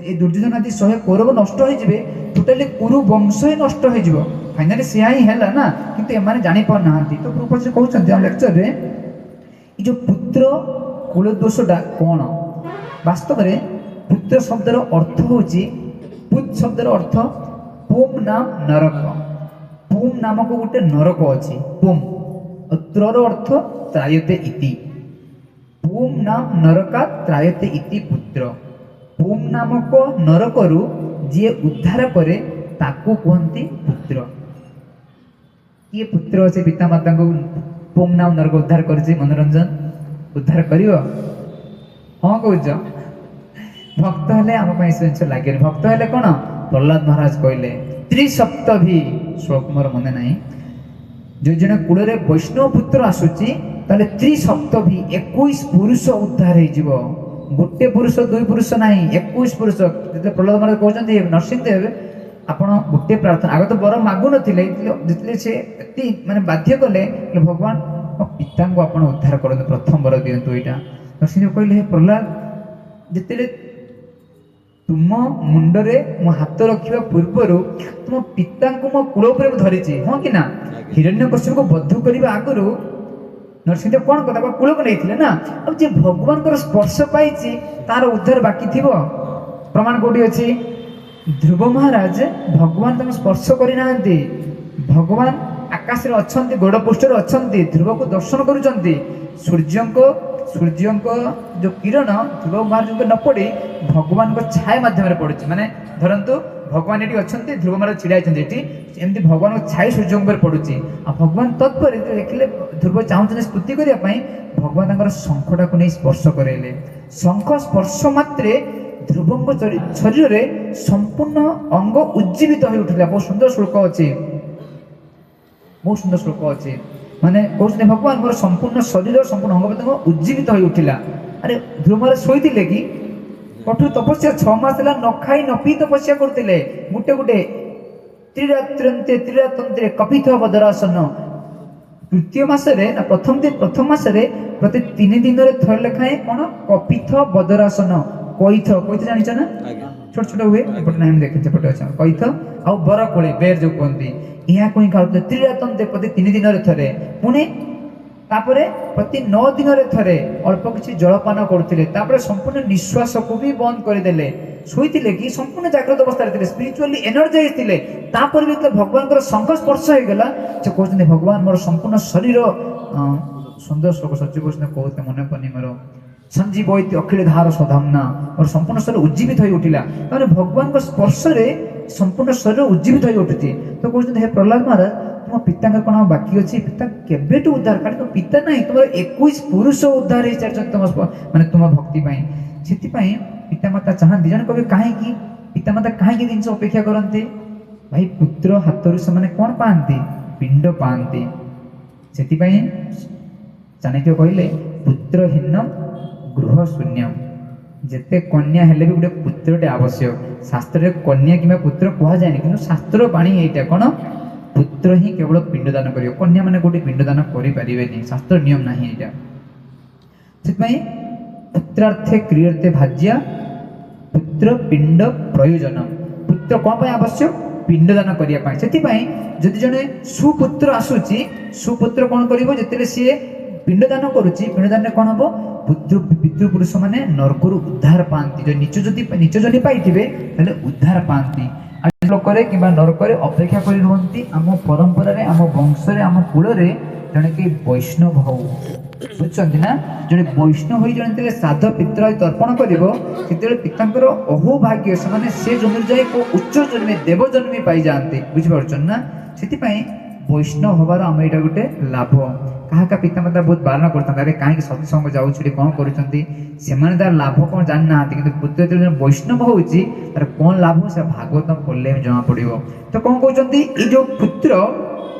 ଏ ଦୁର୍ଯ୍ୟୋଧନ ଆଦି 100 କୌରବ ନଷ୍ଟ ହେଇଯିବେ, ଟୋଟାଲି କୁରୁ ବଂଶ ହିଁ ନଷ୍ଟ ହେଇଯିବ। ଫାଇନାଲି ସେୟା ହିଁ ହେଲା ନା, କିନ୍ତୁ ଏମାନେ ଜାଣିପାରୁନାହାନ୍ତି। ତ ପ୍ରଭୁପାଦ କହୁଛନ୍ତି ଆମ ଲେକ୍ଚରରେ, ଏ ଯୋଉ ପୁତ୍ର କୁଳ ଦୋଷଟା କ'ଣ? ବାସ୍ତବରେ ପୁତ୍ର ଶବ୍ଦର ଅର୍ଥ ହେଉଛି, ପୁତ ଶବ୍ଦର ଅର୍ଥ ପୁମ୍ ନାମ ନରକ। ପୁମ୍ ନାମକ ଗୋଟେ ନରକ ଅଛି, ପୁମ୍। ତ୍ରର ଅର୍ଥ ତ୍ରାୟତେ ଇତି। ପୁମ୍ ନାମ ନରକା ତ୍ରାୟତେ ଇତି ପୁତ୍ର। ପୁମ୍ ନାମକ ନରକରୁ ଯିଏ ଉଦ୍ଧାର କରେ ତାକୁ କୁହନ୍ତି ପୁତ୍ର। କିଏ ପୁତ୍ର ଅଛି ପିତାମାତାଙ୍କୁ ପୁମ୍ ନାମ ନରକ ଉଦ୍ଧାର କରିଛି? ମନୋରଞ୍ଜନ ଉଦ୍ଧାର କରିବ? ହଁ କହୁଛ? ଭକ୍ତ ହେଲେ ଆମ ପାଇଁ ସେ ଜିନିଷ ଲାଗେନି। ଭକ୍ତ ହେଲେ କ'ଣ? ପ୍ରହ୍ଲାଦ ମହାରାଜ କହିଲେ ତ୍ରିସପ୍ତ ଭି, ଶ୍ଲୋକ ମୋର ମନେ ନାହିଁ, ଯଦି ଜଣେ କୂଳରେ ବୈଷ୍ଣବ ପୁତ୍ର ଆସୁଛି ତାହେଲେ ତ୍ରିସପ୍ତ ଭି 21 ପୁରୁଷ ଉଦ୍ଧାର ହେଇଯିବ। ଗୋଟେ ପୁରୁଷ ଦୁଇ ପୁରୁଷ ନାହିଁ, 21 ପୁରୁଷ। ଯେତେବେଳେ ପ୍ରହ୍ଲାଦ ମହାରାଜ କହୁଛନ୍ତି ନରସିଂହଦେବ ଆପଣ ଗୋଟେ ପ୍ରାର୍ଥନା, ଆଗ ତ ବର ମାଗୁନଥିଲେ, ଯେତେବେଳେ ସେ ଏତି ମାନେ ବାଧ୍ୟ କଲେ, ଭଗବାନ ମୋ ପିତାଙ୍କୁ ଆପଣ ଉଦ୍ଧାର କରନ୍ତୁ, ପ୍ରଥମ ବର ଦିଅନ୍ତୁ ଏଇଟା। ନରସିଂହଦେବ କହିଲେ ହେ ପ୍ରହ୍ଲାଦ, ଯେତେବେଳେ ତୁମ ମୁଣ୍ଡରେ ମୁଁ ହାତ ରଖିବା ପୂର୍ବରୁ ତୁମ ପିତାଙ୍କୁ ମୋ କୂଳ ଉପରେ ମୁଁ ଧରିଛି, ହଁ କି ନା? ହିରଣ୍ୟକଶ୍ୟପକୁ ବଧ କରିବା ଆଗରୁ ନରସିଂହଦେବ କ'ଣ କଥା କୂଳକୁ ନେଇଥିଲେ ନା। ଆଉ ଯିଏ ଭଗବାନଙ୍କର ସ୍ପର୍ଶ ପାଇଛି ତାର ଉଦ୍ଧାର ବାକି ଥିବ? ପ୍ରମାଣ କୋଉଠି ଅଛି? ଧ୍ରୁବ ମହାରାଜ ଭଗବାନ ତାଙ୍କୁ ସ୍ପର୍ଶ କରିନାହାନ୍ତି, ଭଗବାନ ଆକାଶରେ ଅଛନ୍ତି, ଗୋଡ଼ ପୃଷ୍ଠରେ ଅଛନ୍ତି, ଧ୍ରୁବକୁ ଦର୍ଶନ କରୁଛନ୍ତି। ସୂର୍ଯ୍ୟଙ୍କ ଯୋଉ କିରଣ ଧ୍ରୁବ ମହାରାଜଙ୍କ ନ ପଡ଼ି ଭଗବାନଙ୍କ ଛାୟା ମାଧ୍ୟମରେ ପଡ଼ୁଛି। ମାନେ ଧରନ୍ତୁ ଭଗବାନ ଏଠି ଅଛନ୍ତି, ଧ୍ରୁବ ମହାରାଜ ଛିଡ଼ା ହେଇଛନ୍ତି ଏଠି, ଏମିତି ଭଗବାନଙ୍କ ଛାଇ ସୂର୍ଯ୍ୟଙ୍କ ଉପରେ ପଡ଼ୁଛି। ଆଉ ଭଗବାନ ତତ୍ପରେ ଦେଖିଲେ ଧ୍ରୁବ ଚାହୁଁଛନ୍ତି ସ୍ତୁତି କରିବା ପାଇଁ, ଭଗବାନ ତାଙ୍କର ଶଙ୍ଖଟାକୁ ନେଇ ସ୍ପର୍ଶ କରାଇଲେ। ଶଙ୍ଖ ସ୍ପର୍ଶ ମାତ୍ରେ ଧ୍ରୁବଙ୍କ ଶରୀରରେ ସମ୍ପୂର୍ଣ୍ଣ ଅଙ୍ଗ ଉଜ୍ଜୀବିତ ହୋଇ ଉଠିଲା। ବହୁତ ସୁନ୍ଦର ଶ୍ଲୋକ ଅଛି, ବହୁତ ସୁନ୍ଦର ଶ୍ଲୋକ ଅଛି। ମାନେ କହୁଛନ୍ତି ଭଗବାନ ମୋର ସମ୍ପୂର୍ଣ୍ଣ ଶରୀର ସମ୍ପୂର୍ଣ୍ଣ ଅଙ୍ଗ ପ୍ରତ୍ୟଙ୍ଗ ଉଜ୍ଜୀବିତ ହୋଇ ଉଠିଲା। ଆରେ ଧ୍ରୁବ ମହାରାଜ ଶୋଇଥିଲେ କି? କଠୋର ତପସ୍ୟା 6 ମାସ ହେଲା ନ ଖାଇ ନ ପିଇ ତପସ୍ୟା କରୁଥିଲେ। ଗୋଟେ ଗୋଟେ ତ୍ରିରାତ୍ରନ୍ତେ ତ୍ରିରାତନ୍ତ୍ରେ କପିଥ ବଦରାସନ। ତୃତୀୟ ମାସରେ ନା ପ୍ରଥମ ମାସରେ ପ୍ରତି 3 ଦିନରେ ଥରେ ଲେଖାଏଁ କ'ଣ କପିଥ ବଦରାସନ। କଇଥ, କଇଥ ଜାଣିଛ ନା? ଛୋଟ ଛୋଟ ହୁଏ, ଏପଟେ ନାହିଁ, ମୁଁ ଦେଖିଛି ଏପଟେ ଅଛି କଇଥ। ଆଉ ବରକୋଳି ବେର ଯୋଉ କୁହନ୍ତି, ଏହାକୁ ହିଁ ଖାଉଥିଲେ ତ୍ରିରାତନ୍ତେ ପ୍ରତି 3 ଦିନରେ ଥରେ। ପୁଣି ତାପରେ ପ୍ରତି 9 ଦିନରେ ଥରେ ଅଳ୍ପ କିଛି ଜଳପାନ କରୁଥିଲେ। ତାପରେ ସମ୍ପୂର୍ଣ୍ଣ ନିଶ୍ୱାସକୁ ବି ବନ୍ଦ କରିଦେଲେ। ଶୋଇଥିଲେ କି ସମ୍ପୂର୍ଣ୍ଣ ଜାଗ୍ରତ ଅବସ୍ଥାରେ ଥିଲେ, ସ୍ପିରିଚୁଆଲି ଏନର୍ଜାଇଜ ଥିଲେ। ତାପରେ ବି ଯେତେବେଳେ ଭଗବାନଙ୍କର ଶଙ୍ଖ ସ୍ପର୍ଶ ହେଇଗଲା, ସେ କହୁଛନ୍ତି ଭଗବାନ ମୋର ସମ୍ପୂର୍ଣ୍ଣ ଶରୀର, ସୁନ୍ଦର ଶ୍ଲୋକ ସଚ୍ଚି ବୈଷ୍ଣବ କହୁଥିଲେ, ମନେ ପଡୁନି ମୋର, ସଞ୍ଜୀବ ଇତି ଅଖିଳ ଧାର ସ୍ୱଧାମ୍ନା, ମୋର ସମ୍ପୂର୍ଣ୍ଣ ଶରୀର ଉଜ୍ଜୀବିତ ହୋଇ ଉଠିଲା। ତାମାନେ ଭଗବାନଙ୍କ ସ୍ପର୍ଶରେ ସମ୍ପୂର୍ଣ୍ଣ ଶରୀର ଉଜ୍ଜୀବିତ ହୋଇ ଉଠୁଛି। ତ କହୁଛନ୍ତି ହେ ପ୍ରହ୍ଲାଦ ମହାରାଜ, ତୁମ ପିତାଙ୍କର କ'ଣ ଆଉ ବାକି ଅଛି? ପିତା କେବେଠୁ ଉଦ୍ଧାର, କାରଣ ତୁମ ପିତା ନାହିଁ, ତୁମର 21 ପୁରୁଷ ଉଦ୍ଧାର ହେଇସାରିଛନ୍ତି ତୁମ ମାନେ ତୁମ ଭକ୍ତି ପାଇଁ। ସେଥିପାଇଁ ପିତାମାତା ଚାହାନ୍ତି, ଜଣେ କହିବେ କାହିଁକି ପିତାମାତା କାହିଁକି ଜିନିଷ ଅପେକ୍ଷା କରନ୍ତି? ଭାଇ ପୁତ୍ର ହାତରୁ ସେମାନେ କ'ଣ ପାଆନ୍ତି? ପିଣ୍ଡ ପାଆନ୍ତି। ସେଥିପାଇଁ ଚାଣକ୍ୟ କହିଲେ ପୁତ୍ରହୀନ ଗୃହ ଶୂନ୍ୟ। ଯେତେ କନ୍ୟା ହେଲେ ବି ଗୋଟେ ପୁତ୍ରଟେ ଆବଶ୍ୟକ। ଶାସ୍ତ୍ରରେ କନ୍ୟା କିମ୍ବା ପୁତ୍ର କୁହାଯାଏନି, କିନ୍ତୁ ଶାସ୍ତ୍ର ବାଣୀ ଏଇଟା କ'ଣ, ପୁତ୍ର ହିଁ କେବଳ ପିଣ୍ଡଦାନ କରିବ, କନ୍ୟାମାନେ କୋଉଠି ପିଣ୍ଡଦାନ କରିପାରିବେନି, ଶାସ୍ତ୍ର ନିୟମ ନାହିଁ ଏଇଟା। ସେଥିପାଇଁ ପୁତ୍ରାର୍ଥେ କ୍ରିୟର୍ଥେ ଭାଜ୍ୟା ପୁତ୍ର ପିଣ୍ଡ ପ୍ରୟୋଜନ। ପୁତ୍ର କ'ଣ ପାଇଁ ଆବଶ୍ୟକ? ପିଣ୍ଡଦାନ କରିବା ପାଇଁ। ସେଥିପାଇଁ ଯଦି ଜଣେ ସୁପୁତ୍ର ଆସୁଛି, ସୁପୁତ୍ର କ'ଣ କରିବ? ଯେତେବେଳେ ସିଏ ପିଣ୍ଡଦାନ କରୁଛି, ପିଣ୍ଡଦାନରେ କ'ଣ ହବ? ପିତୃପୁରୁଷ ମାନେ ନର୍କରୁ ଉଦ୍ଧାର ପାଆନ୍ତି। ଯଦି ନିଚ ଜନି ପାଇଥିବେ ତାହେଲେ ଉଦ୍ଧାର ପାଆନ୍ତି। ଆଉ ଲୋକରେ କିମ୍ବା ନର୍କରେ ଅପେକ୍ଷା କରି ରୁହନ୍ତି। ଆମ ପରମ୍ପରାରେ, ଆମ ବଂଶରେ, ଆମ କୂଳରେ ଜଣେ କେହି ବୈଷ୍ଣବ ହଉ, ବୁଝୁଛନ୍ତି ନା? ଜଣେ ବୈଷ୍ଣବ ହୋଇ ଜଣେ ଯେତେବେଳେ ଶ୍ରାଦ୍ଧ ପିତୃ ଆଦି ତର୍ପଣ କରିବ, ସେତେବେଳେ ପିତାଙ୍କର ଅହୋଭାଗ୍ୟ, ସେମାନେ ସେ ଜନ୍ମରୁ ଯାଇ କୋଉ ଉଚ୍ଚ ଜନ୍ମେ ଦେବ ଜନ୍ମି ପାଇଯାଆନ୍ତି। ବୁଝିପାରୁଛନ୍ତି ନା? ସେଥିପାଇଁ ବୈଷ୍ଣବ ହବାର ଆମ ଏଇଟା ଗୋଟେ ଲାଭ। କାହା କାହା ପିତାମାତା ବହୁତ ବାରଣ କରିଥାନ୍ତି, ଆରେ କାହିଁକି ସତ୍ସଙ୍ଗ ଯାଉଛି, ଏଠି କ'ଣ କରୁଛନ୍ତି? ସେମାନେ ତାର ଲାଭ କ'ଣ ଜାଣିନାହାନ୍ତି, କିନ୍ତୁ ପୁତ୍ର ଯେତେବେଳେ ଜଣେ ବୈଷ୍ଣବ ହଉଛି ତାର କ'ଣ ଲାଭ ସେ ଭାଗବତ ପଢ଼ିଲେ ହିଁ ଜଣା ପଡ଼ିବ। ତ କ'ଣ କହୁଛନ୍ତି, ଏଇ ଯୋଉ ପୁତ୍ର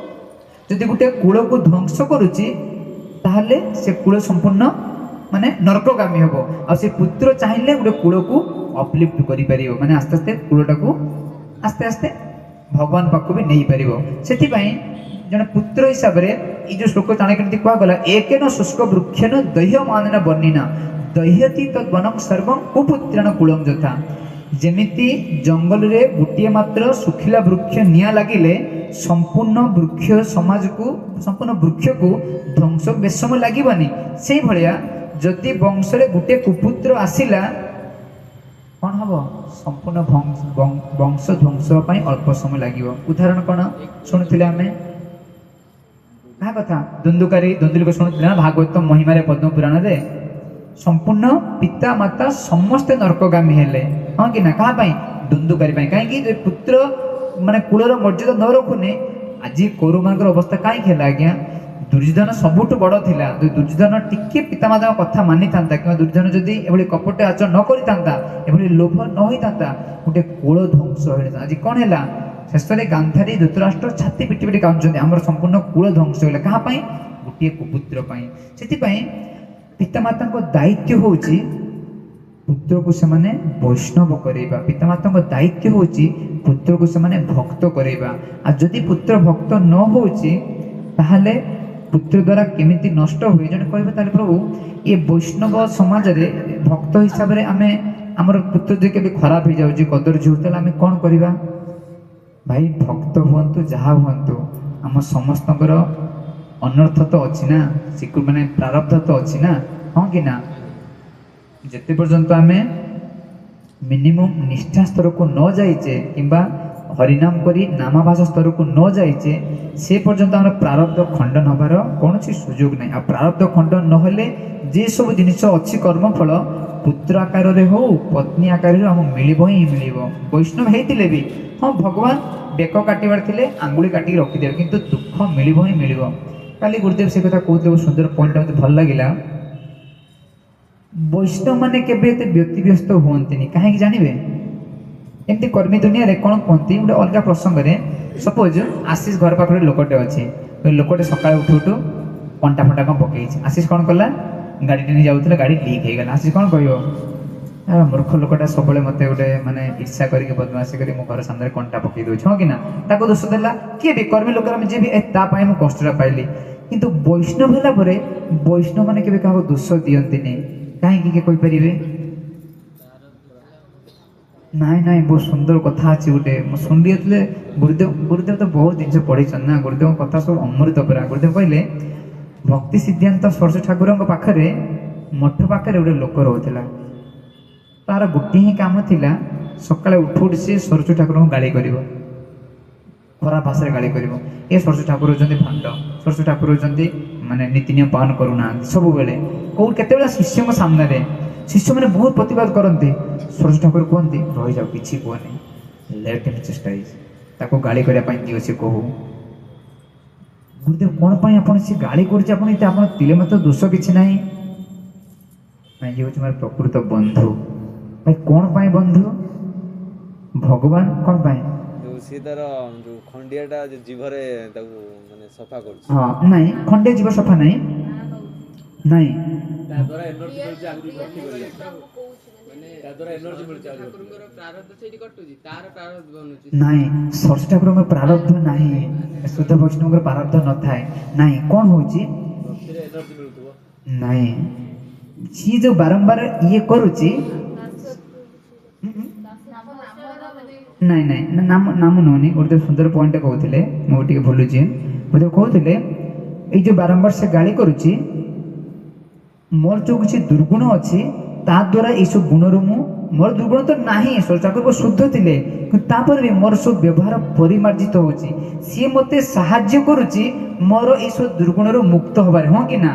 ଯଦି ଗୋଟେ କୂଳକୁ ଧ୍ୱଂସ କରୁଛି ତାହେଲେ ସେ କୂଳ ସମ୍ପୂର୍ଣ୍ଣ ମାନେ ନର୍କଗାମୀ ହବ। ଆଉ ସେ ପୁତ୍ର ଚାହିଁଲେ ଗୋଟେ କୂଳକୁ ଅପଲିଫ୍ଟ କରିପାରିବ, ମାନେ ଆସ୍ତେ ଆସ୍ତେ କୂଳଟାକୁ ଆସ୍ତେ ଆସ୍ତେ ଭଗବାନ ପାଖକୁ ବି ନେଇପାରିବ। ସେଥିପାଇଁ ଜଣେ ପୁତ୍ର ହିସାବରେ ଏଇ ଯୋଉ ଶ୍ଲୋକ ଚାଣକ୍ୟ ନୀତି କୁହାଗଲା, ଏକେନ ଶୁଷ୍କ ବୃକ୍ଷେନ ଦହ୍ୟମାନେନ ବର୍ଣ୍ଣିନା ଦହ୍ୟତି ତଦ୍ ବନଂ ସର୍ବଂ କୁପୁତ୍ରେଣ କୂଳଂ ଯଥା। ଯେମିତି ଜଙ୍ଗଲରେ ଗୋଟିଏ ମାତ୍ର ଶୁଖିଲା ବୃକ୍ଷ ନିଆଁ ଲାଗିଲେ ସମ୍ପୂର୍ଣ୍ଣ ବୃକ୍ଷ ସମାଜକୁ, ସମ୍ପୂର୍ଣ୍ଣ ବୃକ୍ଷକୁ ଧ୍ୱଂସ ବେଶୀ ସମୟ ଲାଗିବନି, ସେଇଭଳିଆ ଯଦି ବଂଶରେ ଗୋଟିଏ କୁପୁତ୍ର ଆସିଲା କ'ଣ ହବ? ସମ୍ପୂର୍ଣ୍ଣ ବଂଶ ଧ୍ୱଂସ ହେବା ପାଇଁ ଅଳ୍ପ ସମୟ ଲାଗିବ। ଉଦାହରଣ କ'ଣ ଶୁଣୁଥିଲେ ଆମେ କାହା କଥା? ଦୁନ୍ଦୁକାରୀ ଦୁନ୍ଦୁଲିକ ଶୁଣୁଥିଲେ ନା ଭାଗବତ ମହିମାରେ, ପଦ୍ମ ପୁରାଣରେ? ସମ୍ପୂର୍ଣ୍ଣ ପିତା ମାତା ସମସ୍ତେ ନର୍କଗାମୀ ହେଲେ, ହଁ କି ନା? କାହା ପାଇଁ? ଦୁନ୍ଦୁକାରୀ ପାଇଁ। କାହିଁକି? ଯେ ପୁତ୍ର ମାନେ କୂଳର ମର୍ଯ୍ୟାଦା ନ ରଖୁନି। ଆଜି କୌରବମାନଙ୍କର ଅବସ୍ଥା କାହିଁକି ହେଲା ଆଜ୍ଞା? ଦୁର୍ଯ୍ୟୋଧନ ସବୁଠୁ ବଡ଼ ଥିଲା। ଯଦି ଦୁର୍ଯ୍ୟୋଧନ ଟିକେ ପିତାମାତାଙ୍କ କଥା ମାନିଥାନ୍ତା, କିମ୍ବା ଦୁର୍ଯ୍ୟୋଧନ ଯଦି ଏଭଳି କପଟ ଆଚରଣ ନ କରିଥାନ୍ତା, ଏଭଳି ଲୋଭ ନ ହୋଇଥାନ୍ତା, ଗୋଟେ କୂଳ ଧ୍ୱଂସ ହୋଇନଥାନ୍ତା। ଆଜି କ'ଣ ହେଲା? ଶେଷରେ ଗାନ୍ଧାରୀ ଧୃତରାଷ୍ଟ୍ର ଛାତି ପିଟି ପିଟି କାନ୍ଦୁଛନ୍ତି, ଆମର ସମ୍ପୂର୍ଣ୍ଣ କୂଳ ଧ୍ୱଂସ ହୋଇଗଲା। କାହା ପାଇଁ? ଗୋଟିଏ କୁପୁତ୍ର ପାଇଁ। ସେଥିପାଇଁ ପିତାମାତାଙ୍କ ଦାୟିତ୍ୱ ହେଉଛି ପୁତ୍ରକୁ ସେମାନେ ବୈଷ୍ଣବ କରେଇବା। ପିତାମାତାଙ୍କ ଦାୟିତ୍ୱ ହେଉଛି ପୁତ୍ରକୁ ସେମାନେ ଭକ୍ତ କରେଇବା। ଆଉ ଯଦି ପୁତ୍ର ଭକ୍ତ ନ ହେଉଛି ତାହେଲେ ପୁତ୍ର ଦ୍ୱାରା କେମିତି ନଷ୍ଟ ହୁଏ? ଜଣେ କହିବେ ତାହେଲେ ପ୍ରଭୁ, ଏ ବୈଷ୍ଣବ ସମାଜରେ ଭକ୍ତ ହିସାବରେ ଆମେ ଆମର ପୁତ୍ର ଯଦି କେବେ ଖରାପ ହେଇଯାଉଛି, କଦର୍ଯ୍ୟ ହେଉଛି, ତାହେଲେ ଆମେ କ'ଣ କରିବା? ଭାଇ, ଭକ୍ତ ହୁଅନ୍ତୁ ଯାହା ହୁଅନ୍ତୁ, ଆମ ସମସ୍ତଙ୍କର ଅନର୍ଥ ତ ଅଛି ନା, ମାନେ ପ୍ରାରବ୍ଧ ତ ଅଛି ନା, ହଁ କି ନା? ଯେତେ ପର୍ଯ୍ୟନ୍ତ ଆମେ ମିନିମମ୍ ନିଷ୍ଠା ସ୍ତରକୁ ନ ଯାଇଛେ କିମ୍ବା ହରିନାମ କରି ନାମାଭାସ ସ୍ତରକୁ ନ ଯାଇଛେ, ସେ ପର୍ଯ୍ୟନ୍ତ ଆମର ପ୍ରାରବ୍ଧ ଖଣ୍ଡନ ହେବାର କୌଣସି ସୁଯୋଗ ନାହିଁ। ଆଉ ପ୍ରାରବ୍ଧ ଖଣ୍ଡନ ନହେଲେ ଯେ ସବୁ ଜିନିଷ ଅଛି କର୍ମଫଳ, ପୁତ୍ର ଆକାରରେ ହଉ ପତ୍ନୀ ଆକାରରେ ହଉ, ଆମକୁ ମିଳିବ ହିଁ ମିଳିବ। ବୈଷ୍ଣବ ହେଇଥିଲେ ବି ହଁ, ଭଗବାନ ବେକ କାଟିବାର ଥିଲେ ଆଙ୍ଗୁଳି କାଟିକି ରଖିଦେବେ, କିନ୍ତୁ ଦୁଃଖ ମିଳିବ ହିଁ ମିଳିବ। କାଲି ଗୁରୁଦେବ ସେ କଥା କହୁଥିଲେ, ବହୁତ ସୁନ୍ଦର ପଏଣ୍ଟଟା ମୋତେ ଭଲ ଲାଗିଲା। ବୈଷ୍ଣବମାନେ କେବେ ଏତେ ବ୍ୟତିବ୍ୟସ୍ତ ହୁଅନ୍ତିନି, କାହିଁକି ଜାଣିବେ? ଏମିତି କର୍ମୀ ଦୁନିଆରେ କ'ଣ କୁହନ୍ତି, ଗୋଟେ ଅଲଗା ପ୍ରସଙ୍ଗରେ, ସପୋଜ ଆଶିଷ ଘର ପାଖରେ ଲୋକଟେ ଅଛି, ଲୋକଟେ ସକାଳେ ଉଠୁ ଉଠୁ କଣ୍ଟା ଫଣ୍ଟା କ'ଣ ପକେଇଛି। ଆଶିଷ କ'ଣ କଲା, ଗାଡ଼ିଟେ ନେଇ ଯାଉଥିଲା, ଗାଡ଼ି ଲିକ୍ ହେଇଗଲା। ଆଶିଷ କ'ଣ କହିବ? ମୂର୍ଖ ଲୋକଟା ସବୁବେଳେ ମୋତେ ଗୋଟେ ମାନେ ଈର୍ଷା କରିକି ବଦମାସି କରି ମୋ ଘର ସାମ୍ନାରେ କଣ୍ଟା ପକେଇ ଦେଉଛି, ହଁ କି ନା? ତାକୁ ଦୋଷ ଦେଲା। କିଏ ବି କର୍ମୀ ଲୋକର ଆମେ ଯିଏ ବି ତା ପାଇଁ ମୁଁ କଷ୍ଟଟା ପାଇଲି। କିନ୍ତୁ ବୈଷ୍ଣବ ହେଲା ପରେ ବୈଷ୍ଣବମାନେ କେବେ କାହାକୁ ଦୋଷ ଦିଅନ୍ତିନି। କାହିଁକି କିଏ କହିପାରିବେ? ନାଇଁ ନାଇଁ, ବହୁତ ସୁନ୍ଦର କଥା ଅଛି ଗୋଟେ, ମୁଁ ଶୁଣିଲି ଯେତେବେଳେ। ଗୁରୁଦେବ ତ ବହୁତ ଜିନିଷ ପଢ଼ିଛନ୍ତି ନା, ଗୁରୁଦେବଙ୍କ କଥା ସବୁ ଅମୃତ ପୁରା। ଗୁରୁଦେବ କହିଲେ ଭକ୍ତି ସିଦ୍ଧାନ୍ତ ସରସ୍ୱତୀ ଠାକୁରଙ୍କ ପାଖରେ ମଠ ପାଖରେ ଗୋଟେ ଲୋକ ରହୁଥିଲା। ତାର ଗୋଟିଏ ହିଁ କାମ ଥିଲା, ସକାଳେ ଉଠୁ ଉଠୁ ସିଏ ସରସ୍ୱତୀ ଠାକୁରଙ୍କୁ ଗାଳି କରିବ, ଖରାପ ଭାଷାରେ ଗାଳି କରିବ। ଏ ସରସ୍ୱତୀ ଠାକୁର ହେଉଛନ୍ତି ଭଣ୍ଡ, ସରସ୍ୱତୀ ଠାକୁର ହେଉଛନ୍ତି ମାନେ ନୀତି ନିୟମ ପାଳନ କରୁନାହାନ୍ତି ସବୁବେଳେ। କେଉଁ କେତେବେଳେ ଶିଷ୍ୟଙ୍କ ସାମ୍ନାରେ ଶିଷ୍ୟମାନେ ବହୁତ ପ୍ରତିବାଦ କରନ୍ତି, ସରସ୍ୱତୀ ଠାକୁର କୁହନ୍ତି ରହିଯାଉ, କିଛି କୁହନି, ଲେଟ୍ ହିମ୍ ଚେଷ୍ଟା ହେଇଛି, ତାକୁ ଗାଳି କରିବା ପାଇଁ ଦିଅ, ସେ କହୁ। ଗୁରୁଦେବ କ'ଣ ପାଇଁ ଆପଣ ସେ ଗାଳି କରୁଛି, ଆପଣ ଏତେ ଆପଣ ତିଲେ ମାତ୍ର ଦୋଷ କିଛି ନାହିଁ। ନାଇଁ, ଇଏ ହେଉଛି ମୋର ପ୍ରକୃତ ବନ୍ଧୁ। ଭାଇ କ'ଣ ପାଇଁ ବନ୍ଧୁ? ଭଗବାନ କ'ଣ ପାଇଁ? ସିଏ ତାର ଯୋଉ ଖଣ୍ଡିଆଟା ଯୋଉ ଜିଭରେ ତାକୁ ମାନେ ସଫା କରୁଛି। ହଁ, ନାଇଁ, ଖଣ୍ଡିଆ ଜିଭ ସଫା ନାହିଁ, ନାଇଁ। ତା ଦ୍ୱାରା ଏନର୍ଜି ମିଳୁଛି ଆହୁରି ଭକ୍ତି କରିବା। ତା ଦ୍ୱାରା ଏନର୍ଜି ମିଳୁଛି ଆହୁରି ଭକ୍ତି କରିବା। ପ୍ରାରବ୍ଧ ସେଇଠି କଟୁଛି, ତାର ପ୍ରାରବ୍ଧ ବନୁଛି। ନାଇଁ, ସରସ୍ୱତୀ ଠାକୁରଙ୍କର ପ୍ରାରବ୍ଧ ନାହିଁ, ଶୁଦ୍ଧ ବୈଷ୍ଣବଙ୍କର ପ୍ରାରବ୍ଧ ନଥାଏ। ନାଇଁ, କ'ଣ ହଉଛି? ଭକ୍ତିରେ ଏନର୍ଜି ମିଳୁଥିବ। ନାଇଁ, ସିଏ ଯୋଉ ବାରମ୍ବାର ଇଏ କରୁଛି, ନାଇଁ ନାଇଁ, ନାମ ନାମ ନଉନି। ଗୋଟେ ସୁନ୍ଦର ପଏଣ୍ଟ କହୁଥିଲେ, ମୁଁ ଟିକେ ଭୁଲୁଛି। ଗୋଟେ କହୁଥିଲେ, ଏଇ ଯୋଉ ବାରମ୍ବାର ସେ ଗାଳି କରୁଛି, ମୋର ଯୋଉ କିଛି ଦୁର୍ଗୁଣ ଅଛି ତା ଦ୍ୱାରା ଏଇସବୁ ଗୁଣରୁ ମୁଁ, ମୋର ଦୁର୍ଗୁଣ ତ ନାହିଁ, ଠାକୁର ଶୁଦ୍ଧ ଥିଲେ, କିନ୍ତୁ ତାପରେ ବି ମୋର ସବୁ ବ୍ୟବହାର ପରିମାର୍ଜିତ ହେଉଛି। ସିଏ ମୋତେ ସାହାଯ୍ୟ କରୁଛି ମୋର ଏଇସବୁ ଦୁର୍ଗୁଣରୁ ମୁକ୍ତ ହେବାରେ। ହଁ କି ନା?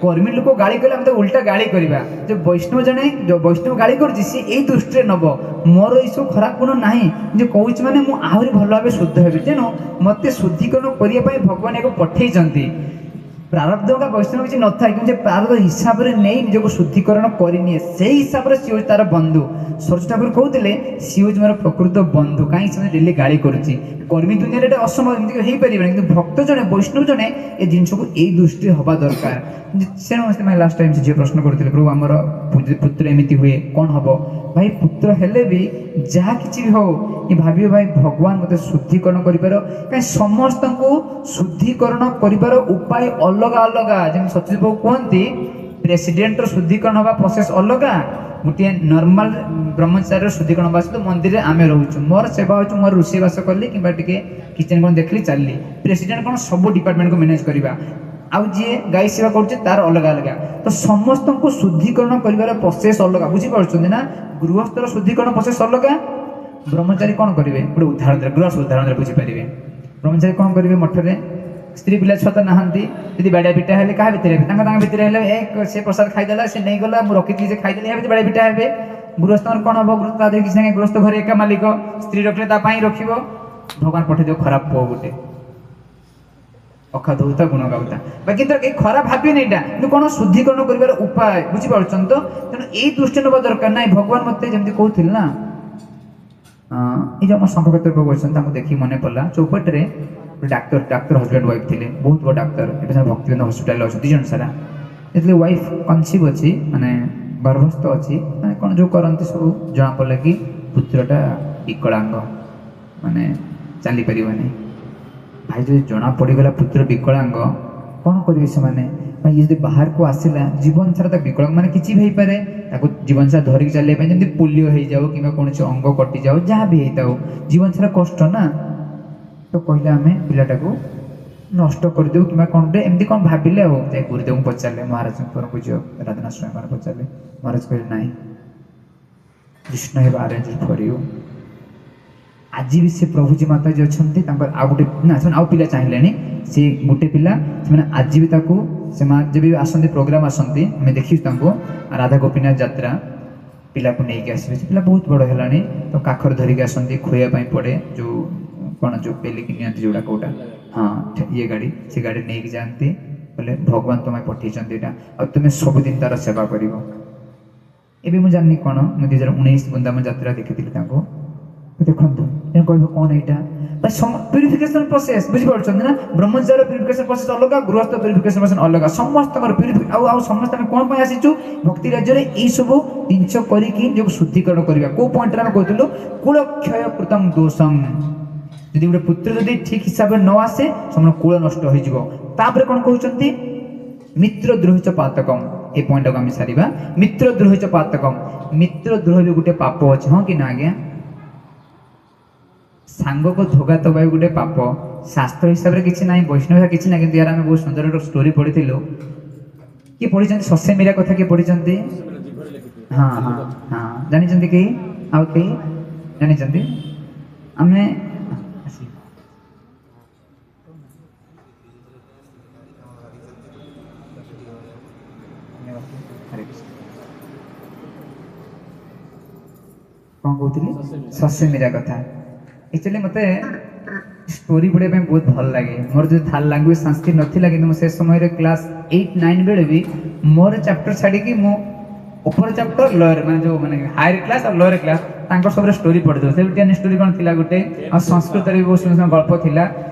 କର୍ମୀ ଲୋକ ଗାଳି କଲେ ଆମେ ତାକୁ ଉଲ୍ଟା ଗାଳି କରିବା। ଯେ ବୈଷ୍ଣବ ଜଣେ, ଯୋଉ ବୈଷ୍ଣବ ଗାଳି କରୁଛି, ସିଏ ଏଇ ଦୃଷ୍ଟିରେ ନେବ, ମୋର ଏଇସବୁ ଖରାପ ଗୁଣ ନାହିଁ ଯେ କହୁଛି, ମାନେ ମୁଁ ଆହୁରି ଭଲ ଭାବେ ଶୁଦ୍ଧ ହେବି। ତେଣୁ ମୋତେ ଶୁଦ୍ଧିକରଣ କରିବା ପାଇଁ ଭଗବାନ ଏହାକୁ ପଠେଇଛନ୍ତି। ପ୍ରାରବ୍ଧ ବୈଷ୍ଣବ କିଛି ନଥାଏ, କିନ୍ତୁ ସେ ପ୍ରାରବ୍ଧ ହିସାବରେ ନେଇ ନିଜକୁ ଶୁଦ୍ଧିକରଣ କରିନିଏ, ସେଇ ହିସାବରେ ସିଏ ହେଉଛି ତାର ବନ୍ଧୁ। ସରସ୍ୱତୀ ଠାକୁର କହୁଥିଲେ ସିଏ ହେଉଛି ମୋର ପ୍ରକୃତ ବନ୍ଧୁ। କାହିଁକି ସେ ଡେଲି ଗାଳି କରୁଛି? କର୍ମୀ ଦୁନିଆରେ ଏଇଟା ଅସମ୍ଭବ, ଏମିତି ହେଇପାରିବନି। କିନ୍ତୁ ଭକ୍ତ ଜଣେ, ବୈଷ୍ଣବ ଜଣେ, ଏ ଜିନିଷକୁ ଏଇ ଦୃଷ୍ଟିରେ ହେବା ଦରକାର। ତେଣୁ ସେମାନେ ଲାଷ୍ଟ ଟାଇମ୍ ସେ ଝିଅ ପ୍ରଶ୍ନ କରୁଥିଲେ, ପ୍ରଭୁ ଆମର ପୁତ୍ର ଏମିତି ହୁଏ କ'ଣ ହବ? ଭାଇ, ପୁତ୍ର ହେଲେ ବି ଯାହା କିଛି ବି ହଉ, ଏ ଭାବିବ ଭାଇ ଭଗବାନ ମୋତେ ଶୁଦ୍ଧିକରଣ କରିବାର। କାହିଁ ସମସ୍ତଙ୍କୁ ଶୁଦ୍ଧିକରଣ କରିବାର ଉପାୟ ଅଲଗା ଅଲଗା। ଯେମିତି ସତୀଶ ବାବୁ କୁହନ୍ତି, ପ୍ରେସିଡେଣ୍ଟର ଶୁଦ୍ଧିକରଣ ହେବା ପ୍ରୋସେସ୍ ଅଲଗା, ଗୋଟିଏ ନର୍ମାଲ ବ୍ରହ୍ମଚାରୀର ଶୁଦ୍ଧିକରଣ ହେବା ସହିତ ମନ୍ଦିରରେ ଆମେ ରହୁଛୁ, ମୋର ସେବା ହେଉଛି ମୋର ରୋଷେଇବାସ କଲି କିମ୍ବା ଟିକେ କିଚେନ୍ କ'ଣ ଦେଖିଲି ଚାଲିଲି। ପ୍ରେସିଡେଣ୍ଟ କ'ଣ ସବୁ ଡିପାର୍ଟମେଣ୍ଟକୁ ମ୍ୟାନେଜ୍ କରିବା, ଆଉ ଯିଏ ଗାଈ ସେବା କରୁଛି ତାର ଅଲଗା ଅଲଗା। ତ ସମସ୍ତଙ୍କୁ ଶୁଦ୍ଧିକରଣ କରିବାର ପ୍ରୋସେସ୍ ଅଲଗା, ବୁଝିପାରୁଛନ୍ତି ନା? ଗୃହସ୍ଥର ଶୁଦ୍ଧିକରଣ ପ୍ରୋସେସ୍ ଅଲଗା। ବ୍ରହ୍ମଚାରୀ କ'ଣ କରିବେ? ଗୋଟେ ଉଦାହରଣ ଦେଲେ, ଗୃହସ୍ଥ ଉଦାହରଣ ଦେଲେ ବୁଝିପାରିବେ। ବ୍ରହ୍ମଚାରୀ କ'ଣ କରିବେ? ମଠରେ ସ୍ତ୍ରୀ ପିଲା ଛୁଆ ତ ନାହାନ୍ତି, ଯଦି ବାଡ଼ିଆ ପିଟା ହେଲେ କାହା ଭିତରେ ହେବେ? ତାଙ୍କ ତାଙ୍କ ଭିତରେ ହେଲେ, ଏ ସେ ପ୍ରସାଦ ଖାଇଦେଲା, ସେ ନେଇଗଲା, ମୁଁ ରଖିଥିଲି ସେ ଖାଇଦେଲେ, ଏହା ଭିତରେ ବାଡ଼ିଆ ପିଟା ହେବେ। ଗୃହସ୍ଥଙ୍କର କ'ଣ ହବ? ଗୃହସ୍ଥ ତା ଦେହରେ କିଛି ନାହିଁ, ଗୃହସ୍ଥ ଘରେ ଏକା ମାଲିକ, ସ୍ତ୍ରୀ ରଖିଲେ ତା ପାଇଁ ରଖିବ। ଭଗବାନ ପଠେଇଦେବ ଖରାପ ପୁଅ ଗୋଟେ, ଅଖା ଧୋଉତା ଗୁଣ ଗାଉତା। ବାକି ତ କେହି ଖରାପ ଭାବିବେନି ଏଇଟା, କିନ୍ତୁ କ'ଣ ଶୁଦ୍ଧିକରଣ କରିବାର ଉପାୟ, ବୁଝିପାରୁଛନ୍ତି ତ? ତେଣୁ ଏଇ ଦୃଷ୍ଟି ନେବା ଦରକାର ନାହିଁ। ଭଗବାନ ମୋତେ ଯେମିତି କହୁଥିଲେ ନା, ଏଇ ଯେଉଁ ଆମ ଶଙ୍ଖକ୍ଷେତ୍ର ପ୍ରଭୁ ଅଛନ୍ତି, ତାଙ୍କୁ ଦେଖିକି ମନେ ପଡ଼ିଲା। ଚୌପଟିରେ ଗୋଟେ ଡାକ୍ତର, ଡାକ୍ତର ହଜବେଣ୍ଡ ୱାଇଫ୍ ଥିଲେ, ବହୁତ ବଡ଼ ଡାକ୍ତର, ଏବେ ସେମାନେ ଭକ୍ତିବେଦାନ୍ତ ହସ୍ପିଟାଲରେ ଅଛନ୍ତି ଦୁଇ ଜଣ ସାରା। ଯେତେବେଳେ ୱାଇଫ୍ କନସିଭ୍ ଅଛି, ମାନେ ଗର୍ଭସ୍ଥ ଅଛି, ମାନେ କ'ଣ ଯେଉଁ କରନ୍ତି ସବୁ, ଜଣାପଡ଼ିଲା କି ପୁତ୍ରଟା ବିକଳାଙ୍ଗ, ମାନେ ଚାଲିପାରିବନି। ଭାଇ ଯଦି ଜଣା ପଡ଼ିଗଲା ପୁତ୍ର ବିକଳାଙ୍ଗ, କ'ଣ କରିବେ ସେମାନେ? ଭାଇ ଇଏ ଯଦି ବାହାରକୁ ଆସିଲା ଜୀବନ ସାରା ତା ବିକଳାଙ୍ଗ ମାନେ କିଛି ବି ହେଇପାରେ, ତାକୁ ଜୀବନ ସାରା ଧରିକି ଚାଲିବା ପାଇଁ, ଯେମିତି ପୋଲିଓ ହେଇଯାଉ କିମ୍ବା କୌଣସି ଅଙ୍ଗ କଟିଯାଉ, ଯାହା ବି ହେଇଥାଉ, ଜୀବନ ସାରା କଷ୍ଟ ନା। ତ କହିଲେ ଆମେ ପିଲାଟାକୁ ନଷ୍ଟ କରିଦେବୁ କିମ୍ବା କ'ଣ ଗୋଟେ ଏମିତି କ'ଣ ଭାବିଲେ। ଆଉ ଯାଇ ଗୁରୁଦେବଙ୍କୁ ପଚାରିଲେ, ମହାରାଜଙ୍କ ପରମ ପୂଜ୍ୟ ରାଧାନାଥ ସ୍ୱାମୀ ପଚାରିଲେ। ମହାରାଜ କହିଲେ ନାଇଁ, Krishna have arrange for you. ଆଜି ବି ସେ ପ୍ରଭୁଜୀ ମାତାଜୀ ଅଛନ୍ତି, ତାଙ୍କର ଆଉ ଗୋଟେ ନା, ସେମାନେ ଆଉ ପିଲା ଚାହିଁଲେଣି, ସେ ଗୋଟେ ପିଲା ସେମାନେ ଆଜି ବି ତାକୁ, ସେମାନେ ଯେବେ ବି ଆସନ୍ତି ପ୍ରୋଗ୍ରାମ ଆସନ୍ତି, ଆମେ ଦେଖିଛୁ ତାଙ୍କୁ, ରାଧା ଗୋପୀନାଥ ଯାତ୍ରା ପିଲାକୁ ନେଇକି ଆସିବେ। ସେ ପିଲା ବହୁତ ବଡ଼ ହେଲାଣି, ତ କାଖରେ ଧରିକି ଆସନ୍ତି, ଖୋଇବା ପାଇଁ ପଡ଼େ, ଯେଉଁ କ'ଣ ଯେଉଁ ପେଲିକି ନିଅନ୍ତି ଯେଉଁଟା କେଉଁଟା, ହଁ ଇଏ ଗାଡ଼ି, ସେ ଗାଡ଼ି ନେଇକି ଯାଆନ୍ତି। ବୋଲେ ଭଗବାନ ତୁମେ ପଠେଇଛନ୍ତି ଏଇଟା, ଆଉ ତୁମେ ସବୁଦିନ ତାର ସେବା କରିବ। ଏବେ ମୁଁ ଜାଣିନି କ'ଣ, ମୁଁ 2019 ବୃନ୍ଦାବନ ଯାତ୍ରା ଦେଖିଥିଲି ତାଙ୍କୁ। ଦେଖନ୍ତୁ, ତେଣୁ କହିବ କ'ଣ ଏଇଟା ପ୍ୟୁରିଫିକେସନ ପ୍ରୋସେସ୍, ବୁଝିପାରୁଛନ୍ତି ନା? ବ୍ରହ୍ମଚାର ପ୍ୟୁରିଫିକେସନ ପ୍ରୋସେସ୍ ଅଲଗା, ଗୃହସ୍ଥ ପ୍ୟୁରିଫିକେସନ ପ୍ରୋସେସ୍ ଅଲଗା, ସମସ୍ତଙ୍କର ପ୍ୟୁରିଫି। ଆଉ ଆଉ ସମସ୍ତେ ଆମେ କ'ଣ ପାଇଁ ଆସିଛୁ ଭକ୍ତି ରାଜ୍ୟରେ? ଏଇସବୁ ଜିନିଷ କରିକି ନିଜକୁ ଶୁଦ୍ଧିକରଣ କରିବା। କେଉଁ ପଏଣ୍ଟରେ ଆମେ କହୁଥିଲୁ? କୁଳକ୍ଷୟ କୃତଂ ଦୋଷଂ। ଯଦି ଗୋଟେ ପୁତ୍ର ଯଦି ଠିକ ହିସାବରେ ନ ଆସେ, ସମୟ କୂଳ ନଷ୍ଟ ହେଇଯିବ। ତାପରେ କ'ଣ କହୁଛନ୍ତି? ମିତ୍ର ଦ୍ରୋହିଚ ପାତକମ୍। ଏ ପଏଣ୍ଟଟାକୁ ଆମେ ସାରିବା। ମିତ୍ର ଦ୍ରୋହିଚ ପାତକମ୍, ମିତ୍ର ଦ୍ରୋହ ବି ଗୋଟେ ପାପ ଅଛି, ହଁ କି ନା ଆଜ୍ଞା? ସାଙ୍ଗକୁ ଧୋକା ଦେବା ବି ଗୋଟେ ପାପ। ଶାସ୍ତ୍ର ହିସାବରେ କିଛି ନାହିଁ, ବୈଷ୍ଣବ ହିସାବରେ କିଛି ନାହିଁ, କିନ୍ତୁ ଏହାର ଆମେ ବହୁତ ସୁନ୍ଦର ଗୋଟେ ଷ୍ଟୋରି ପଢ଼ିଥିଲୁ। କିଏ ପଢ଼ିଛନ୍ତି ସସ୍ୟ ମୀରା କଥା? କିଏ ପଢ଼ିଛନ୍ତି? ହଁ ହଁ ହଁ, ଜାଣିଛନ୍ତି କେହି? ଆଉ କେହି ଜାଣିଛନ୍ତି? ଆମେ କ'ଣ କହୁଥିଲି? ସସ୍ୟ ମୀରା କଥା। ଆକ୍ଚୁଆଲି ମୋତେ ଷ୍ଟୋରି ପଢ଼ିବା ପାଇଁ ବହୁତ ଭଲ ଲାଗେ। ମୋର ଯଦି ଥାର୍ଡ଼ ଲାଙ୍ଗୁଏଜ ସାଂସ୍କ୍ରିଟ ନଥିଲା, କିନ୍ତୁ ମୁଁ ସେ ସମୟରେ କ୍ଲାସ୍ 8 9 ବେଳେ ବି ମୋର ଚାପ୍ଟର ଛାଡ଼ିକି ମୁଁ ଉପର ଚାପ୍ଟର ଲୋୟର ମାନେ ଯୋଉ ମାନେ ହାୟର କ୍ଲାସ୍ ଆଉ ଲୋୟର କ୍ଲାସ୍ ତାଙ୍କର ସବୁରେ ଷ୍ଟୋରି ପଢ଼ିଦେଉ। 7 ଷ୍ଟୋରି କ'ଣ ଥିଲା ଗୋଟେ, ଆଉ ସଂସ୍କୃତରେ ବି ବହୁତ ସୁନ୍ଦର ସୁନ୍ଦର ଗଳ୍ପ ଥିଲା।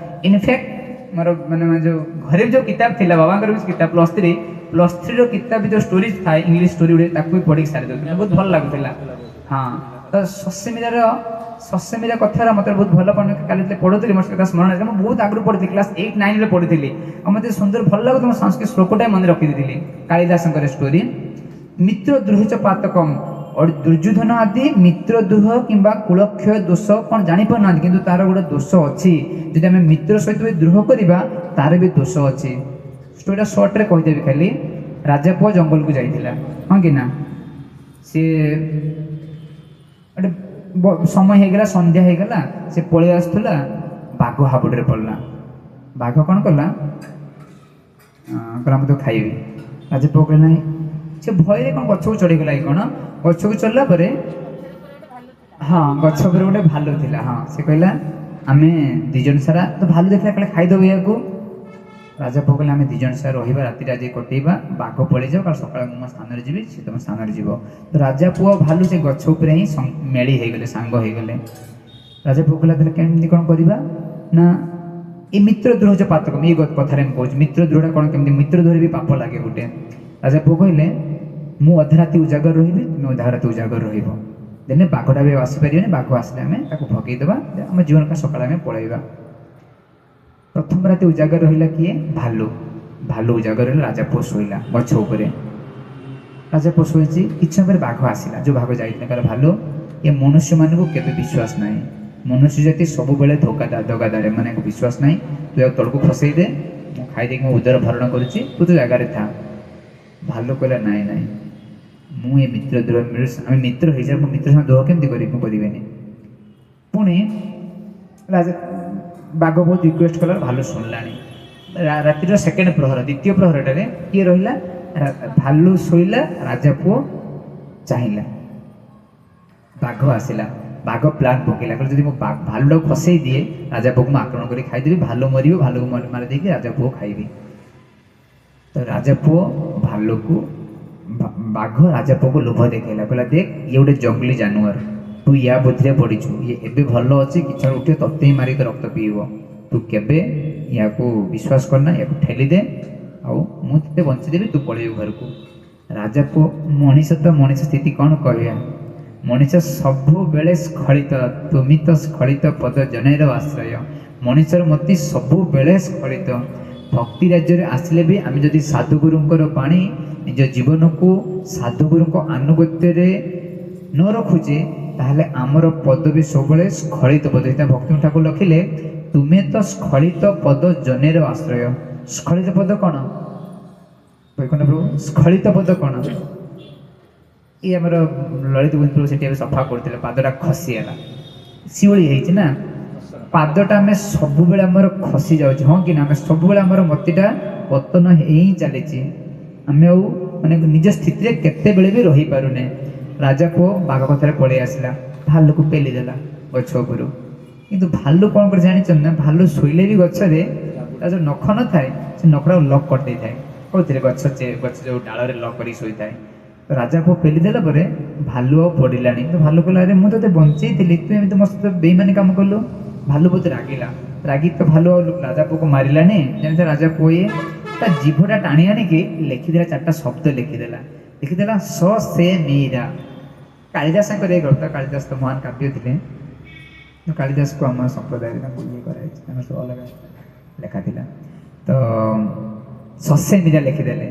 ଇନଫ୍ୟାକ୍ଟ ମୋର ମାନେ ଯୋଉ ଘରେ ବି ଯୋଉ କିତାବ ଥିଲା, ବାବାଙ୍କର ବି କିତାବ ପ୍ଲସ୍ ଥ୍ରୀର କିତାବ ବି ଯୋଉ ଷ୍ଟୋରି ଥାଏ, ଇଂଲିଶ ଷ୍ଟୋରି ଗୁଡ଼େ, ତାକୁ ବି ପଢ଼ିକି ସାରି ଦେଉଥିଲି, ବହୁତ ଭଲ ଲାଗୁଥିଲା। ହଁ, ତ ସସେମିରା କଥାର ମୋତେ ବହୁତ ଭଲ ପାଉନ। କାଲି ଯେତେବେଳେ ପଢ଼ୁଥିଲି, ମୋର ସେ କଥା ସ୍ମରଣ ହେଇଥିଲା। ମୁଁ ବହୁତ ଆଗରୁ ପଢ଼ିଥିଲି, କ୍ଲାସ୍ 8 9ରେ ପଢ଼ିଥିଲି ଆଉ ମୋତେ ସୁନ୍ଦର ଭଲ ଲାଗୁଥିଲା। ମୁଁ ସଂସ୍କୃତ ଶ୍ଲୋକଟା ମନେ ରଖିଦେଇଥିଲି। କାଳିଦାସଙ୍କର ଷ୍ଟୋରି, ମିତ୍ର ଦ୍ରୋହିଚ ପାତକମ। ଦୁର୍ଯ୍ୟୋଧନ ଆଦି ମିତ୍ର ଦ୍ରୋହ କିମ୍ବା କୁଳକ୍ଷୟ ଦୋଷ କ'ଣ ଜାଣିପାରୁନାହାନ୍ତି, କିନ୍ତୁ ତାର ଗୋଟେ ଦୋଷ ଅଛି। ଯଦି ଆମେ ମିତ୍ର ସହିତ ବି ଦ୍ରୋହ କରିବା, ତାର ବି ଦୋଷ ଅଛି। ଷ୍ଟୋରିଟା ସର୍ଟରେ କହିଦେବି ଖାଲି। ରାଜା ପୁଅ ଜଙ୍ଗଲକୁ ଯାଇଥିଲା, ହଁ କି ନା? ସିଏ ଗୋଟେ ସମୟ ହେଇଗଲା, ସନ୍ଧ୍ୟା ହେଇଗଲା, ସେ ପଳେଇ ଆସୁଥିଲା, ବାଘ ହାବୁଡ଼ରେ ପଡ଼ିଲା। ବାଘ କ'ଣ କଲା? କହିଲା, ମୁଁ ତ ଖାଇବି। ରାଜା ପୁଅ କହିଲା ନାହିଁ। ସେ ଭୟରେ କ'ଣ ଗଛକୁ ଚଢ଼ିଗଲା କି କ'ଣ। ଗଛକୁ ଚଢ଼ିଲା ପରେ, ହଁ, ଗଛ ଉପରେ ଗୋଟେ ଭାଲୁ ଥିଲା। ହଁ, ସେ କହିଲା, ଆମେ ଦି ଜଣ ସାରା ତ, ଭାଲୁ ଦେଖିଲା, କହିଲା ଖାଇଦେବ ୟାକୁ। ରାଜା ପୁଅ କହିଲା, ଆମେ ଦି ଜଣ ସାରା ରହିବା, ରାତିରେ ଆଜି କଟେଇବା, ବାଘ ପଳେଇଯାଉ, କାଲି ସକାଳେ ମୁଁ ମୋ ସ୍ଥାନରେ ଯିବି, ସେ ତୁମ ସ୍ଥାନରେ ଯିବ। ତ ରାଜା ପୁଅ ଭାଲୁ ସେ ଗଛ ଉପରେ ହିଁ ମେଳି ହେଇଗଲେ, ସାଙ୍ଗ ହେଇଗଲେ। ରାଜା ପୁଅ କହିଲା, ତାହେଲେ କେମିତି କ'ଣ କରିବା ନା, ଏ ମିତ୍ର ଦ୍ରୋହ ଯେଉଁ ପାତକ, ଏଇ କଥାରେ ମୁଁ କହୁଛି, ମିତ୍ର ଦ୍ରୋହଟା କ'ଣ, କେମିତି ମିତ୍ର ଦ୍ରୋହରେ ବି ପାପ ଲାଗେ ଗୋଟେ। ରାଜା ପୁଅ କହିଲେ, ମୁଁ ଅଧା ରାତି ଉଜାଗର ରହିବି, ତୁମେ ଅଧା ରାତି ଉଜାଗର ରହିବ, ଦେନେ ବାଘଟା ବି ଆଉ ଆସିପାରିବନି। ବାଘ ଆସିଲେ ଆମେ ତାକୁ ଭଗେଇଦେବା, ଆମ ଜୀବନ ସକାଳେ ଆମେ ପଳେଇବା। ପ୍ରଥମ ରାତି ଉଜାଗର ରହିଲା କିଏ? ଭାଲୁ। ଭାଲୁ ଉଜାଗର ରହିଲା, ରାଜା ପୁଅ ଶୋଇଲା ଗଛ ଉପରେ। ରାଜା ପୁଅ ଶୋଇଛି, କିଛି ସମୟ ପରେ ବାଘ ଆସିଲା, ଯେଉଁ ବାଘ ଯାଇଥିଲା। କହିଲା, ଭାଲୁ, ଏ ମନୁଷ୍ୟମାନଙ୍କୁ କେବେ ବିଶ୍ୱାସ ନାହିଁ। ମନୁଷ୍ୟ ଜାତି ସବୁବେଳେ ଧୋକା ଦଗାଦାର, ଏମାନଙ୍କୁ ବିଶ୍ୱାସ ନାହିଁ। ତୁ ଆଉ ତଳକୁ ଖସେଇ ଦେ, ମୁଁ ଖାଇଦେଇକି ମୋ ଉଦର ଭରଣ କରୁଛି, ତୁ ତୋ ଜାଗାରେ ଥା। ଭାଲୁ କହିଲା, ନାଇଁ ନାଇଁ, ମୁଁ ଏ ମିତ୍ର ଦ୍ରୋହ, ଆମେ ମିତ୍ର ହେଇଯାଏ, ମୁଁ ମିତ୍ର ସାଙ୍ଗେ ଦ୍ରୋହ କେମିତି କରିବି? ମୁଁ କରିବିନି। ପୁଣି ରାଜା ବାଘ ବହୁତ ରିକ୍ୱେଷ୍ଟ କଲା, ଭାଲୁ ଶୁଣିଲାଣି। ରାତିର ସେକେଣ୍ଡ ପ୍ରହର, ଦ୍ୱିତୀୟ ପ୍ରହରଟାରେ କିଏ ରହିଲା? ଭାଲୁ ଶୋଇଲା, ରାଜା ପୁଅ ଚାହିଁଲା, ବାଘ ଆସିଲା। ବାଘ ପ୍ଲାନ୍ ପକେଇଲା, କହିଲା, ଯଦି ମୁଁ ଭାଲୁଟାକୁ ଖସେଇ ଦିଏ, ରାଜା ପୁଅକୁ ମୁଁ ଆକ୍ରମଣ କରି ଖାଇଦେବି, ଭାଲୁ ମରିବ, ଭାଲୁକୁ ମାରି ଦେଇକି ରାଜା ପୁଅ ଖାଇବି। ତ ରାଜା ପୁଅ ଭାଲୁକୁ, ବାଘ ରାଜା ପୁଅକୁ ଲୋଭ ଦେଖେଇଲା। କହିଲା, ଦେଖ, ଇଏ ଗୋଟେ ଜଙ୍ଗଲି ଜାନୁଆର, ତୁ ୟା ବୁଦ୍ଧିରେ ପଡ଼ିଛୁ। ଇଏ ଏବେ ଭଲ ଅଛି, କିଛି ଉଠିବ ତତେ ହିଁ ମାରିକି ରକ୍ତ ପିଇବ। ତୁ କେବେ ୟାକୁ ବିଶ୍ୱାସ କରନା, ୟାକୁ ଠେଲିଦେ ଆଉ ମୁଁ ତତେ ବଞ୍ଚେଇଦେବି, ତୁ ପଳେଇବୁ ଘରକୁ। ରାଜା ପୁଅ, ମଣିଷ ତ ମଣିଷ ସ୍ଥିତି କ'ଣ କହିବା, ମଣିଷ ସବୁବେଳେ ସ୍ଖଳିତ। ତୁମି ତ ସ୍ଖଳିତ ପଦ ଜନେର ଆଶ୍ରୟ। ମଣିଷର ମତି ସବୁବେଳେ ସ୍ଖଳିତ। ଭକ୍ତି ରାଜ୍ୟରେ ଆସିଲେ ବି ଆମେ ଯଦି ସାଧୁଗୁରୁଙ୍କର ବାଣୀ, ନିଜ ଜୀବନକୁ ସାଧୁଗୁରୁଙ୍କ ଆନୁଗତ୍ୟରେ ନ ରଖୁଛେ, ତାହେଲେ ଆମର ପଦ ବି ସବୁବେଳେ ସ୍ଖଳିତ ପଦ ହେଇଥାଏ। ଭକ୍ତି ଠାକୁର ଲେଖିଲେ, ତୁମେ ତ ସ୍ଖଳିତ ପଦ ଜନେର ଆଶ୍ରୟ। ସ୍ଖଳିତ ପଦ କ'ଣ, ବୈକୁଣ୍ଠ ପ୍ରଭୁ? ସ୍ଖଳିତ ପଦ କ'ଣ? ଇଏ ଆମର ଲଳିତ ପ୍ରଭୁ ସେଠି ଏବେ ସଫା କରୁଥିଲେ, ପାଦଟା ଖସିଗଲା, ଶିଉଳି ହେଇଛି ନା ପାଦଟା। ଆମେ ସବୁବେଳେ ଆମର ଖସି ଯାଉଛି, ହଁ କି ନା? ଆମେ ସବୁବେଳେ ଆମର ମତିଟା ପତନ ହେଇ ହିଁ ଚାଲିଛି। ଆମେ ଆଉ ମାନେ ନିଜ ସ୍ଥିତିରେ କେତେବେଳେ ବି ରହିପାରୁନେ। ରାଜା ପୁଅ ବାଘ କଥାରେ ପଳେଇ ଆସିଲା, ଭାଲୁକୁ ପେଲିଦେଲା ଗଛ ଉପରୁ। କିନ୍ତୁ ଭାଲୁ କ'ଣ କରି ଜାଣିଛନ୍ତି ନା? ଭାଲୁ ଶୋଇଲେ ବି ଗଛରେ ତା ଯେଉଁ ନଖ ନଥାଏ, ସେ ନଖଟାକୁ ଲକ୍ କରିଦେଇଥାଏ। କେଉଁଥିରେ? ଗଛ ଯେଉଁ ଡାଳରେ ଲକ୍ କରିକି ଶୋଇଥାଏ। ତ ରାଜା ପୁଅ ପେଲିଦେଲା ପରେ ଭାଲୁ ଆଉ ପଡ଼ିଲାଣି। ତ ଭାଲୁ କହିଲା, ଆରେ, ମୁଁ ତୋତେ ବଞ୍ଚେଇଥିଲି, ତୁ ଏମିତି ମୋ ସହିତ ବେଇମାନି କାମ କଲୁ। ଭାଲୁ ବହୁତ ରାଗିଲା। ରାଗି ତ ଭାଲୁ ଆଉ ରାଜା ପୁଅକୁ ମାରିଲାନି। ଯେମିତି ରାଜା ପୁଅ ଇଏ ତା ଜିଭଟା ଟାଣି ଆଣିକି ଲେଖିଦେଲା, ଚାରିଟା ଶବ୍ଦ ଲେଖିଦେଲା। ଲେଖିଦେଲା ସ ସେ ମୀରା। କାଳିଦାସଙ୍କର ଏ ଗଳ୍ପ। କାଳିଦାସ ତ ମହାନ କାବ୍ୟ ଥିଲେ। କାଳିଦାସକୁ ଆମ ସମ୍ପ୍ରଦାୟରେ ତାଙ୍କୁ ଇଏ କରାଯାଇଛି, ତାଙ୍କର ସବୁ ଅଲଗା ଲେଖା ଥିଲା। ତ ସସେ ମୀରା ଲେଖିଦେଲେ।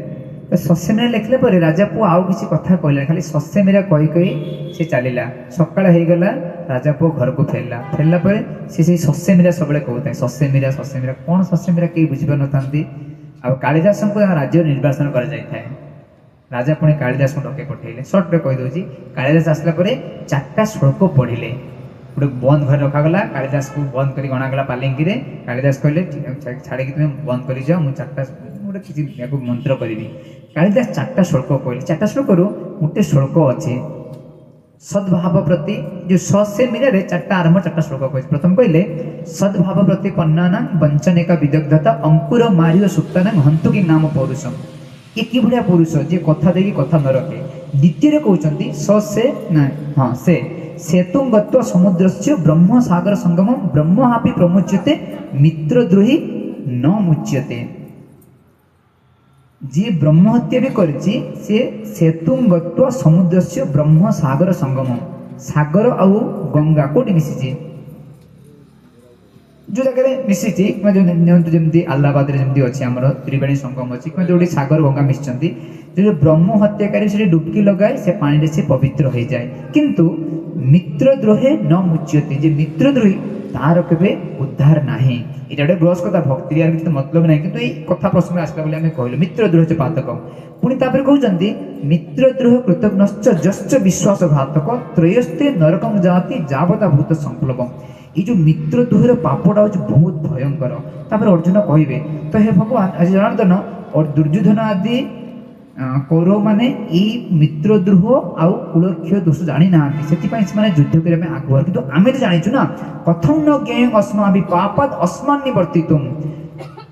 ତ ସସେ ମୀରା ଲେଖିଲା ପରେ ରାଜା ପୁଅ ଆଉ କିଛି କଥା କହିଲାନି, ଖାଲି ସସେ ମୀରା କହି କହି ସେ ଚାଲିଲା। ସକାଳ ହେଇଗଲା, ରାଜା ପୁଅ ଘରକୁ ଫେରିଲା। ଫେରିଲା ପରେ ସେ ସେଇ ସସେ ମୀରା ସବୁବେଳେ କହୁଥାଏ, ସସେ ମୀରା, ସସେ ମୀରା। କ'ଣ ସସେ ମୀରା, କେହି ବୁଝିପାରୁନଥାନ୍ତି। ଆଉ କାଳିଦାସଙ୍କୁ ତାଙ୍କ ରାଜ୍ୟରେ ନିର୍ବାଚନ କରାଯାଇଥାଏ। ରାଜା ପୁଣି କାଳିଦାସଙ୍କୁ ଡକେଇ ପଠେଇଲେ। ସର୍ଟରେ କହିଦେଉଛି। କାଳିଦାସ ଆସିଲା ପରେ ଚାରିଟା ଶ୍ଳୋକ ପଢ଼ିଲେ। ଗୋଟେ ବନ୍ଦ ଘରେ ରଖାଗଲା, କାଳିଦାସକୁ ବନ୍ଦ କରି ଅଣାଗଲା ପାଲିଙ୍କିରେ। କାଳିଦାସ କହିଲେ, ଛାଡ଼ିକି ତୁମେ ବନ୍ଦ କରି ଯାଅ, ମୁଁ ଚାରିଟା ଗୋଟେ କିଛି ୟାକୁ ମନ୍ତ୍ର କରିବି। କାଳିଦାସ ଚାରିଟା ଶ୍ଳୋକ କହିଲେ। ଚାରିଟା ଶ୍ଳୋକରୁ ଗୋଟେ ଶ୍ଳୋକ ଅଛି ସଦ୍ଭାବ ପ୍ରତି, ଯେଉଁ ସ ସେ ମୀରାରେ ଚାରିଟା ଆରମ୍ଭ, ଚାରିଟା ଶ୍ଳୋକ କହିଛି। ପ୍ରଥମ କହିଲେ, ସଦ୍ଭାବ ପ୍ରତି ପନ୍ନାନାଂ ବଞ୍ଚନେକା ବିଦଗ୍ଧତା ଅଙ୍କୁର ମାରିବ ସୁପ୍ତାନାଂ ହନ୍ତୁ କି ନାମ ପୌରୁଷମ। ଇଏ କି ଭଳିଆ ପୁରୁଷ, ଯିଏ କଥା ଦେଇକି କଥା ନ ରଖେ। ଦ୍ୱିତୀୟରେ କହୁଛନ୍ତି ସ ସେ ନା ହଁ ସେ ସେତୁଂ ଗତ୍ୱା ସମୁଦ୍ରସ୍ୟ ବ୍ରହ୍ମ ସାଗର ସଙ୍ଗମ ବ୍ରହ୍ମହାପି ପ୍ରମୁଚ୍ୟତେ ମିତ୍ରଦ୍ରୋହୀ ନ ମୁଚ୍ୟତେ। ଯିଏ ବ୍ରହ୍ମ ହତ୍ୟା ବି କରିଛି ସେ ସେତୁଂ ଗତ୍ୱା ସମୁଦ୍ରସ୍ୟ ବ୍ରହ୍ମ ସାଗର ସଙ୍ଗମ, ସାଗର ଆଉ ଗଙ୍ଗା କୋଉଠି ମିଶିଛି? ଯୋଉ ଜାଗାରେ ମିଶିଛି, କିମ୍ବା ଯୋଉ ନିଅନ୍ତୁ ଯେମିତି ଆହ୍ଲାବାଦରେ ଯେମିତି ଅଛି ଆମର ତ୍ରିବେଣୀ ସଙ୍ଗମ ଅଛି, କିମ୍ବା ଯୋଉଠି ସାଗର ଗଙ୍ଗା ମିଶିଛନ୍ତି, ଯୋଉ ବ୍ରହ୍ମ ହତ୍ୟାକାରୀ ସେଠି ଡୁବକି ଲଗାଏ ସେ ପାଣିରେ ସେ ପବିତ୍ର ହେଇଯାଏ। କିନ୍ତୁ ମିତ୍ରଦ୍ରୋହେ ନ ମୁଚ୍ୟତେ, ଯେ ମିତ୍ରଦ୍ରୋହୀ ତାର କେବେ ଉଦ୍ଧାର ନାହିଁ। ଏଇଟା ଗୋଟେ ଗ୍ରସ୍ କଥା, ଭକ୍ତିରେ ୟାର କିଛି ମତଲବ ନାହିଁ, କିନ୍ତୁ ଏଇ କଥା ପ୍ରସଙ୍ଗରେ ଆସିଲା ବୋଲି ଆମେ କହିଲୁ ମିତ୍ରଦ୍ରୋହ ଚ ପାତକ। ପୁଣି ତାପରେ କହୁଛନ୍ତି ମିତ୍ରଦ୍ରୋହ କୃତଘ୍ନଶ୍ଚ ଯଶ୍ଚ ବିଶ୍ୱାସଘାତକ ତ୍ରୟସ୍ତେ ନରକଂ ଯାତି ଯାବତା ଭୂତ ସଂପ୍ଲବମ୍। ଏଇ ଯୋଉ ମିତ୍ରଦ୍ରୋହର ପାପଟା ହଉଛି ବହୁତ ଭୟଙ୍କର। ତାପରେ ଅର୍ଜୁନ କହିବେ ତ ହେ ଭଗବାନ, ଆଜି ଜନାର୍ଦ୍ଦନ ଦୁର୍ଯ୍ୟୋଧନ ଆଦି କୌରବମାନେ ଏଇ ମିତ୍ରଦ୍ରୋହ ଆଉ କୁଳକ୍ଷୟ ଦୋଷ ଜାଣିନାହାନ୍ତି, ସେଥିପାଇଁ ସେମାନେ ଯୁଦ୍ଧ କରିବା ପାଇଁ ଆଗୁଆ, କିନ୍ତୁ ଆମେ ତ ଜାଣିଛୁ ନା। କଥಂ ନ ଜ୍ଞେୟଂ ଅସ୍ମାଭି ପାପାଦ୍ ଅସ୍ମାନ୍ ନିବର୍ତ୍ତିତୁମ୍,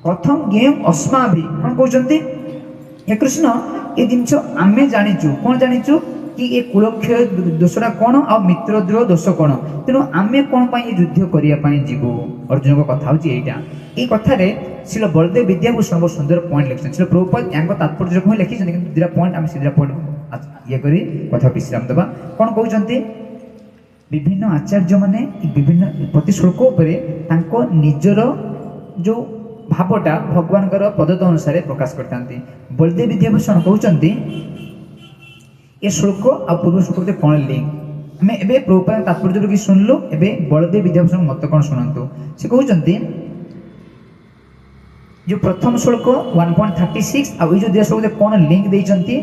କଥಂ ଜ୍ଞେୟଂ ଅସ୍ମାଭି, କ'ଣ କହୁଛନ୍ତି ହେ କୃଷ୍ଣ, ଏ ଜିନିଷ ଆମେ ଜାଣିଛୁ। କ'ଣ ଜାଣିଛୁ? କି ଏ କୁଳକ୍ଷୟ ଦୋଷଟା କ'ଣ ଆଉ ମିତ୍ରଦ୍ରୋହ ଦୋଷ କ'ଣ, ତେଣୁ ଆମେ କ'ଣ ପାଇଁ ଏ ଯୁଦ୍ଧ କରିବା ପାଇଁ ଯିବୁ? ଅର୍ଜୁନଙ୍କ କଥା ହେଉଛି ଏଇଟା। ଏଇ କଥାରେ ଶ୍ରୀଲ ବଳଦେବ ବିଦ୍ୟାଭୂଷଣ ବହୁତ ସୁନ୍ଦର ପଏଣ୍ଟ ଲେଖିଛନ୍ତି। ଶ୍ରୀଲ ପ୍ରଭୁପାଦ ୟାଙ୍କ ତାତ୍ପର୍ଯ୍ୟକୁ ହିଁ ଲେଖିଛନ୍ତି, କିନ୍ତୁ ଦୁଇଟା ପଏଣ୍ଟ ଆମେ ସେ ଦୁଇଟା ପଏଣ୍ଟ ଇଏ କରି କଥା ବିଶ୍ରାମ ଦେବା। କ'ଣ କହୁଛନ୍ତି? ବିଭିନ୍ନ ଆଚାର୍ଯ୍ୟମାନେ ବିଭିନ୍ନ ପ୍ରତି ଶ୍ଳୋକ ଉପରେ ତାଙ୍କ ନିଜର ଯେଉଁ ଭାବଟା ଭଗବାନଙ୍କର ପଦ୍ଧତି ଅନୁସାରେ ପ୍ରକାଶ କରିଥାନ୍ତି। ବଳଦେବ ବିଦ୍ୟାଭୂଷଣ କହୁଛନ୍ତି ଏ ଶ୍ଳୋକ ଆଉ ପୂର୍ବ ଶ୍ଳୋକ ଭିତରେ କ'ଣ ଲିଙ୍କ? ଆମେ ଏବେ ପ୍ରଭୁପାଦ ତାତ୍ପର୍ଯ୍ୟ କିଛି ଶୁଣିଲୁ, ଏବେ ବଳଦେବ ବିଦ୍ୟାଭୂଷଣ ମତ କ'ଣ ଶୁଣନ୍ତୁ। ସେ କହୁଛନ୍ତି ଯୋଉ ପ୍ରଥମ ଶ୍ଳୋକ 1.36 ଆଉ ଏଇ ଯୋଉ ଦୁଇଟା ଶ୍ଳୋକ କ'ଣ ଲିଙ୍କ ଦେଇଛନ୍ତି?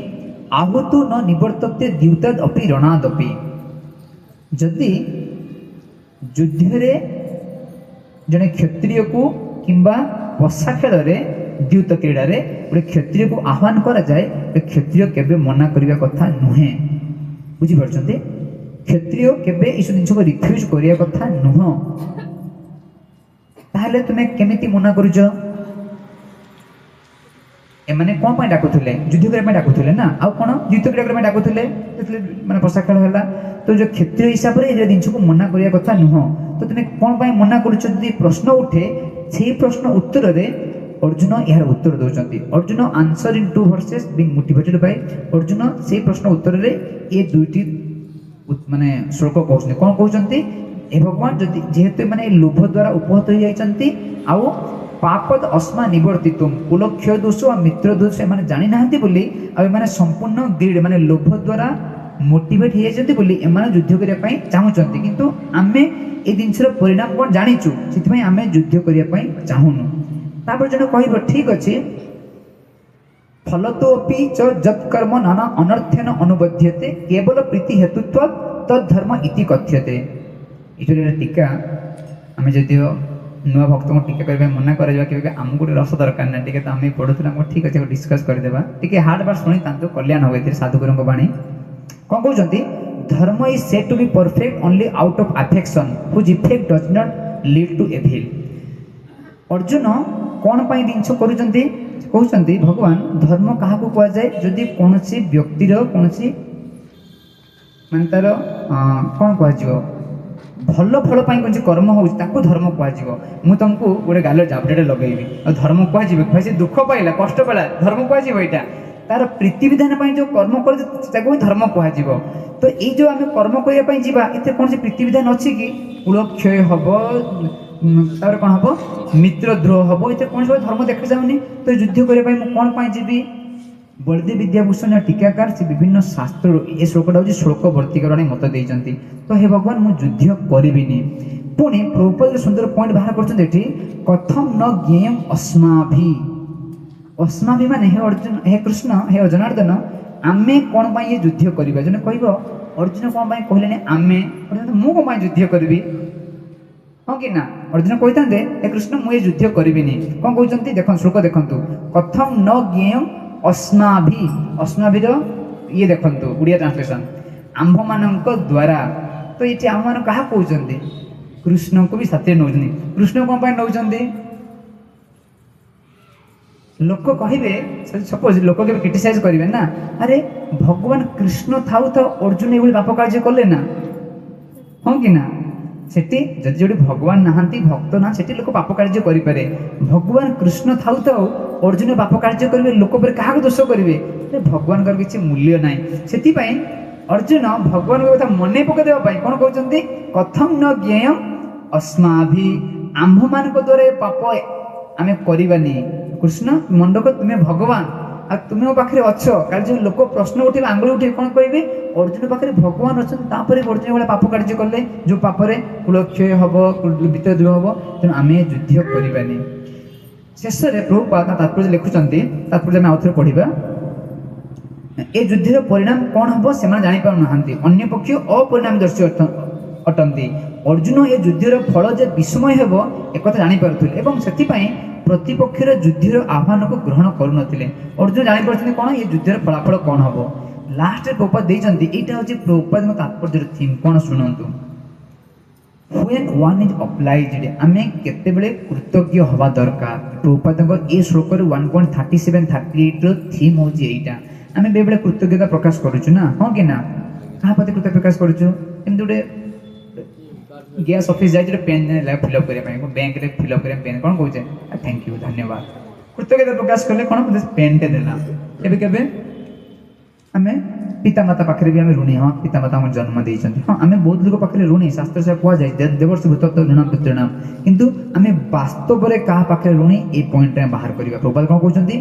ଆହୁତୁ ନ ନିବର୍ତ୍ତତେ ଦ୍ୟୁତାଦ୍ ଅପି ରଣାଦପି, ଯଦି ଯୁଦ୍ଧରେ ଜଣେ କ୍ଷତ୍ରିୟକୁ କିମ୍ବା ପଶା ଖେଳରେ ଦ୍ୟୁତ କ୍ରୀଡ଼ାରେ ଗୋଟେ କ୍ଷତ୍ରିୟକୁ ଆହ୍ୱାନ କରାଯାଏ, ଗୋଟେ କ୍ଷତ୍ରିୟ କେବେ ମନା କରିବା କଥା ନୁହେଁ। ବୁଝିପାରୁଛନ୍ତି? କ୍ଷତ୍ରିୟ କେବେ ଏସବୁ ଜିନିଷକୁ ରିଫ୍ୟୁଜ୍ କରିବା କଥା ନୁହଁ। ତାହେଲେ ତୁମେ କେମିତି ମନା କରୁଛ? ଏମାନେ କ'ଣ ପାଇଁ ଡାକୁଥିଲେ? ଯୁଦ୍ଧ କରିବା ପାଇଁ ଡାକୁଥିଲେ ନା ଆଉ କ'ଣ? ଯୁଦ୍ଧ କ୍ରୀଡ଼ା କରିବା ପାଇଁ ଡାକୁଥିଲେ, ଯେତେବେଳେ ମାନେ ପଶା ଖେଳ ହେଲା। ତ ଯୋଉ କ୍ଷତ୍ରିୟ ହିସାବରେ ଏ ଜିନିଷକୁ ମନା କରିବା କଥା ନୁହଁ, ତ ତୁମେ କ'ଣ ପାଇଁ ମନା କରୁଛ? ଯଦି ପ୍ରଶ୍ନ ଉଠେ, ସେଇ ପ୍ରଶ୍ନ ଉତ୍ତରରେ ଅର୍ଜୁନ ଏହାର ଉତ୍ତର ଦେଉଛନ୍ତି। Arjuna answer in two verses being motivated by Arjuna ସେଇ ପ୍ରଶ୍ନ ଉତ୍ତରରେ ଏ ଦୁଇଟି ମାନେ ଶ୍ଳୋକ କହୁଛନ୍ତି। କ'ଣ କହୁଛନ୍ତି? ଏ ଭଗବାନ, ଯଦି ଯେହେତୁ ଏମାନେ ଲୋଭ ଦ୍ୱାରା ଉପହତ ହେଇଯାଇଛନ୍ତି ଆଉ ପାପଦ ଅସ୍ମା ନିବର୍ତ୍ତିତୁମ୍, କୁଲକ୍ଷୟ ଦୋଷ ଆଉ ମିତ୍ର ଦୋଷ ଏମାନେ ଜାଣିନାହାନ୍ତି ବୋଲି, ଆଉ ଏମାନେ ସମ୍ପୂର୍ଣ୍ଣ ଗ୍ରୀଡ଼ ମାନେ ଲୋଭ ଦ୍ୱାରା ମୋଟିଭେଟ୍ ହେଇଯାଇଛନ୍ତି ବୋଲି ଏମାନେ ଯୁଦ୍ଧ କରିବା ପାଇଁ ଚାହୁଁଛନ୍ତି, କିନ୍ତୁ ଆମେ ଏ ଜିନିଷର ପରିଣାମ କ'ଣ ଜାଣିଛୁ, ସେଥିପାଇଁ ଆମେ ଯୁଦ୍ଧ କରିବା ପାଇଁ ଚାହୁଁନୁ। ତାପରେ ଜଣେ କହିବ ଠିକ୍ ଅଛି, ଫଲତୋ ଅପି ଚ ଯତ୍ କର୍ମ ନାନା ଅନର୍ଥେନ ଅନୁବଧ୍ୟତେ କେବଳ ପ୍ରୀତି ହେତୁତ୍ୱାତ୍ ତଦ୍ ଧର୍ମ ଇତି କଥ୍ୟତେ। ଏଇଠି ଗୋଟେ ଟୀକା, ଆମେ ଯଦିଓ ନୂଆ ଭକ୍ତଙ୍କୁ ଟୀକା କରିବା ପାଇଁ ମନା କରାଯିବ, କେବେ ଆମକୁ ଗୋଟେ ରସ ଦରକାର ନା ଟିକେ, ତ ଆମେ ପଢ଼ୁଥିଲୁ, ଆମକୁ ଠିକ୍ ଅଛି ଡିସ୍କସ୍ କରିଦେବା, ଟିକେ ହାର୍ଡ଼ ବାର ଶୁଣିଥାନ୍ତୁ, କଲ୍ୟାଣ ହେବ ଏଥିରେ। ସାଧୁଗୁରୁଙ୍କ ବାଣୀ କ'ଣ କହୁଛନ୍ତି? Dharma is said to be perfect only out of affection whose effect does not lead to evil. Arjun କ'ଣ ପାଇଁ ଜିନିଷ କରୁଛନ୍ତି? କହୁଛନ୍ତି ଭଗବାନ, ଧର୍ମ କାହାକୁ କୁହାଯାଏ? ଯଦି କୌଣସି ବ୍ୟକ୍ତିର କୌଣସି ମାନେ ତାର କ'ଣ କୁହାଯିବ, ଭଲ ଫଳ ପାଇଁ କୌଣସି କର୍ମ ହେଉଛି ତାକୁ ଧର୍ମ କୁହାଯିବ। ମୁଁ ତୁମକୁ ଗୋଟେ ଗାଲରେ ଜାବଡ଼ାଟେ ଲଗେଇବି ଆଉ ଧର୍ମ କୁହାଯିବ? ଭାଇ ସେ ଦୁଃଖ ପାଇଲା, କଷ୍ଟ ପାଇଲା, ଧର୍ମ କୁହାଯିବ ଏଇଟା? ତାର ପ୍ରୀତି ବିଧାନ ପାଇଁ ଯେଉଁ କର୍ମ କରୁଛି ତାକୁ ହିଁ ଧର୍ମ କୁହାଯିବ। ତ ଏଇ ଯେଉଁ ଆମେ କର୍ମ କରିବା ପାଇଁ ଯିବା, ଏଥିରେ କୌଣସି ପ୍ରୀତିବିଧାନ ଅଛି କି? କୁଳକ୍ଷୟ ହେବ, ତାପରେ କ'ଣ ହେବ, ମିତ୍ରଦ୍ରୋହ ହେବ, ଏଥିରେ କୌଣସି ଧର୍ମ ଦେଖାଯାଉନି। ତ ଯୁଦ୍ଧ କରିବା ପାଇଁ ମୁଁ କ'ଣ ପାଇଁ ଯିବି? ବଳଦେବ ବିଦ୍ୟାଭୂଷଣ ଟୀକାକାର ସେ ବିଭିନ୍ନ ଶାସ୍ତ୍ରରୁ ଏ ଶ୍ଳୋକଟା ହେଉଛି ଶ୍ଳୋକ ବର୍ତ୍ତିକରଣ ମତ ଦେଇଛନ୍ତି। ତ ହେ ଭଗବାନ, ମୁଁ ଯୁଦ୍ଧ କରିବିନି। ପୁଣି ପ୍ରଭୁପାଦ ସୁନ୍ଦର ପଏଣ୍ଟ ବାହାର କରୁଛନ୍ତି ଏଠି, କଥମ ନ ଜ୍ଞେୟಂ ଅସ୍ମାଭି। ଅସ୍ମାଭି ମାନେ ହେ ଅର୍ଜୁନ, ହେ କୃଷ୍ଣ, ହେ ଜନାର୍ଦ୍ଦନ, ଆମେ କ'ଣ ପାଇଁ ଏ ଯୁଦ୍ଧ କରିବା? ଜଣେ କହିବ ଅର୍ଜୁନ କ'ଣ ପାଇଁ କହିଲେନି ଆମେ, ଅର୍ଜୁନ ମୁଁ କ'ଣ ପାଇଁ ଯୁଦ୍ଧ କରିବି, ହଁ କି ନା? ଅର୍ଜୁନ କହିଥାନ୍ତେ ହେ କୃଷ୍ଣ ମୁଁ ଏ ଯୁଦ୍ଧ କରିବିନି। କ'ଣ କହୁଛନ୍ତି ଦେଖନ୍ତୁ, ଶ୍ଳୋକ ଦେଖନ୍ତୁ, କଥମ ନ ଜ୍ଞେୟಂ ଅସ୍ମାଭି। ଅସ୍ମାଭିର ଇଏ ଦେଖନ୍ତୁ ଓଡ଼ିଆ ଟ୍ରାନ୍ସଲେସନ୍, ଆମ୍ଭମାନଙ୍କ ଦ୍ୱାରା। ତ ଏଠି ଆମ୍ଭମାନଙ୍କୁ କାହା କହୁଛନ୍ତି? କୃଷ୍ଣଙ୍କୁ ବି ସାଥିରେ ନେଉଛନ୍ତି। କୃଷ୍ଣ କ'ଣ ପାଇଁ ନେଉଛନ୍ତି? ଲୋକ କହିବେ, ସପୋଜ ଲୋକ କେବେ କ୍ରିଟିସାଇଜ କରିବେ ନା, ଆରେ ଭଗବାନ କୃଷ୍ଣ ଥାଉ ଥାଉ ଅର୍ଜୁନ ଏଇଭଳି ପାପ କାର୍ଯ୍ୟ କଲେ ନା, ହଁ କି ନା? ସେଠି ଯଦି ଯୋଉଠି ଭଗବାନ ନାହାନ୍ତି, ଭକ୍ତ ନାହାନ୍ତି, ସେଠି ଲୋକ ପାପ କାର୍ଯ୍ୟ କରିପାରେ। ଭଗବାନ କୃଷ୍ଣ ଥାଉ ଥାଉ ଅର୍ଜୁନ ପାପ କାର୍ଯ୍ୟ କରିବେ, ଲୋକ ପରେ କାହାକୁ ଦୋଷ କରିବେ? ଭଗବାନଙ୍କର କିଛି ମୂଲ୍ୟ ନାହିଁ। ସେଥିପାଇଁ ଅର୍ଜୁନ ଭଗବାନଙ୍କ କଥା ମନେ ପକାଇ ଦେବା ପାଇଁ କ'ଣ କହୁଛନ୍ତି? କଥಂ ନ ଜ୍ଞେୟମ୍ ଅସ୍ମାଭି, ଆମ୍ଭମାନଙ୍କ ଦ୍ୱାରା ଏ ପାପ ଆମେ କରିବାନି। କୃଷ୍ଣ ମଣ୍ଡକ, ତୁମେ ଭଗବାନ ଆଉ ତୁମେ ମୋ ପାଖରେ ଅଛ। କାଲି ଯେଉଁ ଲୋକ ପ୍ରଶ୍ନ ଉଠେଇବେ, ଆଙ୍ଗୁଳି ଉଠେଇବେ, କ'ଣ କହିବେ? ଅର୍ଜୁନ ପାଖରେ ଭଗବାନ ଅଛନ୍ତି, ତାପରେ ଅର୍ଜୁନ ଭଳିଆ ପାପ କାର୍ଯ୍ୟ କଲେ, ଯେଉଁ ପାପରେ କୁଳକ୍ଷୟ ହବ, ବିତ୍ତ ଦ୍ରୋହ ହବ, ତେଣୁ ଆମେ ଯୁଦ୍ଧ କରିବାନି। ଶେଷରେ ପ୍ରଭୁପାଦ ତାତ୍ପର୍ଯ୍ୟ ଲେଖୁଛନ୍ତି, ତାତ୍ପର୍ଯ୍ୟ ଆମେ ଆଉଥରେ ପଢ଼ିବା। ଏ ଯୁଦ୍ଧର ପରିଣାମ କ'ଣ ହେବ ସେମାନେ ଜାଣିପାରୁନାହାନ୍ତି, ଅନ୍ୟ ପକ୍ଷ ଅପରିଣାମଦର୍ଶୀ ଅଟନ୍ତି। ଅର୍ଜୁନ ଏ ଯୁଦ୍ଧର ଫଳ ଯେ ବିସ୍ମୟ ହେବ ଏକଥା ଜାଣିପାରୁଥିଲେ ଏବଂ ସେଥିପାଇଁ ପ୍ରତିପକ୍ଷର ଯୁଦ୍ଧର ଆହ୍ୱାନକୁ ଗ୍ରହଣ କରୁନଥିଲେ। ଅର୍ଜୁନ ଜାଣିପାରୁଛନ୍ତି କ'ଣ, ଏ ଯୁଦ୍ଧର ଫଳାଫଳ କ'ଣ ହେବ। ଲାଷ୍ଟରେ ପ୍ରଭୁପାଦ ଦେଇଛନ୍ତି, ଏଇଟା ହେଉଛି ପ୍ରଭୁପାଦଙ୍କ ତାତ୍ପର୍ଯ୍ୟର ଥିମ୍ କ'ଣ, ଶୁଣନ୍ତୁ। When one is obliged, ଆମେ କେତେବେଳେ କୃତଜ୍ଞ ହେବା ଦରକାର। ପ୍ରଭୁପାଦଙ୍କ ଏ ଶ୍ଲୋକରେ 1.37 38ର ଥିମ୍ ହେଉଛି ଏଇଟା। ଆମେ ବେଳେବେଳେ କୃତଜ୍ଞତା ପ୍ରକାଶ କରୁଛୁ ନା, ହଁ କି ନା? କାହା ପ୍ରତି କୃତଜ୍ଞ ପ୍ରକାଶ କରୁଛୁ? ଏମିତି ଗୋଟେ ଗ୍ୟାସ୍ ଅଫିସ୍ ଯାଇଛି, ଗୋଟେ ପେନ୍ ଫିଲ୍ଅପ୍ କରିବା ପାଇଁ, ବ୍ୟାଙ୍କରେ ଫିଲ୍ଅପ୍ କରିବା ପାଇଁ ପେନ୍, କ'ଣ କହୁଛେ? Thank you, ଧନ୍ୟବାଦ। କୃତଜ୍ଞତା ପ୍ରକାଶ କଲେ କ'ଣ, ମୋତେ ପେନ୍ଟେ ଦେଲା। କେବେ କେବେ ଆମେ ପିତାମାତା ପାଖରେ ବି ଆମେ ଋଣୀ। ହଁ, ପିତାମାତା ଆମକୁ ଜନ୍ମ ଦେଇଛନ୍ତି। ହଁ, ଆମେ ବହୁତ ଲୋକ ପାଖରେ ଋଣୀ, ଶାସ୍ତ୍ର ସେ କୁହାଯାଏ ଦେବର୍ଷି ଭୂତତ୍ଵ ଋଣ ପିତୃଣାମ। କିନ୍ତୁ ଆମେ ବାସ୍ତବରେ କାହା ପାଖରେ ଋଣୀ, ଏଇ ପଏଣ୍ଟଟା ଆମେ ବାହାର କରିବା। ପ୍ରଭୁପାଦ କ'ଣ କହୁଛନ୍ତି?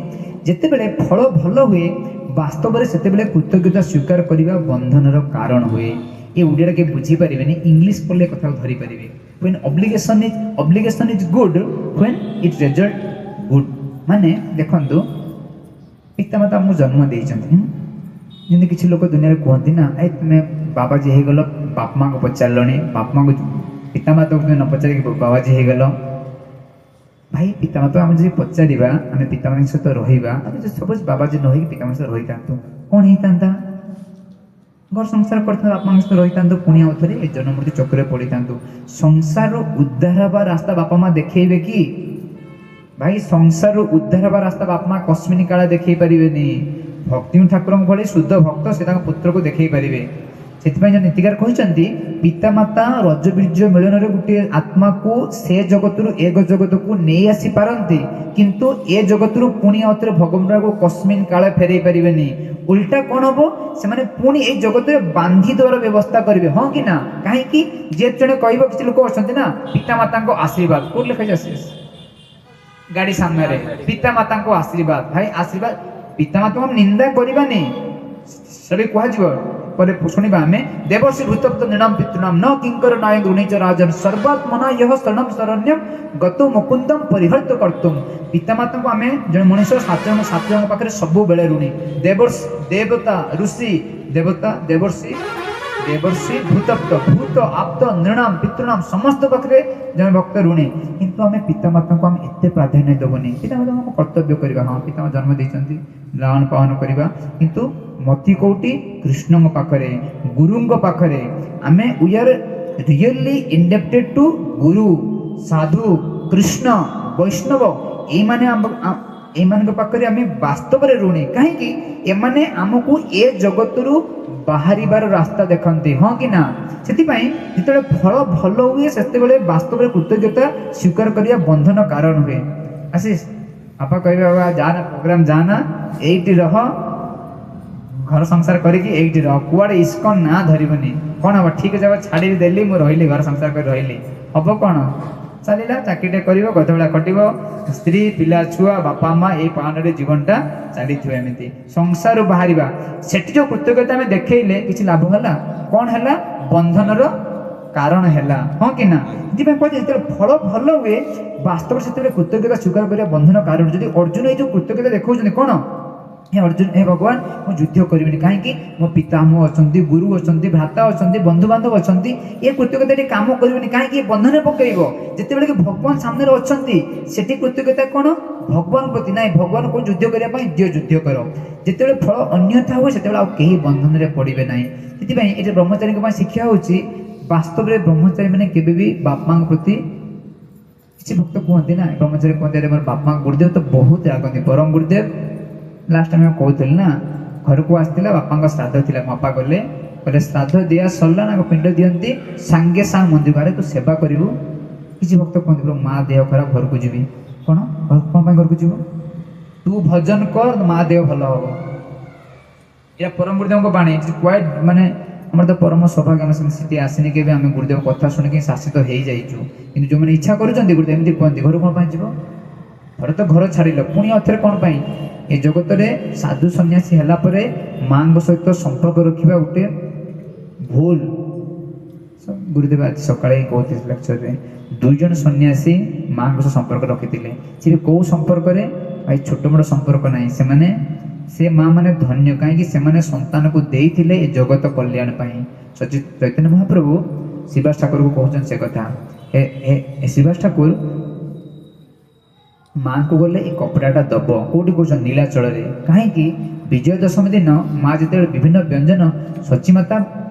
ଯେତେବେଳେ ଫଳ ଭଲ ହୁଏ, ବାସ୍ତବରେ ସେତେବେଳେ କୃତଜ୍ଞତା ସ୍ୱୀକାର କରିବା ବନ୍ଧନର କାରଣ ହୁଏ। ଏ ଓଡ଼ିଆଟା କେହି ବୁଝିପାରିବେନି, ଇଂଲିଶ ପଢ଼ିଲେ କଥାକୁ ଧରିପାରିବେ। When obligation is good when it result good। ମାନେ ଦେଖନ୍ତୁ, ପିତାମାତା ଆମକୁ ଜନ୍ମ ଦେଇଛନ୍ତି। ଯେମିତି କିଛି ଲୋକ ଦୁନିଆରେ କୁହନ୍ତି ନା, ଏ ତୁମେ ବାବାଜୀ ହେଇଗଲ, ବାପା ମାଆଙ୍କୁ ପଚାରିଲଣି, ବାପା ମାଆଙ୍କୁ ପିତାମାତାକୁ ତୁମେ ନ ପଚାରିକି ବାବାଜୀ ହେଇଗଲ। ଭାଇ, ପିତାମାତା ଆମେ ଯଦି ପଚାରିବା, ଆମେ ପିତାମାତାଙ୍କ ସହିତ ରହିବା, ଆମେ ଯଦି ସପୋଜ ବାବାଜୀ ନ ହେଇକି ପିତାମାତାଙ୍କ ସହିତ ରହିଥାନ୍ତୁ, କ'ଣ ହେଇଥାନ୍ତା? ଘର ସଂସାର କରିଥାନ୍ତୁ, ବାପା ମାଆଙ୍କ ସହିତ ରହିଥାନ୍ତୁ, ପୁଣି ଆଉ ଥରେ ଏ ଜନ୍ମ ମୃତ୍ୟୁ ଚକ୍ରରେ ପଡ଼ିଥାନ୍ତୁ। ସଂସାରରୁ ଉଦ୍ଧାର ହେବା ରାସ୍ତା ବାପା ମା ଦେଖେଇବେ କି? ଭାଇ, ସଂସାରରୁ ଉଦ୍ଧାର ହେବା ରାସ୍ତା ବାପା ମା କସ୍ମିନ କାଳେ ଦେଖେଇ ପାରିବେନି। ଭକ୍ତି ଠାକୁରଙ୍କ ଭଳି ଶୁଦ୍ଧ ଭକ୍ତ ସେ ତାଙ୍କ ପୁତ୍ରକୁ ଦେଖେଇ ପାରିବେ। ସେଥିପାଇଁ ଯେଉଁ ନୀତିକାର କହିଛନ୍ତି, ପିତାମାତା ରଜବୀର୍ଯ୍ୟ ମିଳନରେ ଗୋଟିଏ ଆତ୍ମାକୁ ସେ ଜଗତରୁ ଏ ଜଗତକୁ ନେଇ ଆସିପାରନ୍ତି, କିନ୍ତୁ ଏ ଜଗତରୁ ପୁଣି ଆଉ ଥରେ ଭଗବାନଙ୍କୁ କସ୍ମିନ କାଳେ ଫେରେଇ ପାରିବେନି। ଉଲ୍ଟା କ'ଣ ହବ? ସେମାନେ ପୁଣି ଏଇ ଜଗତରେ ବାନ୍ଧି ଦେବାର ବ୍ୟବସ୍ଥା କରିବେ, ହଁ କି ନା? କାହିଁକି? ଯିଏ ଜଣେ କହିବ, କିଛି ଲୋକ ଅଛନ୍ତି ନା, ପିତାମାତାଙ୍କ ଆଶୀର୍ବାଦ। କୋଉଠି ଲେଖା ଅଛି? ଗାଡ଼ି ସାମ୍ନାରେ ପିତାମାତାଙ୍କ ଆଶୀର୍ବାଦ। ଭାଇ, ଆଶୀର୍ବାଦ, ପିତାମାତାଙ୍କୁ ଆମେ ନିନ୍ଦା କରିବାନି, ସେଟା ବି କୁହାଯିବ ପରେ, ଶୁଣିବା ଆମେ। ଦେବର୍ଷି ଭୂତପ୍ତ ନୃଣାମ ପିତୃଣାମ ନ କିଙ୍କର ନାୟ ଋଣୀଚ ରାଜନ ସର୍ବାତ୍ମନା ୟଃ ଶରଣಂ ଶରଣ୍ୟମ ଗତୋ ମୁକୁନ୍ଦମ ପରିହର୍ତ କର୍ତ୍ତୁମ। ପିତାମାତାଙ୍କୁ ଆମେ ଜଣେ ମଣିଷ ସାତ ଜଣଙ୍କ ପାଖରେ ସବୁବେଳେ ଋଣୀ। ଦେବର୍ଷି, ଦେବତା, ଋଷି, ଦେବତା, ଦେବର୍ଷି, ଦେବର୍ଷି, ଭୂତପ୍ତ, ଭୂତ, ଆପ୍ତ, ନୃଣାମ, ପିତୃଣାମ, ସମସ୍ତ ପାଖରେ ଜଣେ ଭକ୍ତ ଋଣୀ। କିନ୍ତୁ ଆମେ ପିତାମାତାଙ୍କୁ ଆମେ ଏତେ ପ୍ରାଧାନ୍ୟ ଦେବନି। ପିତାମାତାଙ୍କୁ ଆମ କର୍ତ୍ତବ୍ୟ କରିବା, ହଁ, ପିତାମାତା ଜନ୍ମ ଦେଇଛନ୍ତି, ଲାଳନ ପାଳନ କରିବା। କିନ୍ତୁ ମତି କୋଉଠି? କୃଷ୍ଣଙ୍କ ପାଖରେ, ଗୁରୁଙ୍କ ପାଖରେ। ଆମେ we are really indebted to guru, sadhu, Krishna, Vaishnava. ଏଇମାନେ ଆମ ଏଇମାନଙ୍କ ପାଖରେ ଆମେ ବାସ୍ତବରେ ଋଣୀ। କାହିଁକି? ଏମାନେ ଆମକୁ ଏ ଜଗତରୁ ବାହାରିବାର ରାସ୍ତା ଦେଖନ୍ତି, ହଁ କି ନା? ସେଥିପାଇଁ ଯେତେବେଳେ ଫଳ ଭଲ ହୁଏ, ସେତେବେଳେ ବାସ୍ତବରେ କୃତଜ୍ଞତା ସ୍ୱୀକାର କରିବା ବନ୍ଧନ କାରଣ ହୁଏ। ଆଶିଷ ବାପା କହିବେ, ବାବା ଯା ନା, ପ୍ରୋଗ୍ରାମ ଯା ନା, ଏଇଠି ରହ, ଘର ସଂସାର କରିକି ଏଇଠି ରହ, କୁଆଡ଼େ ଇସ୍କନ ନାଁ ଧରିବନି। କ'ଣ ହବ? ଠିକ ଅଛି ବାବା, ଛାଡ଼ିବି ଦେଲି, ମୁଁ ରହିଲି, ଘର ସଂସାର କରି ରହିଲି। ହବ କ'ଣ? ଚାଲିଲା, ଚାକିରିଟେ କରିବ, ଗଧ ଭଳିଆ ଖଟିବ, ସ୍ତ୍ରୀ ପିଲା ଛୁଆ ବାପା ମା ଏଇ ପାଳନରେ ଜୀବନଟା ଚାଲିଥିବ। ଏମିତି ସଂସାରରୁ ବାହାରିବା, ସେଠି ଯୋଉ କୃତଜ୍ଞତା ଆମେ ଦେଖେଇଲେ କିଛି ଲାଭ ହେଲା? କ'ଣ ହେଲା? ବନ୍ଧନର କାରଣ ହେଲା, ହଁ କି ନା? ସେଥିପାଇଁ କୁହାଯାଏ, ଯେତେବେଳେ ଫଳ ଭଲ ହୁଏ, ବାସ୍ତବରେ ସେତେବେଳେ କୃତଜ୍ଞତା ସ୍ୱୀକାର କରିବା ବନ୍ଧନ କାରଣ। ଯଦି ଅର୍ଜୁନ ଏଇ ଯୋଉ କୃତଜ୍ଞତା ଦେଖାଉଛନ୍ତି କ'ଣ, ହେ ଅର୍ଜୁନ, ହେ ଭଗବାନ, ମୁଁ ଯୁଦ୍ଧ କରିବିନି, କାହିଁକି? ମୋ ପିତାମହ ଅଛନ୍ତି, ଗୁରୁ ଅଛନ୍ତି, ଭ୍ରାତା ଅଛନ୍ତି, ବନ୍ଧୁବାନ୍ଧବ ଅଛନ୍ତି। ଏ କୃତଜ୍ଞତା ଏଠି କାମ କରିବନି। କାହିଁକି? ଏ ବନ୍ଧନରେ ପକେଇବ। ଯେତେବେଳେ କି ଭଗବାନ ସାମ୍ନାରେ ଅଛନ୍ତି, ସେଠି କୃତଜ୍ଞତା କ'ଣ ଭଗବାନ ପ୍ରତି ନାଇଁ, ଭଗବାନ କୋଉ ଯୁଦ୍ଧ କରିବା ପାଇଁ ଦିଅ, ଯୁଦ୍ଧ କର। ଯେତେବେଳେ ଫଳ ଅନ୍ୟଥା ହୁଏ, ସେତେବେଳେ ଆଉ କେହି ବନ୍ଧନରେ ପଡ଼ିବେ ନାହିଁ। ସେଥିପାଇଁ ଏଠି ବ୍ରହ୍ମଚାରୀଙ୍କ ପାଇଁ ଶିକ୍ଷା ହେଉଛି, ବାସ୍ତବରେ ବ୍ରହ୍ମଚାରୀ ମାନେ କେବେ ବି ବାପା ମାଙ୍କ ପ୍ରତି କିଛି କିଛି ଭକ୍ତ କୁହନ୍ତି ନା, ବ୍ରହ୍ମଚାରୀ କୁହନ୍ତି, ଆରେ ମୋର ବାପା ଗୁରୁଦେବ ତ ବହୁତ ରାଗନ୍ତି। ପରମ ଗୁରୁଦେବ ଲାଷ୍ଟ ଆମେ କହୁଥିଲି ନା, ଘରକୁ ଆସିଥିଲା, ବାପାଙ୍କ ଶ୍ରାଦ୍ଧ ଥିଲା, ବାପା ଗଲେ, କହିଲେ ଶ୍ରାଦ୍ଧ ଦିଆ ସରିଲା ନା ପିଣ୍ଡ ଦିଅନ୍ତି ସାଙ୍ଗେ ସାଙ୍ଗେ ମନ୍ଦିର, ଆରେ ତୁ ସେବା କରିବୁ। କିଛି ଭକ୍ତ କୁହନ୍ତି ମା ଦେହ ଖରାପ ଘରକୁ ଯିବି। କ'ଣ କ'ଣ ପାଇଁ ଘରକୁ ଯିବୁ? ତୁ ଭଜନ କର, ମା ଦେହ ଭଲ ହବ। ଏଇଟା ପରମ ଗୁରୁଦେବଙ୍କ ବାଣୀ। କ୍ୱାଇଟ୍ ମାନେ ଆମର ତ ପରମ ସୌଭାଗ୍ୟ, ଆମେ ସେମିତି ସ୍ଥିତି ଆସିନି କେବେ, ଆମେ ଗୁରୁଦେବ କଥା ଶୁଣିକି ଶାସିତ ହେଇଯାଇଛୁ। କିନ୍ତୁ ଯେଉଁମାନେ ଇଚ୍ଛା କରୁଛନ୍ତି, ଗୁରୁଦେବ ଏମିତି କୁହନ୍ତି, ଘରୁ କ'ଣ ପାଇଁ ଯିବ? ଘରେ ତ ଘର ଛାଡ଼ିଲ, ପୁଣି ଆଉଥରେ କ'ଣ ପାଇଁ? ଏ ଜଗତରେ ସାଧୁ ସନ୍ନ୍ୟାସୀ ହେଲା ପରେ ମାଆଙ୍କ ସହିତ ସମ୍ପର୍କ ରଖିବା ଗୋଟେ ଭୁଲ। ଗୁରୁଦେବ ଆଜି ସକାଳେ ହିଁ କହୁଥିଲେ ଲେକ୍ଚରରେ, ଦୁଇ ଜଣ ସନ୍ନ୍ୟାସୀ ମାଆଙ୍କ ସହ ସମ୍ପର୍କ ରଖିଥିଲେ। ସେ ବି କେଉଁ ସମ୍ପର୍କରେ ଭାଇ? ଛୋଟ ମୋଟ ସମ୍ପର୍କ ନାହିଁ। ସେମାନେ ସେ ମା ମାନେ ଧନ୍ୟ, କାହିଁକି ସେମାନେ ସନ୍ତାନକୁ ଦେଇଥିଲେ ଏ ଜଗତ କଲ୍ୟାଣ ପାଇଁ। ଚୈତନ୍ୟ ମହାପ୍ରଭୁ ଶିବାସ ଠାକୁରକୁ କହୁଛନ୍ତି ସେ କଥା। ହେ ହେ ଶିବାସ ଠାକୁର, ମାଆଙ୍କୁ ଗଲେ ଏ କପଡ଼ାଟା ଦବ। କୋଉଠି କହୁଛନ୍ତି? ନୀଳାଚଳରେ। କାହିଁକି? ବିଜୟ ଦଶମୀ ଦିନ ମା ଯେତେବେଳେ ବିଭିନ୍ନ ବ୍ୟଞ୍ଜନ ସଚୀମାତା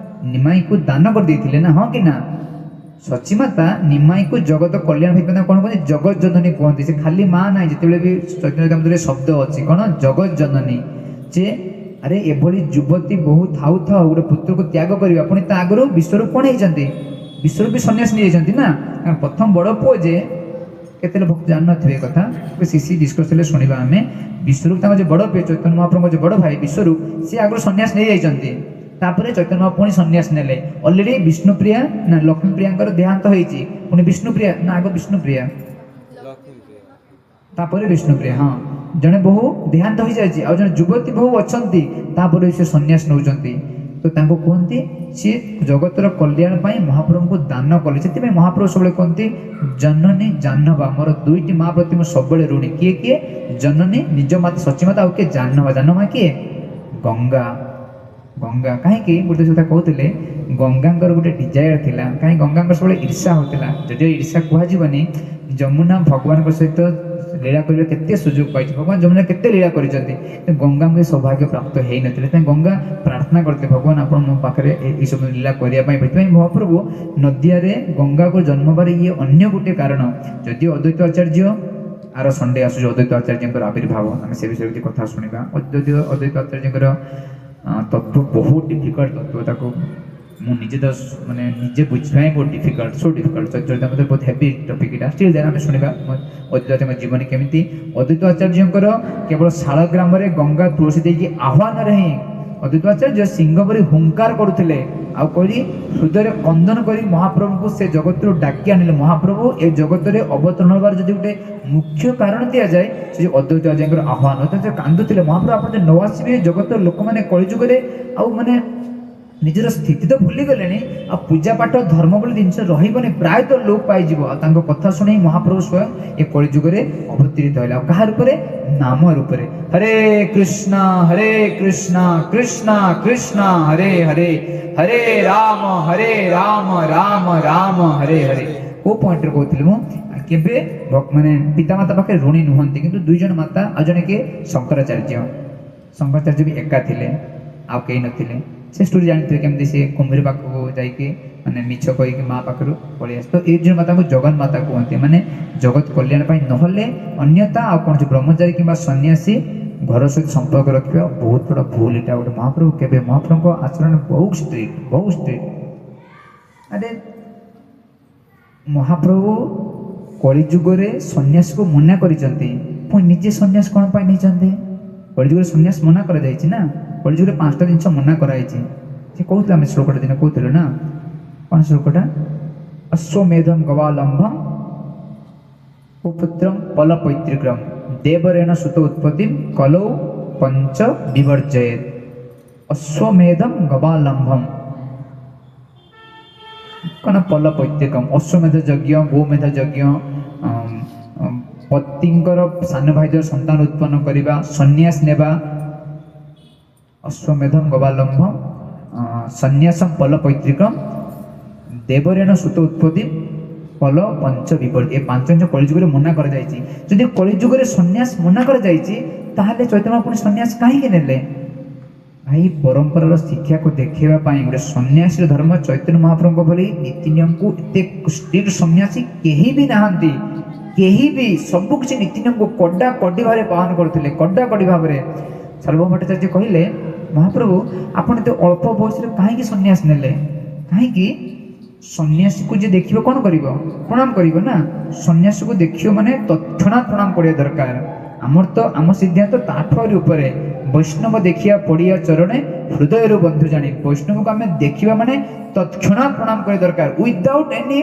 ନିମାଇକୁ ଦାନ କରିଦେଇଥିଲେ ନା, ହଁ କି ନା? ସଚୀମାତା ନିମାଇକୁ ଜଗତ କଲ୍ୟାଣ ଭିତରେ କ'ଣ କୁହନ୍ତି? ଜଗତ ଜନନୀ କୁହନ୍ତି। ସେ ଖାଲି ମା ନାହିଁ, ଯେତେବେଳେ ବି ଚୈତନ୍ୟ ଶବ୍ଦ ଅଛି କ'ଣ? ଜଗତ ଜନନୀ। ଯେ ଆରେ ଏଭଳି ଯୁବତୀ ବହୁ ଥାଉ ଥାଉ ଗୋଟେ ପୁତ୍ରକୁ ତ୍ୟାଗ କରିବା, ପୁଣି ତା ଆଗରୁ ବିଶ୍ୱରୂପ କ'ଣ ହେଇଛନ୍ତି? ବିଶ୍ୱରୂପ ବି ସନ୍ନ୍ୟାସ ନେଇଯାଇଛନ୍ତି ନା। ତାଙ୍କ ପ୍ରଥମ ବଡ଼ ପୁଅ ଯେ, କେତେବେଳେ ଭକ୍ତ ଜାଣିନଥିବେ ଏ କଥା, ସିସି ଡିସ୍କସ୍ ହେଲେ ଶୁଣିବା ଆମେ। ବିଶ୍ୱରୂପ ତାଙ୍କ ଯେ ବଡ଼ ପୁଅ, ଚୈତନ୍ୟ ମହାପ୍ରଭୁଙ୍କ ଯେ ବଡ଼ ଭାଇ ବିଶ୍ୱରୂପ, ସିଏ ଆଗରୁ ସନ୍ନ୍ୟାସ ନେଇଯାଇଛନ୍ତି। ତାପରେ ଚୈତନ୍ୟ ପୁଣି ସନ୍ନ୍ୟାସ ନେଲେ। ଅଲରେଡ଼ି ବିଷ୍ଣୁପ୍ରିୟା ନା ଲକ୍ଷ୍ମୀପ୍ରିୟାଙ୍କର ଦେହାନ୍ତ ହେଇଛି, ପୁଣି ବିଷ୍ଣୁପ୍ରିୟା ନା ଆଗ ବିଷ୍ଣୁପ୍ରିୟା, ତାପରେ ବିଷ୍ଣୁପ୍ରିୟା। ହଁ, ଜଣେ ବୋହୂ ଦେହାନ୍ତ ହେଇଯାଇଛି, ଆଉ ଜଣେ ଯୁବତୀ ବୋହୂ ଅଛନ୍ତି, ତାପରେ ସେ ସନ୍ନ୍ୟାସ ନେଉଛନ୍ତି। ତ ତାଙ୍କୁ କୁହନ୍ତି ସିଏ ଜଗତର କଲ୍ୟାଣ ପାଇଁ ମହାପ୍ରଭୁଙ୍କୁ ଦାନ କଲେ। ସେଥିପାଇଁ ମହାପ୍ରଭୁ ସବୁବେଳେ କୁହନ୍ତି ଜନନୀ ଜାହ୍ନବା, ମୋର ଦୁଇଟି ମା ପ୍ରତି ମୁଁ ସବୁବେଳେ ଋଣୀ। କିଏ କିଏ? ଜନନୀ ନିଜ ମାତା ସଚୀମାତା, ଆଉ କିଏ? ଜାହ୍ନବା। ଜାହ୍ନବା କିଏ? ଗଙ୍ଗା। ଗଙ୍ଗା କାହିଁକି ଗୋଟେ କଥା କହୁଥିଲେ, ଗଙ୍ଗାଙ୍କର ଗୋଟେ ଡିଜାୟାର ଥିଲା। କାହିଁକି ଗଙ୍ଗାଙ୍କର ସବୁବେଳେ ଈର୍ଷା ହେଉଥିଲା? ଯଦିଓ ଈର୍ଷା କୁହାଯିବନି, ଯମୁନା ଭଗବାନଙ୍କ ସହିତ ଲୀଳା କରିବା କେତେ ସୁଯୋଗ ପାଇଛି, ଭଗବାନ ଯମୁନା କେତେ ଲୀଳା କରିଛନ୍ତି, କିନ୍ତୁ ଗଙ୍ଗାଙ୍କୁ ଏ ସୌଭାଗ୍ୟ ପ୍ରାପ୍ତ ହେଇନଥିଲେ। ସେଥିପାଇଁ ଗଙ୍ଗା ପ୍ରାର୍ଥନା କରିଥିଲେ, ଭଗବାନ ଆପଣ ମୋ ପାଖରେ ଏଇସବୁ ଲୀଳା କରିବା ପାଇଁ। ସେଥିପାଇଁ ମହାପ୍ରଭୁ ନଦିଆରେ ଗଙ୍ଗାକୁ ଜନ୍ମ ହେବାର ଇଏ ଅନ୍ୟ ଗୋଟିଏ କାରଣ। ଯଦିଓ ଅଦ୍ୱୈତ ଆଚାର୍ଯ୍ୟ ଆର ସଣ୍ଡେ ଆସୁଛି, ଅଦ୍ୱୈତ ଆଚାର୍ଯ୍ୟଙ୍କର ଆବିର୍ଭାବ, ଆମେ ସେ ବିଷୟରେ କିଛି କଥା ଶୁଣିବା। ଯଦିଓ ଅଦ୍ୱୈତ ଆଚାର୍ଯ୍ୟଙ୍କର ତତ୍ତ୍ୱ ବହୁତ ଡିଫିକଲ୍ଟ ତତ୍ତ୍ୱ, ତାକୁ ମୁଁ ନିଜେ ତ ମାନେ ନିଜେ ବୁଝିବା ହିଁ ବହୁତ ଡିଫିକଲ୍ଟ, ସୋ ଡିଫିକଲ୍ଟ। ଚୈତନ୍ୟ ମଧ୍ୟ ବହୁତ ହେଭି ଟପିକ୍ ଏଇଟା। ଷ୍ଟିଲ୍ ଦେନ୍ ଆମେ ଶୁଣିବା ଅଦ୍ୱୈତ ଆଚାର୍ଯ୍ୟଙ୍କ ଜୀବନୀ କେମିତି। ଅଦ୍ୱୈତ ଆଚାର୍ଯ୍ୟଙ୍କର କେବଳ ଶାଳଗ୍ରାମରେ ଗଙ୍ଗା ତୁଳସୀ ଦେଇକି ଆହ୍ୱାନରେ ହିଁ ଅଦ୍ୱୈତ ଆଚାର୍ଯ୍ୟ ସିଂହ ପରି ହୁଙ୍କାର କରୁଥିଲେ, ଆଉ କରି ହୃଦୟରେ କନ୍ଦନ କରି ମହାପ୍ରଭୁଙ୍କୁ ସେ ଜଗତରୁ ଡାକି ଆଣିଲେ। ମହାପ୍ରଭୁ ଏ ଜଗତରେ ଅବତରଣ ହେବାର ଯଦି ଗୋଟେ ମୁଖ୍ୟ କାରଣ ଦିଆଯାଏ, ସେ ଯେଉଁ ଅଦ୍ୱୈତ ଆଚାର୍ଯ୍ୟଙ୍କର ଆହ୍ୱାନ। ଅଦ୍ୱୈତ କାନ୍ଦୁଥିଲେ, ମହାପ୍ରଭୁ ଆପଣ ଯଦି ନ ଆସିବେ ଜଗତର ଲୋକମାନେ କଳିଯୁଗରେ ଆଉ ମାନେ ନିଜର ସ୍ଥିତି ତ ଭୁଲିଗଲେଣି, ଆଉ ପୂଜା ପାଠ ଧର୍ମ ବୋଲି ଜିନିଷ ରହିବନି, ପ୍ରାୟତଃ ଲୋପ ପାଇଯିବ। ଆଉ ତାଙ୍କ କଥା ଶୁଣି ମହାପ୍ରଭୁ ସ୍ୱୟଂ ଏ କଳିଯୁଗରେ ଅବତୀରିତ ହେଲେ। ଆଉ କାହା ରୂପରେ? ନାମ ରୂପରେ। ହରେ କୃଷ୍ଣ ହରେ କୃଷ୍ଣ କୃଷ୍ଣ କୃଷ୍ଣ ହରେ ହରେ, ହରେ ରାମ ହରେ ରାମ ରାମ ରାମ ହରେ ହରେ। କେଉଁ ପଏଣ୍ଟରେ କହୁଥିଲି ମୁଁ? କେବେ ମାନେ ପିତାମାତା ପାଖରେ ଋଣୀ ନୁହନ୍ତି, କିନ୍ତୁ ଦୁଇ ଜଣ ମାତା, ଆଉ ଜଣେ କିଏ? ଶଙ୍କରାଚାର୍ଯ୍ୟ। ଶଙ୍କରାଚାର୍ଯ୍ୟ ବି ଏକା ଥିଲେ, ଆଉ କେହି ନଥିଲେ। ସେ ଷ୍ଟୋରି ଜାଣିଥିବେ କେମିତି ସେ କୁମ୍ଭୀର ପାଖକୁ ଯାଇକି ମାନେ ମିଛ କହିକି ମା ପାଖରୁ ପଳେଇ ଆସେ। ତ ଏଇ ଯେଉଁ ମାତାଙ୍କୁ ଜଗନ୍ ମାତା କୁହନ୍ତି, ମାନେ ଜଗତ କଲ୍ୟାଣ ପାଇଁ, ନହେଲେ ଅନ୍ୟଥା ଆଉ କୌଣସି ବ୍ରହ୍ମଚାରୀ କିମ୍ବା ସନ୍ନ୍ୟାସୀ ଘର ସହିତ ସମ୍ପର୍କ ରଖିବା ବହୁତ ବଡ଼ ଭୁଲ। ଏଇଟା ଗୋଟେ ମହାପ୍ରଭୁ କେବେ, ମହାପ୍ରଭୁଙ୍କ ଆଚରଣ ବହୁତ ଷ୍ଟ୍ରିକ୍ଟ, ବହୁତ ଷ୍ଟ୍ରିକ୍ଟ। ଆରେ ମହାପ୍ରଭୁ କଳିଯୁଗରେ ସନ୍ନ୍ୟାସକୁ ମନା କରିଛନ୍ତି, ପୁଣି ନିଜେ ସନ୍ନ୍ୟାସ କ'ଣ ପାଇଁ ନେଇଛନ୍ତି? କଳିଯୁଗରେ ସନ୍ନ୍ୟାସ ମନା କରାଯାଇଛି ନା? କଳିଯୁଗରେ 5ଟା ଜିନିଷ ମନା କରାଯାଇଛି। ସେ କହୁଥିଲେ, ଆମେ ଶ୍ଲୋକଟା ଦିନ କହୁଥିଲୁ ନା, କ'ଣ ଶ୍ଲୋକଟା? ଅଶ୍ୱମେଧମ ଗବାଲମ୍ଭମ କୁପୁତ୍ରಂ ପଲ ପୈତୃକମ୍ ଦେବରେଣ ସୁତ ଉତ୍ପତ୍ତି କଲৌ ପଞ୍ଚ ବିବର୍ଜୟେତ। ଅଶ୍ୱମେଧମ ଗବାଲମ୍ଭମ କ'ଣ? ପଲ ପୈତୃକମ୍, ଅଶ୍ୱମେଧ ଯଜ୍ଞ, ଗୋମେଧ ଯଜ୍ଞ, ପତିଙ୍କର ସାନ ଭାଇ ଦ୍ୱାରା ସନ୍ତାନ ଉତ୍ପନ୍ନ କରିବା, ସନ୍ନ୍ୟାସ ନେବା, ଅଶ୍ୱମେଧମ ଗବାଲମ୍ଭମ, ସନ୍ନ୍ୟାସମ ପଲ ପୈତୃକମ୍ ଦେବରେଣ ସୁତ ଉତ୍ପତ୍ତି ପଲ ପଞ୍ଚ ବିପରୀତ। ଏ 5 ଜିନିଷ କଳିଯୁଗରେ ମନା କରାଯାଇଛି। ଯଦି କଳିଯୁଗରେ ସନ୍ନ୍ୟାସ ମନା କରାଯାଇଛି, ତାହେଲେ ଚୈତନ୍ୟ ପୁଣି ସନ୍ନ୍ୟାସ କାହିଁକି ନେଲେ? ଭାଇ, ପରମ୍ପରାର ଶିକ୍ଷାକୁ ଦେଖେଇବା ପାଇଁ ଗୋଟେ ସନ୍ନ୍ୟାସୀର ଧର୍ମ। ଚୈତନ୍ୟ ମହାପ୍ରଭୁଙ୍କ ଭଳି ନୀତି ନିୟମକୁ ଏତେ ଷ୍ଟ୍ରିକ୍ଟ ସନ୍ନ୍ୟାସୀ କେହି ବି ନାହାନ୍ତି। କେହି ବି ସବୁ କିଛି ନୀତି ନିୟମକୁ କଡ଼ା କଡ଼ି ଭାବରେ ପାଳନ କରୁଥିଲେ, କଡ଼ା କଡ଼ି ଭାବରେ। ସାର୍ବଭୌମ ଭଟ୍ଟାଚାର୍ଯ୍ୟ କହିଲେ, ମହାପ୍ରଭୁ ଆପଣ ଏତେ ଅଳ୍ପ ବୟସରେ କାହିଁକି ସନ୍ନ୍ୟାସ ନେଲେ? କାହିଁକି? ସନ୍ନ୍ୟାସୀକୁ ଯିଏ ଦେଖିବ କ'ଣ କରିବ? ପ୍ରଣାମ କରିବ ନା। ସନ୍ନ୍ୟାସୀକୁ ଦେଖିବ ମାନେ ତତ୍କ୍ଷଣାତ୍ ପ୍ରଣାମ କରିବା ଦରକାର। ଆମର ତ ଆମ ସିଦ୍ଧାନ୍ତ ତାଠୁ ଆହୁରି ଉପରେ। ବୈଷ୍ଣବ ଦେଖିବା ପଡ଼ିଆ ଚରଣେ ହୃଦୟରୁ ବନ୍ଧୁ ଜାଣି। ବୈଷ୍ଣବକୁ ଆମେ ଦେଖିବା ମାନେ ତତ୍କ୍ଷଣାତ୍ ପ୍ରଣାମ କରିବା ଦରକାର, ୱିଦାଉଟ୍ ଏନି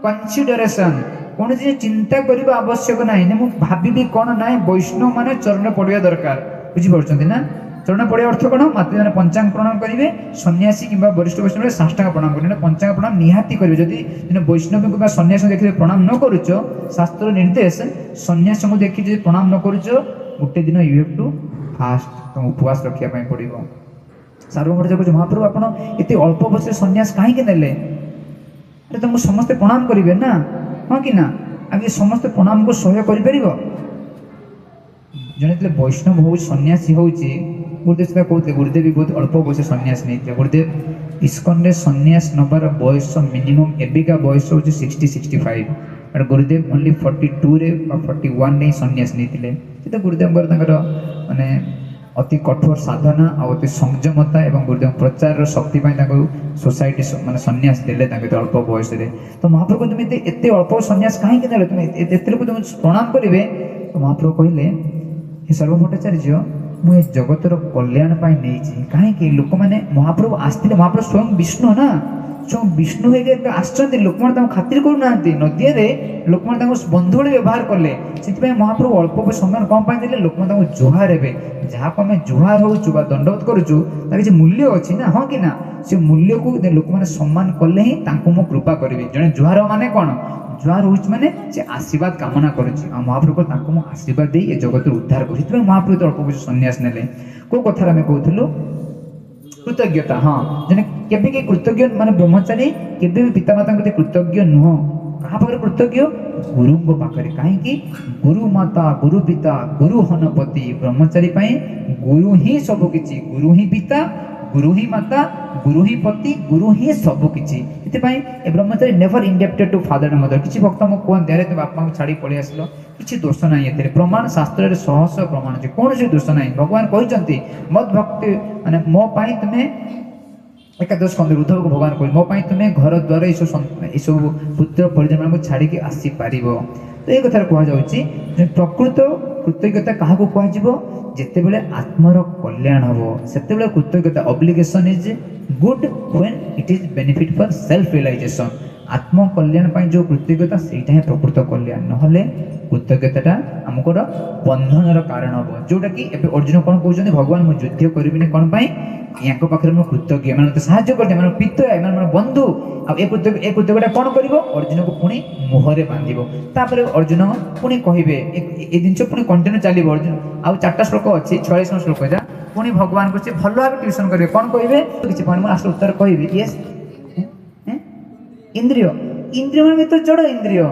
କନସିଡରେସନ୍। କୌଣସି ଚିନ୍ତା କରିବା ଆବଶ୍ୟକ ନାହିଁ, ନା ମୁଁ ଭାବିବି କ'ଣ ନାହିଁ। ବୈଷ୍ଣବ ମାନେ ଚରଣ ପଡ଼ିବା ଦରକାର। ବୁଝିପାରୁଛନ୍ତି ନା? ଚରଣ ପଡ଼ିବା ଅର୍ଥ କ'ଣ? ମାତାମାନେ ପଞ୍ଚାଙ୍ଗ ପ୍ରଣାମ କରିବେ, ସନ୍ନ୍ୟାସୀ କିମ୍ବା ବରିଷ୍ଠ ବୈଷ୍ଣବ ସାଷ୍ଟାଙ୍ଗ ପ୍ରଣାମ କରିବେ। ପଞ୍ଚାଙ୍ଗ ପ୍ରଣାମ ନିହାତି କରିବେ। ଯଦି ଜଣେ ବୈଷ୍ଣବଙ୍କୁ ବା ସନ୍ନ୍ୟାସୀଙ୍କୁ ଦେଖିଲେ ପ୍ରଣାମ ନ କରୁଛ, ଶାସ୍ତ୍ର ନିର୍ଦ୍ଦେଶ, ସନ୍ନ୍ୟାସୀଙ୍କୁ ଦେଖି ଯଦି ପ୍ରଣାମ ନ କରୁଛ, ଗୋଟେ ଦିନ you have to first, ତୁମକୁ ଉପବାସ ରଖିବା ପାଇଁ ପଡ଼ିବ। ସାର୍ବଭୌମ ଭଟ୍ଟାଚାର୍ଯ୍ୟ କହୁଛି, ମହାପ୍ରଭୁ ଆପଣ ଏତେ ଅଳ୍ପ ବୟସରେ ସନ୍ନ୍ୟାସ କାହିଁକି ନେଲେ? ଆରେ ତୁମକୁ ସମସ୍ତେ ପ୍ରଣାମ କରିବେ ନା, ହଁ କି ନା? ଆଉ ଏ ସମସ୍ତେ ପ୍ରଣାମକୁ ସହ୍ୟ କରିପାରିବ? ଜଣେ ଯେତେବେଳେ ବୈଷ୍ଣବ ହେଉଛି, ସନ୍ନ୍ୟାସୀ ହେଉଛି, ଗୁରୁଦେବ ସେଟା କହୁଥିଲେ, ଗୁରୁଦେବ ବି ବହୁତ ଅଳ୍ପ ବୟସ ସନ୍ନ୍ୟାସ ନେଇଥିଲେ। ଗୁରୁଦେବ ଇସ୍କନରେ ସନ୍ନ୍ୟାସ ନେବାର ବୟସ ମିନିମମ୍ ଏବେକା ବୟସ ହେଉଛି 60-65। ବଟ୍ ଗୁରୁଦେବ ଓନ୍ଲି 42ରେ ବା 41ରେ ହିଁ ସନ୍ନ୍ୟାସ ନେଇଥିଲେ। ସେ ତ ଗୁରୁଦେବଙ୍କର ତାଙ୍କର ମାନେ ଅତି କଠୋର ସାଧନା ଆଉ ଅତି ସଂଯମତା ଏବଂ ଗୁରୁଦେବଙ୍କ ପ୍ରଚାରର ଶକ୍ତି ପାଇଁ ତାଙ୍କୁ ସୋସାଇଟି ମାନେ ସନ୍ନ୍ୟାସ ଦେଲେ ତାଙ୍କୁ ଏତେ ଅଳ୍ପ ବୟସରେ। ତ ମହାପ୍ରଭୁ ତୁମେ ଏତେ ଅଳ୍ପ ସନ୍ନ୍ୟାସ କାହିଁକି ନେଲେ? ତୁମେ ଏତେ ଲୋକ ତୁମେ ପ୍ରଣାମ କରିବେ। ତ ମହାପ୍ରଭୁ କହିଲେ, ହେ ସାର୍ବଭୌମ ଭଟ୍ଟାଚାର୍ଯ୍ୟ, ମୁଁ ଏ ଜଗତର କଲ୍ୟାଣ ପାଇଁ ନେଇଛି। କାହିଁକି ଲୋକମାନେ, ମହାପ୍ରଭୁ ଆସିଥିଲେ, ମହାପ୍ରଭୁ ସ୍ୱୟଂ ବିଷ୍ଣୁ ନା, ସ୍ୱୟଂ ବିଷ୍ଣୁ ହେଇକି ଆସିଛନ୍ତି, ଲୋକମାନେ ତାଙ୍କୁ ଖାତିର କରୁନାହାନ୍ତି। ନଦୀରେ ଲୋକମାନେ ତାଙ୍କୁ ବନ୍ଧୁ ଭଳି ବ୍ୟବହାର କଲେ। ସେଥିପାଇଁ ମହାପ୍ରଭୁ ଅଳ୍ପ ସମ୍ମାନ କ'ଣ ପାଇଁ ଦେଲେ? ଲୋକମାନେ ତାଙ୍କୁ ଜୁହାର ହେବେ। ଯାହାକୁ ଆମେ ଜୁହାର ହେଉଛୁ ବା ଦଣ୍ଡବତ କରୁଛୁ, ତାର କିଛି ମୂଲ୍ୟ ଅଛି ନା, ହଁ କି ନା? ସେ ମୂଲ୍ୟକୁ ଲୋକମାନେ ସମ୍ମାନ କଲେ ହିଁ ତାଙ୍କୁ ମୁଁ କୃପା କରିବି। ଜଣେ ଜୁହାର ମାନେ କ'ଣ? ଜୁହାର ହେଉଛି ମାନେ ସେ ଆଶୀର୍ବାଦ କାମନା କରୁଛି, ଆଉ ମହାପ୍ରଭୁ ତାଙ୍କୁ ମୁଁ ଆଶୀର୍ବାଦ ଦେଇ ଏ ଜଗତରୁ ଉଦ୍ଧାର କରୁଛି। ସେଥିପାଇଁ ମହାପ୍ରଭୁ ଅଳ୍ପ କିଛି ସନ୍ନ୍ୟାସ ନେଲେ। କେଉଁ କଥାରେ ଆମେ କହୁଥିଲୁ? କୃତଜ୍ଞତା। ହଁ, ଜଣେ କେବେ କେହି କୃତଜ୍ଞ ମାନେ ବ୍ରହ୍ମଚାରୀ କେବେ ବି ପିତାମାତାଙ୍କ ପ୍ରତି କୃତଜ୍ଞ ନୁହଁ। କାହା ପାଖରେ କୃତଜ୍ଞ? ଗୁରୁଙ୍କ ପାଖରେ। କାହିଁକି? ଗୁରୁ ମାତା ଗୁରୁ ପିତା ଗୁରୁ ହନପତି। ବ୍ରହ୍ମଚାରୀ ପାଇଁ ଗୁରୁ ହିଁ ସବୁ କିଛି। ଗୁରୁ ହିଁ ପିତା, ଗୁରୁ ହିଁ ମାତା, ଗୁରୁ ହିଁ ପତି, ଗୁରୁ ହିଁ ସବୁ କିଛି। ସେଥିପାଇଁ ଏ ବ୍ରହ୍ମଚାରୀ never indebted to father and mother. କିଛି ଭକ୍ତ ଆମକୁ କୁହନ୍ତି, ଆରେ ତୁମେ ବାପାଙ୍କୁ ଛାଡ଼ି ପଳେଇ ଆସିଲ, କିଛି ଦୋଷ ନାହିଁ ଏଥିରେ। ପ୍ରମାଣ ଶାସ୍ତ୍ରରେ ଶହ ଶହ ପ୍ରମାଣ ଅଛି, କୌଣସି ଦୋଷ ନାହିଁ। ଭଗବାନ କହିଛନ୍ତି ମଦ୍ ଭକ୍ତି ମାନେ ମୋ ପାଇଁ ତୁମେ, ଏକାଦଶ ସ୍କନ୍ଧ ଉଦ୍ଧବକୁ ଭଗବାନ କହୁଛି, ମୋ ପାଇଁ ତୁମେ ଘର ଦ୍ୱାର ଏସବୁ ପୁତ୍ର ପରିଜନମାନଙ୍କୁ ଛାଡ଼ିକି ଆସିପାରିବ। ତ ଏଇ କଥାରେ କୁହାଯାଉଛି ଯେ ପ୍ରକୃତ କୃତଜ୍ଞତା କାହାକୁ କୁହାଯିବ? ଯେତେବେଳେ ଆତ୍ମାର କଲ୍ୟାଣ ହେବ ସେତେବେଳେ କୃତଜ୍ଞତା। Obligation is good when it is benefit for self realization. ଆତ୍ମକଲ୍ୟାଣ ପାଇଁ ଯେଉଁ କୃତଜ୍ଞତା ସେଇଟା ହିଁ ପ୍ରକୃତ କଲ୍ୟାଣ। ନହେଲେ କୃତଜ୍ଞତାଟା ଆମଙ୍କର ବନ୍ଧନର କାରଣ ହେବ। ଯେଉଁଟାକି ଏବେ ଅର୍ଜୁନ କ'ଣ କହୁଛନ୍ତି? ଭଗବାନ ମୁଁ ଯୁଦ୍ଧ କରିବିନି। କ'ଣ ପାଇଁ? ୟାଙ୍କ ପାଖରେ ମୁଁ କୃତଜ୍ଞ, ଏମାନେ ମୋତେ ସାହାଯ୍ୟ କରିଛନ୍ତି, ଏମାନେ ପିତା, ଏମାନେ ମୋର ବନ୍ଧୁ। ଆଉ ଏ କୃତଜ୍ଞତା କ'ଣ କରିବ? ଅର୍ଜୁନକୁ ପୁଣି ମୁହଁରେ ବାନ୍ଧିବ। ତାପରେ ଅର୍ଜୁନ ପୁଣି କହିବେ, ଏ ଜିନିଷ ପୁଣି କଣ୍ଟିନ୍ୟୁ ଚାଲିବ। ଅର୍ଜୁନ ଆଉ 4ଟା ଶ୍ଲୋକ ଅଛି, 46 ଶ୍ଲୋକ ଯା ପୁଣି ଭଗବାନଙ୍କୁ ସେ ଭଲ ଭାବେ ଟ୍ୟୁସନ୍ କରିବେ। କ'ଣ କହିବେ? କିଛି ପଏଣ୍ଟ ମୁଁ ଆସିଲେ ଉତ୍ତର କହିବି। ୟେସ୍, ଇନ୍ଦ୍ରିୟ, ଇନ୍ଦ୍ରିୟ ମାନେ ତ ଜଡ଼ ଇନ୍ଦ୍ରିୟ।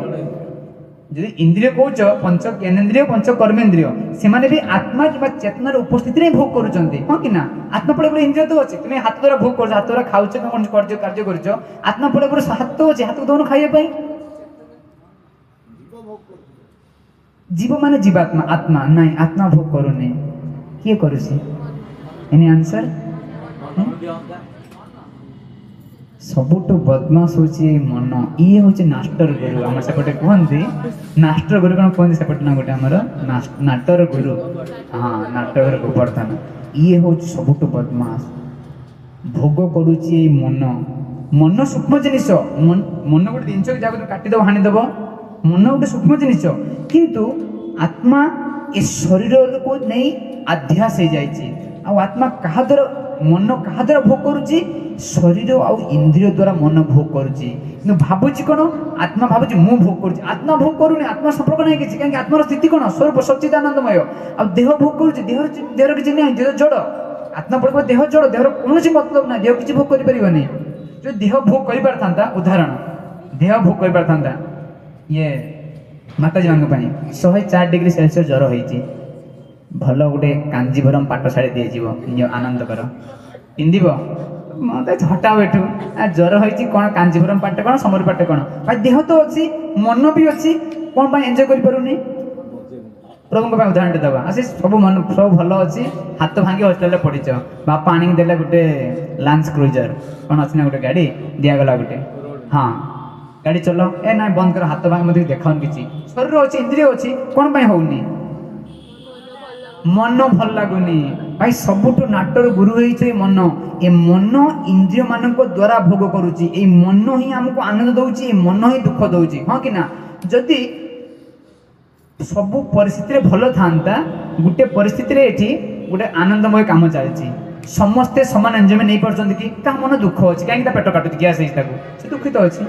ଯଦି ଇନ୍ଦ୍ରିୟ କହୁଛ, ପଞ୍ଚ ଜ୍ଞାନେନ୍ଦ୍ରିୟ ପଞ୍ଚ କର୍ମେନ୍ଦ୍ରିୟ, ସେମାନେ ବି ଆତ୍ମା କିମ୍ବା ଚେତନାର ଉପସ୍ଥିତିରେ ହିଁ ଭୋଗ କରୁଛନ୍ତି, ହଁ କି ନା? ଆତ୍ମା ପରେ ପରେ ଇନ୍ଦ୍ରିୟ ତ ଅଛି। ତୁମେ ହାତ ଦ୍ୱାରା ଭୋଗ କରୁଛ, ହାତ ଦ୍ୱାରା ଖାଉଛ, ତୁମେ କୌଣସି କାର୍ଯ୍ୟ କରୁଛ, ଆତ୍ମା ପରେ ପରେ ହାତ ଅଛି, ହାତକୁ ଦଉନ ଖାଇବା ପାଇଁ। ଜୀବ ମାନେ ଜୀବାତ୍ମା, ଆତ୍ମା ନାଇଁ, ଆତ୍ମା ଭୋଗ କରୁନି। କିଏ କରୁଛି? Any answer? ସବୁଠୁ ବଦମାସ ହେଉଛି ଏଇ ମନ। ଇଏ ହେଉଛି ନାଷ୍ଟର ଗୁରୁ। ଆମର ସେପଟେ କୁହନ୍ତି ନାଷ୍ଟର ଗୁରୁ। କ'ଣ କୁହନ୍ତି ସେପଟେ ନା ଗୋଟେ ଆମର ନାଟର ଗୁରୁ। ହଁ, ନାଟକର ଗୋବର୍ଦ୍ଧନ। ଇଏ ହେଉଛି ସବୁଠୁ ବଦମାସ। ଭୋଗ କରୁଛି ଏଇ ମନ। ମନ ସୂକ୍ଷ୍ମ ଜିନିଷ। ମନ ଗୋଟେ ଜିନିଷ ଯାହାକୁ ତୁମେ କାଟିଦେବ ହାଣିଦେବ। ମନ ଗୋଟେ ସୂକ୍ଷ୍ମ ଜିନିଷ, କିନ୍ତୁ ଆତ୍ମା ଏ ଶରୀରକୁ ନେଇ ଆଧ୍ୟାସ ହେଇଯାଇଛି। ଆଉ ଆତ୍ମା କାହା ଦ୍ୱାରା, ମନ କାହା ଦ୍ୱାରା ଭୋଗ କରୁଛି? ଶରୀର ଆଉ ଇନ୍ଦ୍ରିୟ ଦ୍ୱାରା ମନ ଭୋଗ କରୁଛି। କିନ୍ତୁ ଭାବୁଛି କ'ଣ? ଆତ୍ମା ଭାବୁଛି ମୁଁ ଭୋଗ କରୁଛି। ଆତ୍ମା ଭୋଗ କରୁନି, ଆତ୍ମା ସମ୍ପର୍କ ନାହିଁ କିଛି। କାହିଁକି? ଆତ୍ମାର ସ୍ଥିତି କ'ଣ? ସ୍ୱରୂପ ସଚ୍ଚିଦାନନ୍ଦମୟ। ଆଉ ଦେହ ଭୋଗ କରୁଛି, ଦେହର କିଛି ନାହିଁ, ଦେହ ଜଡ଼। ଆତ୍ମା ପଡ଼ିବ ଦେହ ଜଡ଼, ଦେହର କୌଣସି ମତଲବ ନାହିଁ, ଦେହ କିଛି ଭୋଗ କରିପାରିବନି। ଯଦି ଦେହ ଭୋଗ କରିପାରିଥାନ୍ତା, ଉଦାହରଣ ଦେହ ଭୋଗ କରିପାରିଥାନ୍ତା, ଇଏ ମାତାଜୀମାନଙ୍କ ପାଇଁ 104 ଡିଗ୍ରୀ ସେଲସିୟସ୍ ଜ୍ୱର ହେଇଛି, ଭଲ ଗୋଟେ କାଞ୍ଜିଭରମ ପାଟ ଶାଢ଼ୀ ଦିଆଯିବ, ନିଜ ଆନନ୍ଦ କର, ପିନ୍ଧିବ, ମତେ ହଟାଅ ଏଠୁ, ଜ୍ୱର ହେଇଛି କ'ଣ କାଞ୍ଜିପୁରମ ପାଟ କ'ଣ ସମର ପାଟ କ'ଣ, ଭାଇ ଦେହ ତ ଅଛି ମନ ବି ଅଛି, କ'ଣ ପାଇଁ ଏନ୍ଜୟ କରିପାରୁନି? ପ୍ରଭୁଙ୍କ ପାଇଁ ଉଦାହରଣଟେ ଦେବା। ସେ ସବୁ ମନ ସବୁ ଭଲ ଅଛି, ହାତ ଭାଙ୍ଗି ହସ୍ପିଟାଲରେ ପଡ଼ିଛ, ବାପା ଆଣିକି ଦେଲେ ଗୋଟେ ଲାନ୍ସ କ୍ରୁଜର କ'ଣ ଅଛି ନା ଗୋଟେ ଗାଡ଼ି ଦିଆଗଲା ଗୋଟେ, ହଁ ଗାଡ଼ି ଚଲ, ଏ ନାଇଁ ବନ୍ଦ କର, ହାତ ଭାଙ୍ଗି ମୋତେ ଦେଖାଉନି କିଛି, ଶରୀର ଅଛି ଇନ୍ଦ୍ରିୟ ଅଛି, କ'ଣ ପାଇଁ ହଉନି? ମନ ଭଲ ଲାଗୁନି। ଭାଇ ସବୁଠୁ ନାଟର ଗୁରୁ ହେଇଛି ଏ ମନ। ଏ ମନ ଇନ୍ଦ୍ରିୟମାନଙ୍କ ଦ୍ୱାରା ଭୋଗ କରୁଛି, ଏଇ ମନ ହିଁ ଆମକୁ ଆନନ୍ଦ ଦଉଛି, ଏ ମନ ହିଁ ଦୁଃଖ ଦଉଛି, ହଁ କି ନା? ଯଦି ସବୁ ପରିସ୍ଥିତିରେ ଭଲ ଥାନ୍ତା, ଗୋଟେ ପରିସ୍ଥିତିରେ ଏଠି ଗୋଟେ ଆନନ୍ଦମୟ କାମ ଚାଲିଛି, ସମସ୍ତେ ସମାନ ଏନ୍ଜୟମେଣ୍ଟ ନେଇପାରୁଛନ୍ତି କି? କାହା ମନ ଦୁଃଖ ଅଛି, କାହିଁକି ତା ପେଟ କାଟୁଛି, ଗ୍ୟାସ୍ ହେଇଛି ତାକୁ, ସେ ଦୁଃଖିତ ଅଛି।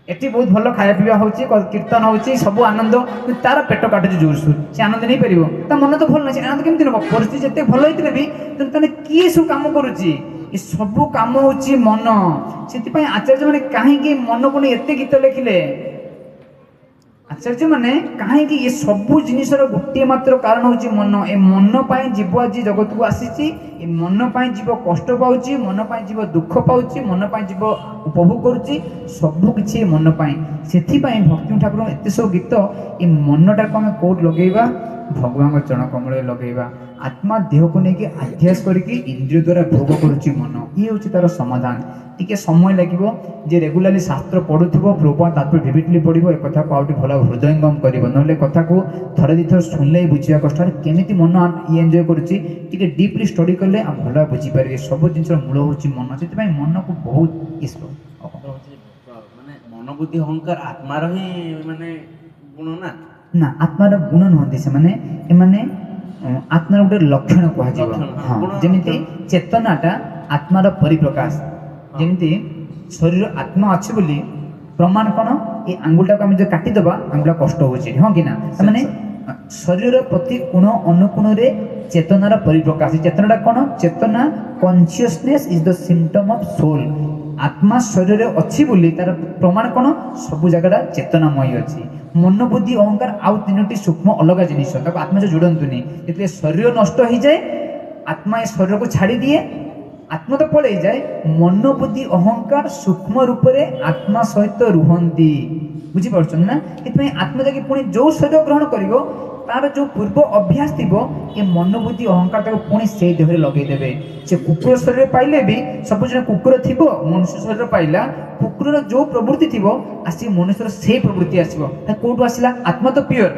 ଏଠି ବହୁତ ଭଲ ଖାଇବା ପିଇବା ହେଉଛି, କୀର୍ତ୍ତନ ହେଉଛି, ସବୁ ଆନନ୍ଦ, କିନ୍ତୁ ତାର ପେଟ କାଟୁଛି ଜୋରସୋର, ସେ ଆନନ୍ଦ ନେଇପାରିବ? ତା ମନ ତ ଭଲ ନାହିଁ, ସେ ଆନନ୍ଦ କେମିତି ନେବ? ପରିସ୍ଥିତି ଯେତେ ଭଲ ହେଇଥିଲେ ବି ତେଣୁ ତାହେଲେ କିଏ ସବୁ କାମ କରୁଛି? ଏ ସବୁ କାମ ହେଉଛି ମନ। ସେଥିପାଇଁ ଆଚାର୍ଯ୍ୟମାନେ କାହିଁକି ମନକୁ ନେଇ ଏତେ ଗୀତ ଲେଖିଲେ? ଆଚାର୍ଯ୍ୟମାନେ କାହିଁକି ଏ ସବୁ ଜିନିଷର ଗୋଟିଏ ମାତ୍ର କାରଣ ହେଉଛି ମନ। ଏ ମନ ପାଇଁ ଜୀବ ଆଜି ଜଗତକୁ ଆସିଛି, ଏ ମନ ପାଇଁ ଜୀବ କଷ୍ଟ ପାଉଛି, ମନ ପାଇଁ ଜୀବ ଦୁଃଖ ପାଉଛି, ମନ ପାଇଁ ଜୀବ ଉପଭୋଗ କରୁଛି, ସବୁ କିଛି ଏ ମନ ପାଇଁ। ସେଥିପାଇଁ ଭକ୍ତି ଠାକୁରଙ୍କ ଏତେ ସବୁ ଗୀତ, ଏ ମନଟାକୁ ଆମେ କୋଉଠି ଲଗେଇବା? ଭଗବାନଙ୍କ ଚରଣ କମଳରେ ଲଗେଇବା। ଆତ୍ମା ଦେହକୁ ନେଇକି ଅଧ୍ୟାସ କରିକି ଇନ୍ଦ୍ରିୟ ଦ୍ୱାରା ଭୋଗ କରୁଛି ମନ, ଇଏ ହେଉଛି ତାର ସମାଧାନ। ଟିକେ ସମୟ ଲାଗିବ, ଯେ ରେଗୁଲାରଲି ଶାସ୍ତ୍ର ପଢ଼ୁଥିବ, ପ୍ରଭୁପାଦ ତାତ୍ପର୍ଯ୍ୟ ଭିଭିଡଲି ପଢ଼ିବ, ଏ କଥାକୁ ଆଉ ଟିକେ ଭଲ ହୃଦୟଙ୍ଗମ କରିବ। ନହେଲେ କଥାକୁ ଥରେ ଦୁଇଥର ଶୁଣିଲେ ହିଁ ବୁଝିବା କଷ୍ଟ। ଆରେ କେମିତି ମନ ଇଏ ଏନ୍ଜୟ କରୁଛି, ଟିକେ ଡିପଲି ଷ୍ଟଡି କଲେ ଆଉ ଭଲ ବୁଝିପାରିବେ। ସବୁ ଜିନିଷର ମୂଳ ହେଉଛି ମନ, ସେଥିପାଇଁ ମନକୁ ବହୁତ ଇସ୍କ। ମାନେ ମନ ବୁଦ୍ଧି ଅହଙ୍କାର ଆତ୍ମାର ହିଁ ମାନେ ଗୁଣ ନା? ନା, ଆତ୍ମାର ଗୁଣ ନୁହନ୍ତି ସେମାନେ, ଏମାନେ ଆତ୍ମାର ଗୋଟେ ଲକ୍ଷଣ କୁହାଯିବ। ହଁ, ଯେମିତି ଚେତନାଟା ଆତ୍ମାର ପରିପ୍ରକାଶ, ଯେମିତି ଶରୀର ଆତ୍ମା ଅଛି ବୋଲି ପ୍ରମାଣ କ'ଣ? ଏ ଆଙ୍ଗୁଳିଟାକୁ ଆମେ ଯଦି କାଟିଦେବା, ଆଙ୍ଗୁଳିଟା କଷ୍ଟ ହେଉଛି, ହଁ କି ନା? ତାମାନେ ଶରୀରର ପ୍ରତି କୋଣ ଅନୁକୋଣରେ ଚେତନାର ପରିପ୍ରକାଶ। ଚେତନାଟା କ'ଣ? ଚେତନା, consciousness is the symptom of soul. ଆତ୍ମା ଶରୀରରେ ଅଛି ବୋଲି ତାର ପ୍ରମାଣ କ'ଣ? ସବୁ ଜାଗାଟା ଚେତନାମୟୀ ଅଛି। ମନ ବୁଦ୍ଧି ଅହଙ୍କାର ଆଉ ତିନୋଟି ସୂକ୍ଷ୍ମ ଅଲଗା ଜିନିଷ, ତାକୁ ଆତ୍ମା ସହ ଯୋଡ଼ନ୍ତୁନି। ଯେତେବେଳେ ଶରୀର ନଷ୍ଟ ହେଇଯାଏ, ଆତ୍ମା ଏ ଶରୀରକୁ ଛାଡ଼ି ଦିଏ, ଆତ୍ମା ତ ପଳେଇଯାଏ, ମନ ବୁଦ୍ଧି ଅହଙ୍କାର ସୂକ୍ଷ୍ମ ରୂପରେ ଆତ୍ମା ସହିତ ରୁହନ୍ତି। ବୁଝିପାରୁଛନ୍ତି ନା? ସେଥିପାଇଁ ଆତ୍ମା ଯାଇକି ପୁଣି ଯେଉଁ ଶରୀର ଗ୍ରହଣ କରିବ, ତାର ଯେଉଁ ପୂର୍ବ ଅଭ୍ୟାସ ଥିବ, ଏ ମନ ବୁଦ୍ଧି ଅହଙ୍କାର ତାକୁ ପୁଣି ସେଇ ଦେହରେ ଲଗେଇଦେବେ। ସେ କୁକୁର ଶରୀର ପାଇଲେ ବି ସବୁ ଜଣେ କୁକୁର ଥିବ, ମନୁଷ୍ୟ ଶରୀର ପାଇଲା, କୁକୁରର ଯେଉଁ ପ୍ରବୃତ୍ତି ଥିବ ଆସି ମନୁଷ୍ୟର ସେଇ ପ୍ରବୃତ୍ତି ଆସିବ। କେଉଁଠୁ ଆସିଲା? ଆତ୍ମା ତ ପିଓର,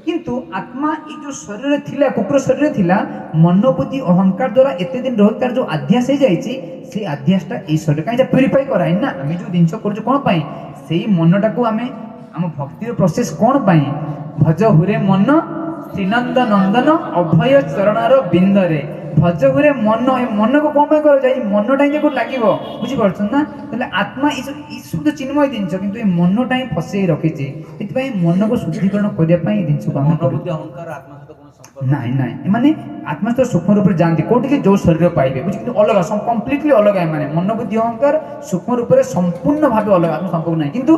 କିନ୍ତୁ ଆତ୍ମା ଏଇ ଯେଉଁ ଶରୀରରେ ଥିଲା, କୁକୁର ଶରୀରରେ ଥିଲା, ମନ ବୁଦ୍ଧି ଅହଙ୍କାର ଦ୍ୱାରା ଏତେ ଦିନ ରହି ତାର ଯେଉଁ ଆଧ୍ୟାସ ହେଇଯାଇଛି, ସେଇ ଆଧ୍ୟାସଟା ଏଇ ଶରୀର କାହିଁ ପ୍ୟୁରିଫାଇ କରାଏନି ନା। ଆମେ ଯେଉଁ ଜିନିଷ କରୁଛୁ କ'ଣ ପାଇଁ? ସେଇ ମନଟାକୁ ଆମେ ଆମ ଭକ୍ତିର ପ୍ରୋସେସ୍ କ'ଣ ପାଇଁ? ଭଜ ହୁରେ ମନ ଶ୍ରୀନନ୍ଦ ନନ୍ଦନ ଅଭୟ ଚରଣର ବିନ୍ଦରେ। ଭଜ ହୁରେ ମନ, ଏ ମନକୁ କ'ଣ ପାଇଁ କରାଯାଏ? ଏଇ ମନଟା ହିଁ କୋଉଠି ଲାଗିବ, ବୁଝିପାରୁଛନ୍ତି ନା? ତାହେଲେ ଆତ୍ମା ଏସବୁ ତ ଚିନ୍ମୟ ଜିନିଷ, କିନ୍ତୁ ଏ ମନଟା ହିଁ ଫସେଇ ରଖିଛି। ସେଥିପାଇଁ ମନକୁ ଶୁଦ୍ଧିକରଣ କରିବା ପାଇଁ ଏ ଜିନିଷକୁ ଆମେ ନାଇଁ ନାଇଁ, ଏମାନେ ଆତ୍ମା ସହିତ ସୂକ୍ଷ୍ମ ରୂପରେ ଯାଆନ୍ତି କୋଉଠିକି? ଯୋଉ ଶରୀର ପାଇବେ, ବୁଝି? କିନ୍ତୁ ଅଲଗା, କମ୍ପ୍ଲିଟଲି ଅଲଗା। ଏମାନେ ମନ ବୁଦ୍ଧି ଅହଙ୍କାର ସୂକ୍ଷ୍ମ ରୂପରେ ସମ୍ପୂର୍ଣ୍ଣ ଭାବେ ଅଲଗା, ଆତ୍ମ ସମ୍ପର୍କ ନାହିଁ। କିନ୍ତୁ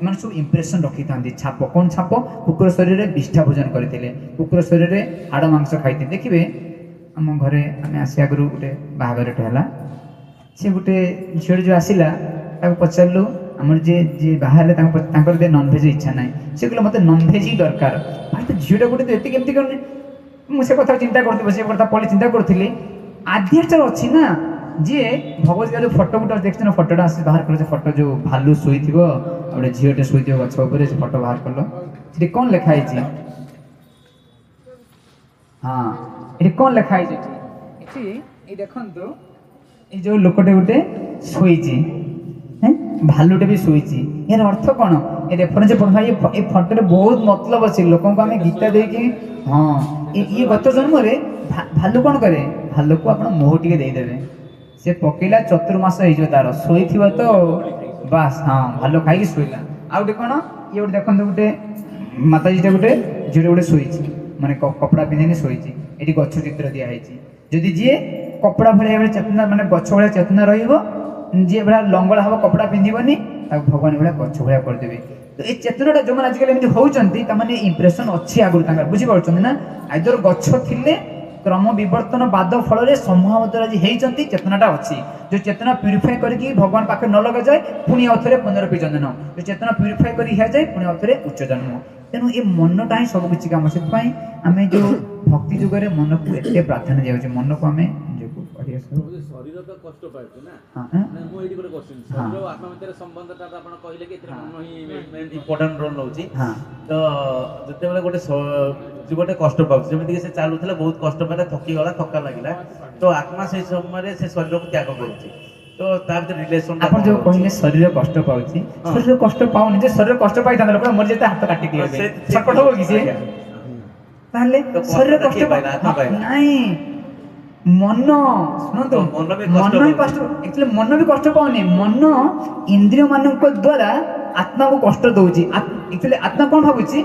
ଏମାନେ ସବୁ ଇମ୍ପ୍ରେସନ୍ ରଖିଥାନ୍ତି, ଛାପ। କ'ଣ ଛାପ? କୁକୁର ଶରୀରରେ ବିଷ୍ଠା ଭୋଜନ କରିଥିଲେ, କୁକୁର ଶରୀରରେ ହାଡ଼ ମାଂସ ଖାଇଥିଲେ। ଦେଖିବେ ଆମ ଘରେ ଆମେ ଆସିବା ଆଗରୁ ଗୋଟେ ବାହାଘରଟେ ହେଲା, ସେ ଗୋଟେ ଝିଅଟେ ଯେଉଁ ଆସିଲା, ତାକୁ ପଚାରିଲୁ, ଆମର ଯିଏ ଯିଏ ବାହା ହେଲେ ତାଙ୍କର ନନଭେଜ୍ ଇଚ୍ଛା ନାହିଁ। ସେ କହିଲେ ମୋତେ ନନଭେଜ୍ ହିଁ ଦରକାର। ଭାଇ ତ ଝିଅଟା ଗୋଟେ ଏତେ କେମିତି କରୁନି? ମୁଁ ସେ କଥା ଚିନ୍ତା କରୁଥିଲି, ସେ କଥା ପଢ଼ି ଚିନ୍ତା କରୁଥିଲି। ଆଧ୍ୟାତ୍ମିକ ଅଛି ନା, ଯିଏ ଭଗବତ ଗୀତା ଯେଉଁ ଫଟୋ ଗୋଟେ ଦେଖିଛ ନା, ଫଟୋଟା ଆସି ବାହାର କଲ, ସେ ଫଟୋ ଯେଉଁ ଭାଲୁ ଶୋଇଥିବ ଆଉ ଗୋଟେ ଝିଅଟେ ଶୋଇଥିବ ଗଛ ଉପରେ, ସେ ଫଟୋ ବାହାର କଲ, ସେଠି କ'ଣ ଲେଖା ହେଇଛି? ହଁ, ଏଠି କ'ଣ ଲେଖା ହେଇଛି? ଏଠି ଏଠି ଏଇ ଦେଖନ୍ତୁ, ଏଇ ଯେଉଁ ଲୋକଟେ ଗୋଟେ ଶୋଇଛି, ଭାଲୁଟେ ବି ଶୋଇଛି, ଏହାର ଅର୍ଥ କ'ଣ? ଏ ରେଫରେନ୍ସ ଭାଇ, ଏ ଫଟୋରେ ବହୁତ ମତଲବ ଅଛି। ଲୋକଙ୍କୁ ଆମେ ଗୀତା ଦେଇକି, ହଁ, ଇଏ ଗତ ଜନ୍ମରେ ଭାଲୁ କ'ଣ କରେ? ଭାଲୁକୁ ଆପଣ ମହୁ ଟିକେ ଦେଇଦେବେ, ସେ ପକେଇଲା ଚତୁର୍ମାସ ହେଇଯିବ ତାର, ଶୋଇଥିବ ତ ବାସ୍, ହଁ ଭାଲୁ ଖାଇକି ଶୋଇଲା। ଆଉ ଗୋଟେ କ'ଣ, ଇଏ ଗୋଟେ ଦେଖନ୍ତୁ, ଗୋଟେ ମାତାଜୀଟା ଗୋଟେ ଝିଅଟେ ଗୋଟେ ଶୋଇଛି, ମାନେ କପଡ଼ା ପିନ୍ଧିନି ଶୋଇଛି। ଏଠି ଗଛ ଚିତ୍ର ଦିଆହେଇଛି। ଯଦି ଯିଏ କପଡ଼ା ଭଳିଆ ଭଳିଆ ଚେତନା, ମାନେ ଗଛ ଭଳିଆ ଚେତନା ରହିବ, ଯିଏ ଭଳିଆ ଲଙ୍ଗଳା ହବ କପଡ଼ା ପିନ୍ଧିବନି, ତାକୁ ଭଗବାନ ଭଳିଆ ଗଛ ଭଳିଆ କରିଦେବେ। ତ ଏଇ ଚେତନାଟା ଯେଉଁମାନେ ଆଜିକାଲି ଏମିତି ହେଉଛନ୍ତି, ତାମାନେ ଇମ୍ପ୍ରେସନ୍ ଅଛି ଆଗରୁ ତାଙ୍କର, ବୁଝିପାରୁଛନ୍ତି ନା? ଆଇଦର ଗଛ ଥିଲେ କ୍ରମ ବିବର୍ତ୍ତନ ବାଦ ଫଳରେ ସମୂହାବତାର ଆଜି ହେଇଛନ୍ତି, ଚେତନାଟା ଅଛି। ଯେଉଁ ଚେତନା ପ୍ୟୁରିଫାଏ କରିକି ଭଗବାନ ପାଖରେ ନ ଲଗାଯାଏ, ପୁଣି ଆଉ ଥରେ ପୁନରପି ଜନନ। ଯେଉଁ ଚେତନା ପ୍ୟୁରିଫାଏ କରି ହେଇଯାଏ, ପୁଣି ଆଉ ଥରେ ଉଚ୍ଚ ଜନ୍ମ। ତେଣୁ ଏ ମନଟା ହିଁ ସବୁ କିଛି କାମ। ସେଥିପାଇଁ ଆମେ ଯେଉଁ ଭକ୍ତି ଯୁଗରେ ମନକୁ ଏତେ ପ୍ରାଧାନ୍ୟ ଦିଆଯାଉଛି, ମନକୁ ଆମେ ନିଜକୁ କରିଆସୁ। ଶରୀର ତ କଷ୍ଟ ପାଉଛି ନା? ହଁ। ନା, ମୁଁ ଏଇଠି ଗୋଟେ କ୍ୱେଶ୍ଚିନ୍। ଶରୀର ଓ ଆତ୍ମା ଭିତରେ ସମ୍ବନ୍ଧଟା ତ ଆପଣ କହିଲେ କି ଏଥିରେ ମନ ହିଁ ଇମ୍ପୋର୍ଟାଣ୍ଟ ରୋଲ୍ ନେଉଛି। ତ ଯେତେବେଳେ ଗୋଟେ ଜୀବଟେ କଷ୍ଟ ପାଉଛି, ଯେମିତିକି ସେ ଚାଲୁଥିଲା, ବହୁତ କଷ୍ଟ ପାଇଲା, ଥକିଗଲା, ଥକା ଲାଗିଲା, ତ ଆତ୍ମା ସେଇ ସମୟରେ ସେ ଶରୀରକୁ ତ୍ୟାଗ କରୁଛି, ତ ତା ଭିତରେ ରିଲେସନ? ଆପଣ ଯୋଉ କହିଲେ ଶରୀର କଷ୍ଟ ପାଉଛି, ଶରୀର କଷ୍ଟ ପାଉନି। ଯେ ଶରୀର କଷ୍ଟ ପାଇଥାନ୍ତା, ଲୋକ ମରି ଯେତେ ହାତ କାଟିକି ଏବେ ଛଟପଟ ହବ କି ସିଏ? ତାହେଲେ ତ ଶରୀର କଷ୍ଟଟା କଷ୍ଟ କିଏ ପାଇଲା? ଆତ୍ମା ପାଇଲା। ନାଇଁ, ମନ, ଶୁଣନ୍ତୁ। ତ ମନ ବି କଷ୍ଟ ମନ ବି ପାଉଛି। କଷ୍ଟ, ଆକ୍ଚୁଆଲି ମନ ବି କଷ୍ଟ ପାଉନି। ମନ ଇନ୍ଦ୍ରିୟ ମାନଙ୍କ ଦ୍ୱାରା ଆତ୍ମାକୁ କଷ୍ଟ ଦଉଛି। ଆକ୍ଚୁଆଲି ଆତ୍ମା କଣ ଭାବୁଛି?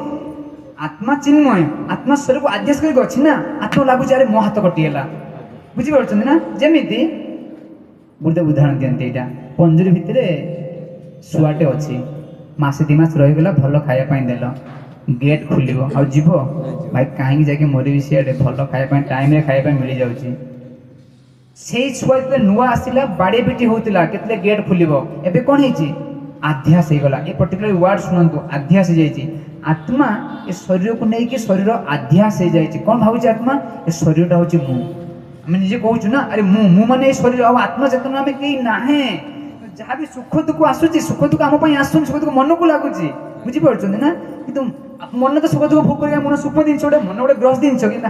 ଆତ୍ମା ଚିନ୍ମୟ, ଆତ୍ମା ଶରୀରକୁ ଆଧ୍ୟାସ କରିକି ଅଛି ନା। ଆତ୍ମା ଲାଗୁଛି, ଆରେ ମୋ ହାତ କଟିଗଲା। ବୁଝିପାରୁଛନ୍ତି ନା? ଯେମିତି ଗୁରୁଦେବ ଉଦାହରଣ ଦିଅନ୍ତି ଏଇଟା, ପଞ୍ଜୁରୀ ଭିତରେ ଶୁଆଟେ ଅଛି, ମାସେ 2 ମାସ ରହିଗଲା, ଭଲ ଖାଇବା ପାଇଁ ଦେଲ, ଗେଟ୍ ଖୋଲିବ ଆଉ ଯିବ? ଭାଇ, କାହିଁକି ଯାଇକି ମରିବି ସିଆଡ଼େ, ଭଲ ଖାଇବା ପାଇଁ ଟାଇମ୍ରେ ଖାଇବା ପାଇଁ ମିଳିଯାଉଛି। ସେଇ ଛୁଆ ଯେତେବେଳେ ନୂଆ ଆସିଲା, ବାଡ଼ିଆ ପିଟି ହଉଥିଲା କେତେବେଳେ ଗେଟ୍ ଖୋଲିବ। ଏବେ କ'ଣ ହେଇଛି? ଆଧ୍ୟାସ ହେଇଗଲା। ଏ ପର୍ଟିକୁଲାର ୱାର୍ଡ ଶୁଣନ୍ତୁ, ଆଧ୍ୟାସ ହେଇଯାଇଛି। ଆତ୍ମା ଏ ଶରୀରକୁ ନେଇକି ଶରୀର ଆଧ୍ୟାସ ହେଇଯାଇଛି। କ'ଣ ଭାବୁଛି ଆତ୍ମା? ଏ ଶରୀରଟା ହେଉଛି ମୁଁ। ଆମେ ନିଜେ କହୁଛୁ ନା, ଆରେ ମୁଁ, ମୁଁ ମାନେ ଏ ଶରୀର। ଆଉ ଆତ୍ମା ଚେତନା ଆମେ କେହି ନାହେଁ। ଯାହା ବି ସୁଖ ଦୁଃଖ ଆସୁଛି, ସୁଖ ଦୁଃଖ ଆମ ପାଇଁ ଆସୁନି, ସୁଖ ଦୁଃଖ ମନକୁ ଲାଗୁଛି। ବୁଝିପାରୁଛନ୍ତି ନା? କିନ୍ତୁ ମନ ତ ସୁଖ ଦୁଃଖ ଭୋଗ କରିବା, ମନ ସୂକ୍ଷ୍ମ ଜିନିଷ ଗୋଟେ, ମନ ଗୋଟେ ଗ୍ରସ୍ ଜିନିଷ କିନ୍ତୁ